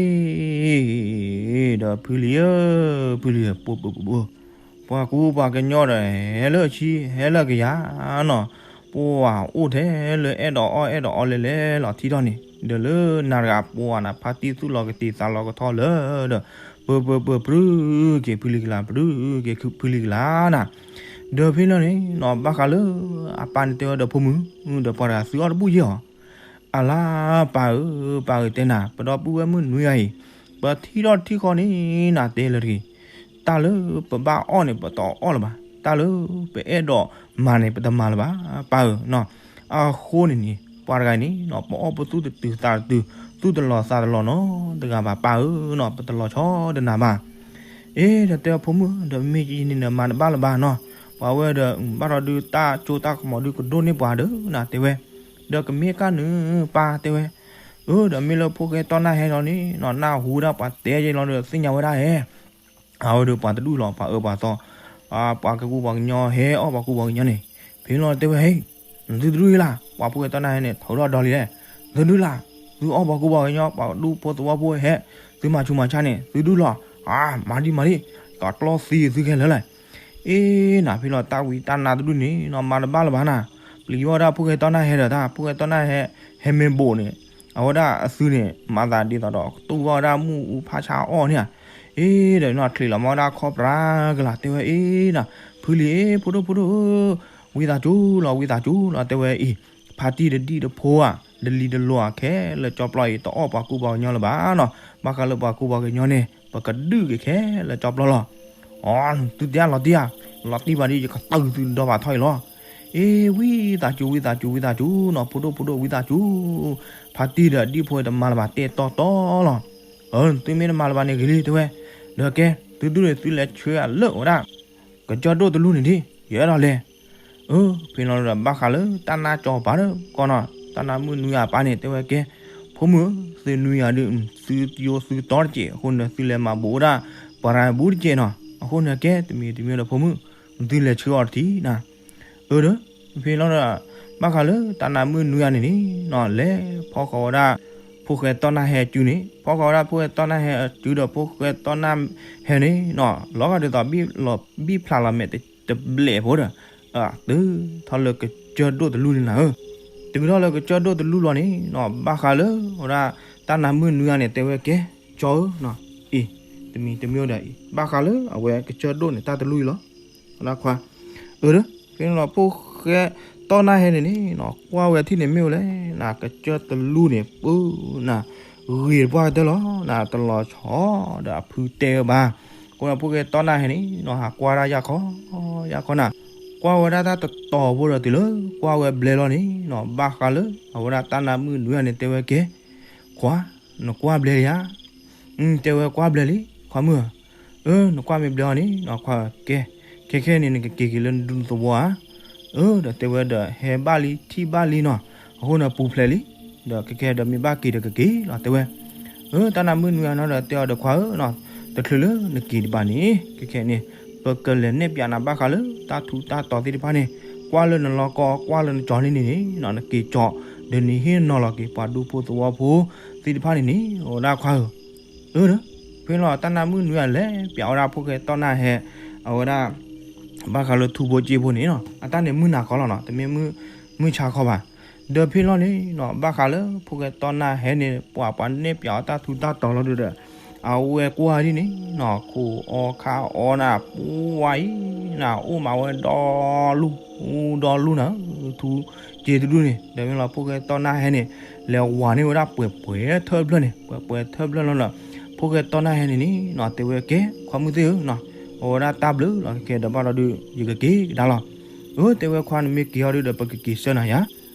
ဒီးဖုလံဧၢ, ဖုလံဧၢ, ပှၤ ပှၤ ပှၤ ပှၤကူပှၤကညီဒီး ဟဲလၢအဆံ ဟဲလၢကယၤနီၤ, ပှၤအိၣ်ထဲလၢအဲၣ်ဒိးအီၣ်အဲၣ်ဒိးအီလဲၤလဲၤလီၤထံထီၣ်န့ၣ် ဒီးလၢနၤတဂၤပှၤနၤ ဖါတံၢ်သူၣ်လီၤကစဲၤသးလီၤကထီၣ်လၢဒီး ပှၤ ပှၤ ပှၤ ပြုၢ်က့ၤဖုလံကလၤ ပြုၢ်က့ၤဖုလံကလၤနၤ, ဒီးဖဲလီၤန့ၣ်နီၤ ဘၣ်ဃးလၢအပၢ်န့ၣ်တဲဝဲဒီး ဖိမုၣ်, ဒီးပှၤတဂၤသုအီၣ်တဘူၣ်ယဲၢ်အီၤ အလါ ပၢ်ဧၢ, ပၢ်ဧၢ တဲနၤ ပဒီပုၢ်ဝဲၢ်မုၣ်နွံဂၤအံၤ ပထံၣ်ထီၣ်တထံၣ်ဃီန့ၣ် နၤတဲလၢတဂ့ၤ, တၢ်လၢပဘၣ်အီၣ်န့ၣ် ပတအီၣ်လၢၤဘၣ်, တၢ်လၢပအဲၣ်ဒိးမၤန့ၣ် ပတမၤလၢၤဘၣ် ပၢ်ဧၢနီၤ, အဃိန့ၣ်န့ၣ် ပှၤတဂၤအံၤန့ၣ်နီၤ ပအီၣ်ပသူၣ်တတုၤသးတတုၤ သူၣ်တလီၤသးတလီၤနီတဂၤဘၣ် ပၢ်ဧၢနီၤ ပတလီၤဆီဒၣ်နၤဘၣ် အ့ ဒီးတဲဖိမုၣ် ဒီးမ့ၢ်ကန့ၣ်ဒီးမၤတဘၣ်လၢၤဘၣ်နီၤ, ပှၤဝဲဒီး ဘၣ်ထီၣ်ဒုးတၢ်ကၠိတၢ်ကမီၤဒုးကဒိၣ်န့ၢ်ပှၤဒီးနၤတဲဝဲ, ဒီးကမ့ၢ်ကၢ်နုာ်ပၢ်တဲဝဲ, အၢ ဒီးမ့ၢ်လၢဖိၣ်ဃဲတီၢ်နၢ်ဟဲလီၤန့ၣ်နီၤ နၢ်ဟူဝဲဒၣ်ပှၤတဲယဲလီၤဒီးသ့ၣ်ညါဝဲဒၣ်ဧဲ အဝဲဒီးပှၤတဒူၣ်လီၤ ပှၤအၢပှၤသီ, ပှၤကကူပှၤကညီဟဲအီၣ်ပှၤကူပှၤကညီန့ၣ်, ဖဲလီၤတဲဝဲဟဲ, သုတဒူၣ်လၢ်, ပှၤဖိၣ်ဃဲတီၢ်နၢ်ဟဲန့ၣ် ထီၣ်ဒီးဒီလံလဲၣ်, သုဒူၣ်လၢ်, သုအီၣ်ပှၤကူပှၤကညီ ပှၤဒူဖိသဝီဖိဟဲ, သုမၤဆူးမၤဆါန့ၣ် သုဒူၣ်လီၤ, မၤဒံးမၤဒံး, ကကျီသံသုခဲလၢာ်လဲၣ်, အ့ နၤဖဲလီၤတၢ်ဝံတၢ်နါတဒူၣ်န့ၣ်နီၤ မၤတဘၣ်လၢၤဘၣ်နၤ, ပျံၤဘၣ်ဝဲဒၣ်ဖိၣ်ဃဲတီၢ်နၢ်ဟဲဒီးတၢ် ဖိၣ်ဃဲတီၢ်နၢ်ဟဲ, ဟဲမ့ၢ်ဘိးန့ၣ်, အဝဲဒၣ်အသုန့ၣ် မၤသးဒ်သိးဒီး ကတူၢ်ဘၣ်ဝဲဒၣ်မုၢ်အူဖးဆါအီၣ်န့ၣ်ဧါ, အ့ ဒီးနီၤ ချံးလီၤမၤဝဲဒၣ်ခီၣ်ပြၤကလၤ တဲဝဲအ့နၤ, ဖုလံၤအ့ ဖိဒိၣ်ဖိဒိၣ်ဧၢ, ဝံသးစူၤလီၤ ဝံသးစူၤလီၤ တဲဝဲအံၤ, ဖါတံၢ်တဒံၣ်တဖိဧါ, တလံၤတလိၤဧါ ခဲလၢာ်ကၠီပျီအံၤ တအီၣ်ပှၤကူပှၤကညီလၢၤဘၣ်နီၤ, ဘၣ်ဃးလၢပှၤကူပှၤကညီန့ၣ် ပကဒုးက့ၤခဲလၢာ်ကၠီပျီလီၤ. အီ သုတဲလီၤတံၢ်ဧါ, လီၤတံၢ်ဘၣ်ဒ် ယကတၢၢ်သုဒီးဘၣ်ထီၣ်အံၤလီၤ. အ့ ဝံသးစူၤ ဝံသးစူၤ ဝံသးစူၤနီၤ ဖိဒိၣ်ဖိဒိၣ် ဝံသးစူၤ, ဖါတံၢ်ဒီးဒံၣ်ဖိတမၤလၢၤဘၣ် တဲတီတီလီၤ. အၢ သုမ့ၢ်တမၤလၢၤဘၣ်န့ၣ်ဂ့ၤလံ တဲဝဲ, ဒီးကဲ သုသုန့ၣ် သုလဲၤဆှၢအလၢာ်ဝဲဒၣ် ကစၢၢ်ဒိၣ်တလူၢ်န့ၣ်ဒ် ယအဲၣ်ဒိးလဲၤ. အၢ ဖဲလီၤဒီး ဘၣ်ဃးလၢတၢ်နါကၠီပၤဒီးကီးနီၤ တၢ်နါမုၣ်နွံဂၤအပၢ်န့ၣ် တဲဝဲကဲ, ဖိမုၣ်ဧၢ, သုနွံဂၤဒုး သုယိသုတီတကဲး အဃိန့ၣ် သုလဲၤမၤဘူးဝဲဒၣ် ပှၤရၤဘူးတကဲးနီၤ, အဃိန့ၣ်ကဲ တမံၤတမံၤဒီးဖိမုၣ် သုလဲၤဆှၢအီၤတထံၣ်နၤ. အၢ ဒီး ဖဲလီၤဒီး ဘၣ်ဃးလၢတၢ်နါမုၣ်နွံဂၤန့ၣ်န့ၣ်နီၤ လဲၤဖီဃီၤဝဲဒၣ် ဖိၣ်ဃဲတီၢ်နၢ်ဟဲအစုန့ၣ်, ဖီဃီၤဝဲဒၣ်ဖိၣ်ဃဲတီၢ်နၢ်ဟဲအစုဒီး ဖိၣ်ဃဲတီၢ်နၢ်ဟဲန့ၣ်နီၤ လီၤဂာ်ဒ်သိး ဘံၣ်ဖျါလီၤမဲာ်တဘျဲၣ်ဖိဒီး တုၤထီၣ်လၢကစၢၢ်ဒိၣ်တလူၢ်န့ၣ်နၤဧၢ, တုၤထီၣ်လၢကစၢၢ်ဒိၣ်တလူၢ်လီၤန့ၣ်နီၤ ဘၣ်ဃးလၢဝဲဒၣ် တၢ်နါမုၣ်နွံဂၤန့ၣ် တဲဝဲကဲ, ကၠီဧၢ, အံၤ တမံၤတမံၤဒီးအံၤ ဘၣ်ဃးလၢအဝဲကစၢၢ်ဒိၣ်န့ၣ် တၢ်တလူၢ်အံၤလီၤ. အဒၣ်ခွါ အၢ ဒီး ဖဲန့ၣ်လီၤ ဖိၣ်ဃဲတီၢ်နၢ်ဟဲန့ၣ်န့ၣ်နီၤ ကွၢ်ဝဲထံၣ်န့ၣ်မ့ၢ်ဝဲလဲၣ်နၤ ကစၢၢ်တလူၢ်န့ၣ် ပၢနၤ ဂ့ၤတပှၢ်ကတၢၢ်လီၤနၤ တလီၤဆီဒီးအဖုတဲဝဲဘၣ်. အဃိန့ၣ် ဖိၣ်ဃဲတီၢ်နၢ်ဟဲန့ၣ်နီၤ ဟးကွၢ်ဒၣ်ယၢ်ခီ ယၢ်ခီနၤ, ကွၢ်ဝဲဒၣ်တၢ်တတီၤဖိဒီးတုၤလၢ ကွၢ်ဝဲဘျဲလီၤန့ၣ်နီၤ ဘၣ်ဃးလၢ အဝဲဒၣ်တၢ်နါမုၣ်နွံဂၤန့ၣ် တဲဝဲကဲ, ခွါ နကွၢ်ဘျဲလံဧါ. တဲဝဲကွၢ်ဘျဲလံ ခွါမုၣ်ဧၢ. အၢ နကွၢ်မ့ၢ်ဘျဲအီၤန့ၣ်နီၤ ခွါဧၢ ကဲ, ခဲခဲန့ၣ် နကက့ၤက့ၤလၢနဒူနသဝီဧါ. အၢ ဒီးတဲဝဲဒီး ဟဲဘၣ်လံ ထံၣ်ဘၣ်လံနီၤ, အဃိန့ၣ် ပူၤဖျဲးလံ, ဒီးခဲခဲဒီးမ့ၢ်ဘၣ်က့ၤဒီးကက့ၤလီၤ တဲဝဲ. အၢ တၢ်နါမုၣ်နွံဂၤနီၤဒီးတဲအီၤဒီး ခွါဧၢနီၤ, တချုးလၢနက့ၤဒံးဘၣ်န့ၣ် ခဲခဲန့ၣ် ပကလဲၤနဲၣ်ပၠးနၤဘၣ်ဃးလၢတၢ်ထူးတၢ်တီၤသ့ၣ်တဖၣ်န့ၣ်, ကွၢ်လၢနလီၢ်ကီ ကွၢ်လၢနကၠီၤန့ၣ်န့ၣ်နီၤ နက့ၤကၠီၤ ဒီးနဟ့ၣ်နီၤလီၤက့ၤပှၤဒူဖိသဝီဖိသ့ၣ်တဖၣ်န့ၣ်န့ၣ် အဝဲဒၣ်ခွါဧၢ. အၢ ဒီး ဖဲလီၤတၢ်နါမုၣ်နွံဂၤလဲၤပၠးဝဲဒၣ်ဖိၣ်ဃဲတီၢ်နၢ်ဟဲ အဝဲဒၣ် ဘၣ်ဃးလၢထူဖိစ့ဖိန့ၣ်နီၤ အတၢ်န့ၣ်မုၢ်နၤခီလီၤနီၤ တမ့ၢ်မုၢ်ဆါခီဘၣ်. ဒီးဖဲလီၤန့ၣ်နီၤ ဘၣ်ဃးလၢဖိၣ်ဃဲတီၢ်နၢ်ဟဲန့ၣ် ပှၤပှၤနဲၣ်ပၠးအီၤတၢ်ထူးတၢ်တီၤလီၤဒုဒီး အဝဲကွၢ်ဒ်န့ၣ်နီၤ ခိၣ်အီခါအီနၤ ပှၤအံၤနၤ အိၣ်မးဝဲဒီလူၢ် ဒီလူၢ်နၤ ထူစ့တဒူၣ်န့ၣ် ဒီးမ့ၢ်လီၤဖိၣ်ဃဲတီၢ်နၢ်ဟဲန့ၣ် လဲၤဝၤန့ၢ်ဝဲဒၣ်ပှဲၤပှဲၤထၢၣ်ဖျၢၣ်န့ၣ် ပှဲၤပှဲၤထၢၣ်ဖျၢၣ်လီၤဒီး ဖိၣ်ဃဲတီၢ်နၢ်ဟဲန့ၣ်န့ၣ်နီၤ တဲဝဲကဲ ခွါမုၣ်သ့ၣ်ဧၢနီၤ အဝဲဒၣ်တၢ်ဘျုးလီၤ ခဲဒီးဘၣ်လီၤဒုး ယကက့ၤကဒါလီၤ. အၢ တဲဝဲခွါ နမ့ၢ်က့ၤအီၤဒုဒီး ပကက့ၤဆှၢနၤယၤ.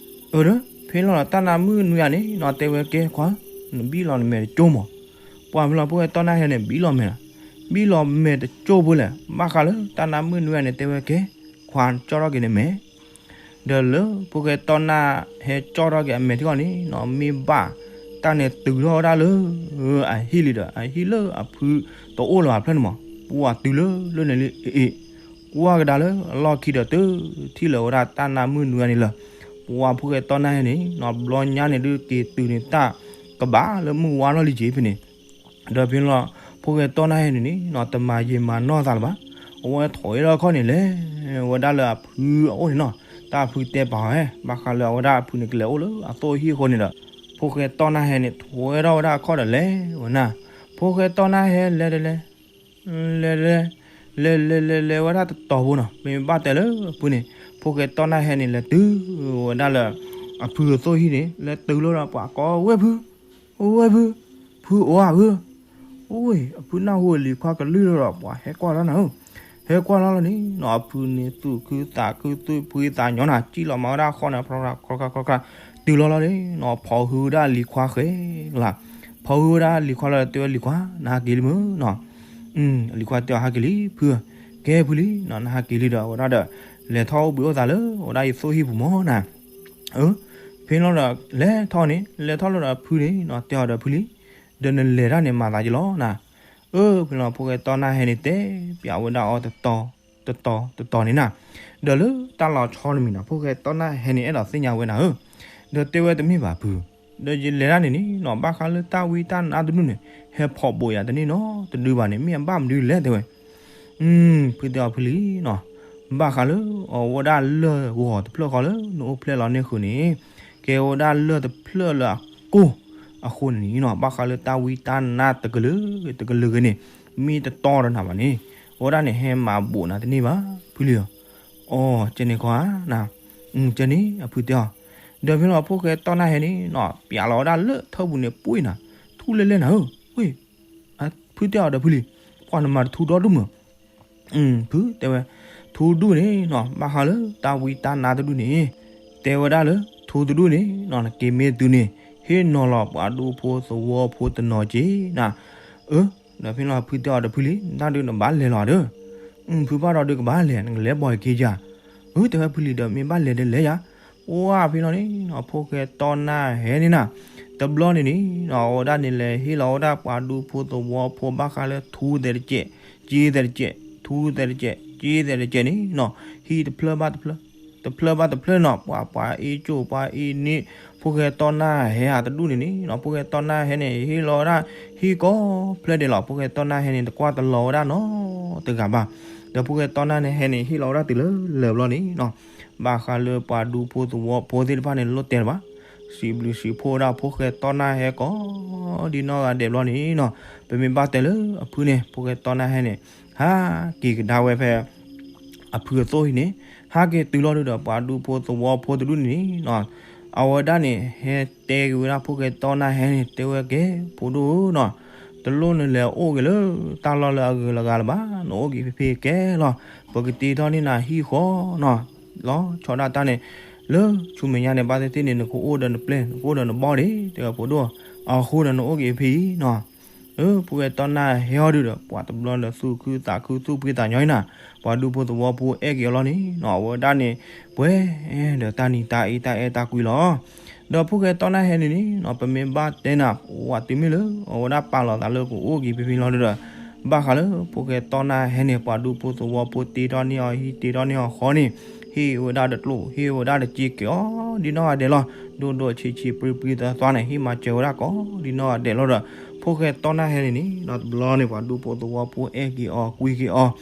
အၢ ဒီး ဖဲလီၤတၢ်နါမုၣ်နွံဂၤန့ၣ်နီၤ တဲဝဲကဲခွါ နဘံၣ်လီၤနမဲာ်တကၠိၢ်မး. ပှၤမ့ၢ်လီၤဖိၣ်ဃဲတီၢ်နၢ်ဟဲန့ၣ် ဘံၣ်လီၤမဲာ်လီၤ. ဘံၣ်လီၤမဲာ်တကၠိၢ်ဖိလဲၣ် ဘၣ်ဃးလၢတၢ်နါမုၣ်နွံဂၤန့ၣ် တဲဝဲကဲ ခွါ နကၠီၣ်ထီၣ်က့ၤနမဲာ် ဒီးလၢဖိၣ်ဃဲတီၢ်နၢ်ဟဲကၠီၣ်ထီၣ်က့ၤအမဲာ်ထံဂီၢ်န့ၣ်နီၤ မ့ၢ်ဘၣ် တၢ်န့ၣ်တုၤထီၣ်ဝဲဒၣ်လၢအဟံၣ်လံဒီး အဟံၣ်လၢအဖုတအိၣ်လၢၤဘၣ်ဖျၢၣ်န့ၣ်မး ပှၤတုၤလၢလၢန့ၣ်လံအ့ၣ်အ့ၣ်, ကွၢ်ကဒါလၢအလီၢ်ခံဒီးတုၤထံၣ်လၢၤဝဲဒၣ်တၢ်နါမုၢ်နွံဂၤန့ၣ်လၢၤ. ပှၤဖိၣ်ဃဲတီနါဟဲန့ၣ်နီၤ ဘျီညါန့ၣ်ဒုးက့ၤတုၤန့ၣ်တၢ်ကဘၣ်လၢမုၢ်ဝါထီၣ်လံက့ၤဖဲန့ၣ် ဒီးဖဲန့ၣ်လီၤ ဖိၣ်ဃဲတီနါဟဲန့ၣ်န့ၣ် တမၤယံာ်မၤနီၢ်သးလၢၤဘၣ်. အဝဲထိးအ့ၣ်ထီၣ်ခီၣ်န့ၣ် လဲၤဝဲဒၣ်လၢအဖုအအိၣ်န့ၣ်နီၤ. တၢ်အဖုတဲပာ်အီၤဟဲ ဘၣ်ဃးလၢအဝဲဒၣ်အဖုန့ၣ် ကလဲၤအိၣ်လၢအသိၣ်ဟံၣ်အဃိန့ၣ်ဒီး ဖိၣ်ဃဲတီနါဟဲန့ၣ် ထိးအ့ၣ်ထီၣ်ဝဲဒၣ်အခီၣ်ဒီးလဲၤဝဲနၤ. ဖိၣ်ဃဲတီနါဟဲလဲၤတလဲၤ လဲၤလဲၤ လဲၤလဲၤလဲၤလဲၤဝဲဒၣ်တတီၤဖိနီၤ. မ့ၢ်ဘၣ်တဲလၢအဖုန့ၣ် ဖိၣ်ဃဲတီနါဟဲန့ၣ် လဲၤတုၤဝဲဒၣ်လၢအဖုအသိၣ်ဟံၣ်န့ၣ် လဲၤတုၤလီၤဒီးပှၤကိးဝဲၢ်ဖု, ဝဲၢ်ဖု, ဖုအိၣ်ဧါဖု. အိၣ်အဖုနၢ်ဟူလံၤခွါကလုၢ်လီၤဒီး ပှၤဟဲကွၢ်လီၤနၤဧၢ. ဟဲကွၢ်လီၤလီၤန့ၣ်နီၤ အဖုန့ၣ်သူၣ်ခုသးခုသူၣ်ဖှံသးညီနၤ စံၣ်လီၤမၤဝဲဒၣ်ဃီန့ၣ် ခီခီခီခီ တုၤလီၤလီၤန့ၣ်နီၤ ဖီၣ်ဟုဝဲဒၣ်လံၤခွါဃဲလီၤ. ဖီၣ်ဟုဝဲဒၣ်လံၤခွါလီၤ တဲဝဲလံၤခွါ နဟးက့ၤလံမုၢ်နီၤ. လံၤခွါတဲအီၤဟးက့ၤလံဖု, ကဲဖုလံနီၤ နဟးက့ၤလံဒီး အဝဲဒၣ်ဒီး လဲၤထီၣ်အိၣ်ဘှံးအိၣ်သးလၢအဝဲဒၣ်ယသိၣ်ဟံၣ်ပူၤမၢ်နၤ. အၢ ဖဲန့ၣ်လီၤဒီး လဲၤထီၣ်န့ၣ် လဲၤထီၣ်လီၤဒီးဖုန့ၣ်နီၤ တဲအီၤဒီးဖုလံ ဒီးနလဲၤတၢ်န့ၣ်မၤသးယလီၤနၤ. အၢ ဖဲန့ၣ်လီၤ ဖိၣ်ဃဲတီနါဟဲန့ၣ် တဲပျးဝဲဒၣ်အီၤတတီၤ တတီၤတတီၤန့ၣ်နၤ. ဒီးလၢတၢ်လီၤဆီတမံၤနီၤ ဖိၣ်ဃဲတီနါဟဲန့ၣ် အဲၣ်ဒိးသ့ၣ်ညါဝဲနၤဧၢ. ဒီးတဲဝဲတမ့ၢ်ဘၣ်ဖု, ဒီးယလဲၤတၢ်န့ၣ်န့ၣ်နီၤ ဘၣ်ဃးလၢတၢ်ဝံတၢ်နါတဒူၣ်န့ၣ် ဟဲဖီၣ်ဘိးယၤတန့ၢ်နီတဒုဘၣ်န့ၣ် မ့ၢ်အဘၣ်မနုၤလဲၣ်တဲဝဲ ဖုတဲအီၤဖုလံနီၤ, ဘၣ်ဃးလၢအဝဲဒၣ်လၢၢ်ဂီၤတဖျၢၣ်ဃီလၢနအိၣ်ဖျဲၣ်လီၤန့ၢ်ဃုာ်န့ၣ်, ကဲဝဲဒၣ်လၢၢ်တဖျၢၣ်လၢအကိၢ်အဃိန့ၣ်နီၤ, ဘၣ်ဃးလၢတၢ်ဝံတၢ်နါတကလုာ်တကလုာ်ဂ့ၤန့ၣ် မ့ၢ်တတီဒီးနၤဘၣ်န့ၣ်, အဝဲဒၣ်န့ၣ်ဟဲမၤဘိးနၤတန့ၢ်ဘၣ် ဖုလံဧၢ. အိ ကဲန့ၣ်ခီဧါ, ကဲန့ၣ် အဖုတဲအီၤ, ဒီးဖဲန့ၣ်ဖိၣ်ဃဲတီနါဟဲန့ၣ်နီၤ ပျးလီၤဝဲဒၣ်လၢထၢၣ်ပူၤန့ၣ် ပှ့ၤနၤ, ထူလဲၣ်လဲၣ်နၤဧၢ, ဝ့ၢ် ဖုတဲအီၤဒီးဖုလံ, ပှၤနမၤတထူဒီဒူၣ်မုၢ်, ဖုတဲဝဲ, ထူဒူၣ်န့ၣ်နီၤ ဘၣ်ဃးလၢတၢ်ဝံတၢ်နါတဒူၣ်န့ၣ်, တဲဝဲဒၣ်လၢ ထူတဒူၣ်န့ၣ်နီၤ နက့ၤမ့ၢ်တုၤန့ၣ် ဟ့ၣ်နီၤလီၤပှၤဒူဖိသဝီဖိတနီၤက့ၤနၤ, အၢ, ဒီးဖဲန့ၣ်ဖုတဲအီၤဒီးဖုလံ နတၢ်ဒုးနဘၣ်လဲၤလီၤဒီး, ဖုဘၣ်ဒီးဒုးကဘၣ်လဲၤ နကလဲၤဘီယက့ၤယၤ, အၢ တဲဝဲဖုလံဒီးမ့ၢ်ဘၣ်လဲၤဒီးလဲၤယၤ, ပှၤဖဲန့ၣ်လီၤန့ၣ်နီၤ ဖိၣ်ဃဲတီနါဟဲန့ၣ်နၤ, တဘျီန့ၣ်န့ၣ်နီၤ အဝဲဒၣ်န့ၣ်လဲၤဟ့ၣ်လီၤဝဲဒၣ်ပှၤဒူဖိသဝီဖိဘၣ်ဃးလၢထူသဲးတကဲး, က့သဲးတကဲး, ထူသဲးတကဲး, က့သဲးတကဲးန့ၣ်နီၤ, ဟံၣ်တဖျၢၣ်ဘၣ်တဖျၢၣ်, တဖျၢၣ်ဘၣ်တဖျၢၣ်နီၤ ပှၤပှၤအ့ၣ်ကၠိၣ်ပှၤအ့ၣ်န့ၣ်, ဖိၣ်ဃဲတီနါဟဲဧါတဒူၣ်န့ၣ်န့ၣ်နီၤ ဖိၣ်ဃဲတီနါဟဲန့ၣ် ဟ့ၣ်လီၤဝဲဒၣ် ဟံၣ်ကိးဖျၢၣ်ဒဲးလီၤ ဖိၣ်ဃဲတီနါဟဲန့ၣ် တကွၢ်တလီၤဝဲဒၣ်နီတဂၤဘၣ်, ဒီးဖိၣ်ဃဲတီနါန့ၣ်ဟဲန့ၣ် ဟ့ၣ်လီၤဝဲဒၣ်တုၤလၢလၢာ်ဘျီန့ၣ်နီၤ, ဘၣ်ဃးလၢပှၤဒူဖိသဝီဖိသ့ၣ်တဖၣ်န့ၣ် လိၣ်တဲတဘၣ်, စံးဘျုးစံးဖှိၣ်ဝဲဒၣ်ဖိၣ်ဃဲတီနါဟဲကိးဒ်နီၢ်ဂၤဒဲးဘျီန့ၣ်နီၤ, ပမ့ၢ်ဘၣ်တဲလၢအဖုန့ၣ် ဖိၣ်ဃဲတီနါဟဲန့ၣ် ဟးက့ၤကဒါဝဲဖဲ အဖုအသိၣ်ဟံၣ်န့ၣ်, ဟးက့ၤတုၤလီၤဒုးဒီးပှၤဒူဖိသဝီဖိတဒူၣ်န့ၣ်နီၤ, အဝဲဒၣ်န့ၣ် ဟဲတဲက့ၤဝဲဒၣ်ဖိၣ်ဃဲတီနါဟဲန့ၣ် တဲဝဲကဲ ဖိဒိၣ်ဧၢနီၤ, တလိၣ်နလဲၤအိၣ်က့ၤလၢတၢ်လီၢ်လၢအဂုၤလၢဂၤလၢၤဘၣ်, နအိၣ်က့ၤဖဲဖဲကဲလီၤ, ပကတ့ထီၣ်န့ၢ်နၤဟံၣ်ဃီနီၤ, လီၤဆီဒၣ်တၢ်န့ၣ် လၢဆူမဲာ်ညါန့ၣ် ဘၣ်သ့ၣ်သ့ၣ်န့ၣ် နကအိၣ်ဒီးနပျဲၢ် နကအိၣ်ဒီးနဘီၣ်ဒ့ တဲဝဲဖိဒိၣ်, အဃိဒီးနအိၣ်က့ၤဖဲအံၤနီၤ အၢ ဖိၣ်ဃဲတီနါဟဲအီၤဒုးဒီး ပှၤတဘျီဒီးသူၣ်ခုသးခုသူၣ်ဖှံသးညီအံၤနၤ, ပှၤဒူဖိသဝီဖိအဲၣ်က့ၤအီၤလီၤန့ၣ်နီၤ, အဝဲဒၣ်န့ၣ် ပှဲၤဒီးတၢ်နံၤတၢ်အ့တၢ်အဲၣ်တၢ်ကွံလီၤ. ဒီးဖိၣ်ဃဲတီနါဟဲန့ၣ်န့ၣ်နီၤ ပမ့ၢ်ဘၣ်တဲနၤ ဝဲတုၤမ့ၢ်လၢ အဝဲဒၣ်ပာ်လီၤသးလၢကအိၣ်က့ၤဖဲဖဲလီၤဒုးဒီး ဘၣ်ဃးလၢဖိၣ်ဃဲတီနါဟဲန့ၣ် ပှၤဒူဖိသဝီဖိတ့ထီၣ်န့ၢ်အီၤဟံၣ်တ့ထီၣ်န့ၢ်အီၤဃီန့ၣ် ဟ့ၣ်ဝဲဒၣ်တကျိၣ် ဟ့ၣ်ဝဲဒၣ်တစ့ကဲၤအီၤဒ်နီၢ်ဂၤဒဲးလီၤ. ဒိၣ်ဒိၣ်ဆံးဆံးပြံပြံသၢသီန့ၣ် ဟ့ၣ်မၤစၢၤဝဲဒၣ်ကိးဒ်နီၢ်ဂၤဒဲးလီၤဒီး ဖိၣ်ဃဲတီနါဟဲန့ၣ်န့ၣ် ဒီးတဘျီန့ၣ် ပှၤဒူဖိသဝီဖိအဲၣ်က့ၤအီၤကွံက့ၤအီၤ ဒ်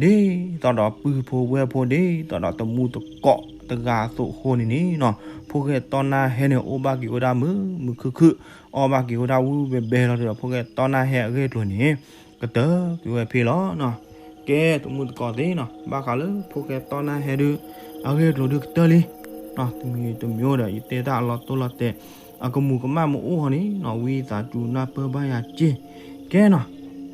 သိးဒီးပုၢ်ဖိဝဲၢ်ဖိ ဒ်သိးဒီးတမူတကိးတဂၤအသိးအဃိန့ၣ်န့ၣ်နီၤ ဖိၣ်ဃဲတီနါဟဲန့ၣ် အိၣ်ဘၣ်က့ၤဝဲဒၣ်မုာ်မုာ်ခုၣ်ခုၣ် အီၣ်ဘၣ်က့ၤဝဲဒၣ်ဝူဘဲဘဲလီၤဒီး ဖိၣ်ဃဲတီနါဟဲအဂ့ၢ်အကျိၤန့ၣ် ကတၢၢ်ကွံာ်ဝဲဖဲလီၤနီၤ. ကဲ တမူတကိးသ့ၣ်နီၤ ဘၣ်ဃးလၢဖိၣ်ဃဲတီနါဟဲဒုး အဂ့ၢ်အကျိၤဒုးကတၢၢ်လံ တမံၤတမံၤဒီး ယတဲတၢ်အလီၤတိၢ်လီၤတဲာ် အကမူၤကမၣ်မ့ၢ်အိၣ်ဟီန့ၣ်နီၤ ဝံသးစူၤနၢ်ပၢၢ်ဘၣ်ယၤစ့ၢ်ကီးနီၤ.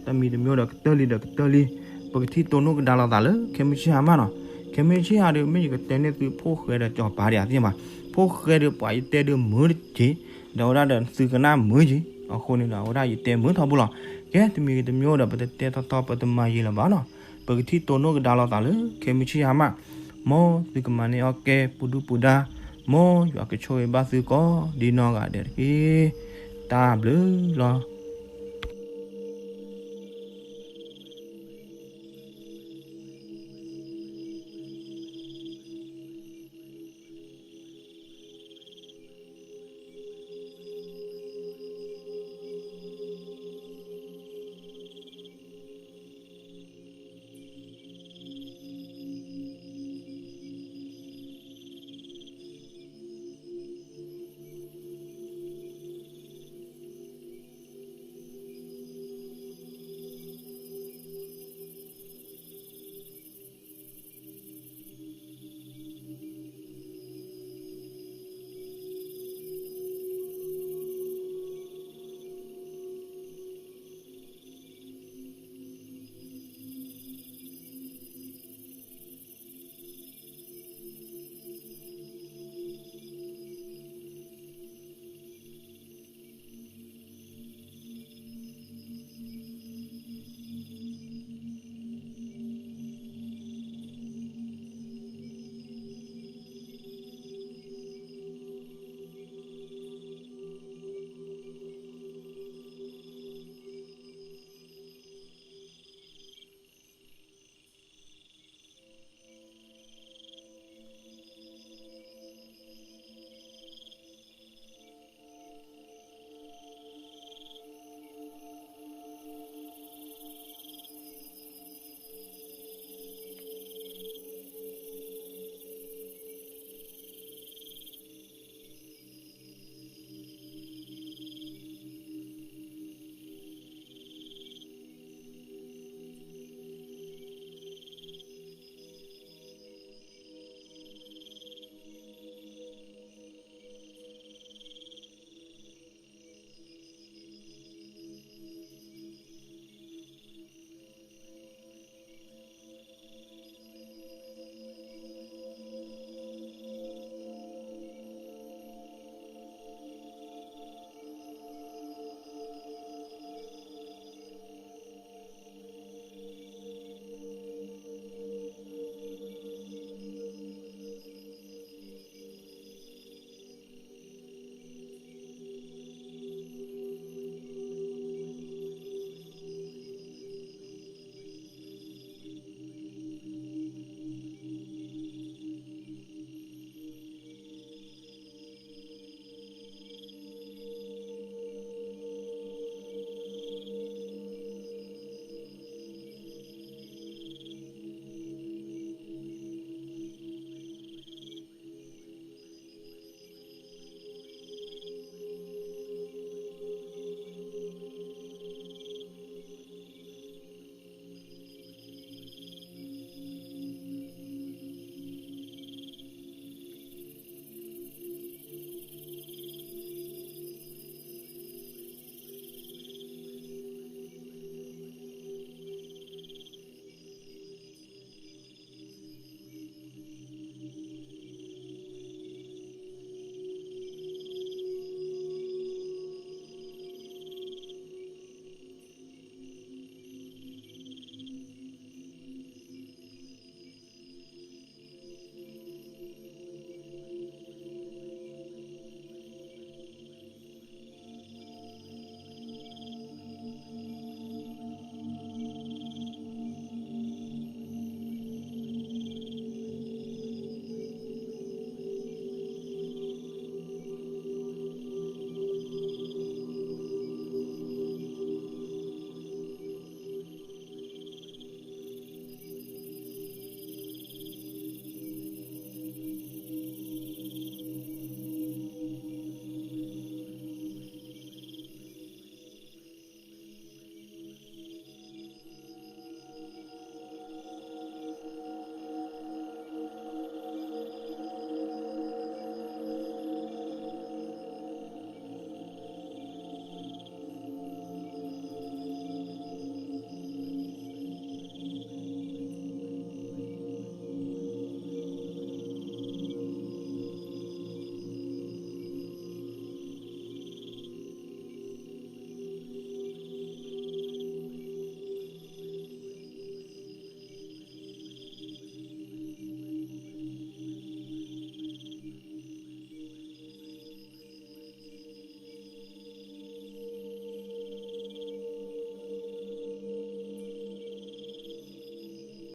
တမံၤတမံၤဒီးကတၢၢ်လံဒီးကတၢၢ်လံ ပကထံၣ်တိၢ်နီၣ်ကဒါလိာ်သးလၢ ခဲမုၢ်ဆ့ၣ်ဟါမၢ်နီၤ. ခဲမုၢ်ဆ့ၣ်ဟါဒီး မ့ၢ်ယကတဲန့ၢ်သုဖိၣ်ဃဲဒီးစီၤပၤဒံးဧါသ့ၣ်မး ဖိၣ်ဃဲဒီးပှၤယတဲဒုးမုာ်တက့ၢ် ဒီးဝဲဒၣ်ဒီးသုကနၣ်မုာ်က့ၢ် အဃိန့ၣ်ဒီး အဝဲဒၣ်ယတဲမုာ်ထီဘိလီၤ. ကဲ တမံၤတမံၤဒီး ပတတဲထီထီ ပတမၤယံာ်လၢၤဘၣ်နီၤ. ပကထံၣ်တိၢ်နီၣ်ကဒါလိာ်သးလၢ ခဲမုၢ်ဆ့ၣ်ဟါမၢ် မ်သုကမၤန့ၢ်အီၣ်ကဲ ပူၤဒုၣ်ပူၤဒါ မ်ယွၤကဆိၣ်ဂ့ၤဘၣ်သုကိးဒ်နီၢ်ဂၤဒဲးတက့ၢ်. တၢ်ဘျုးလီၤ.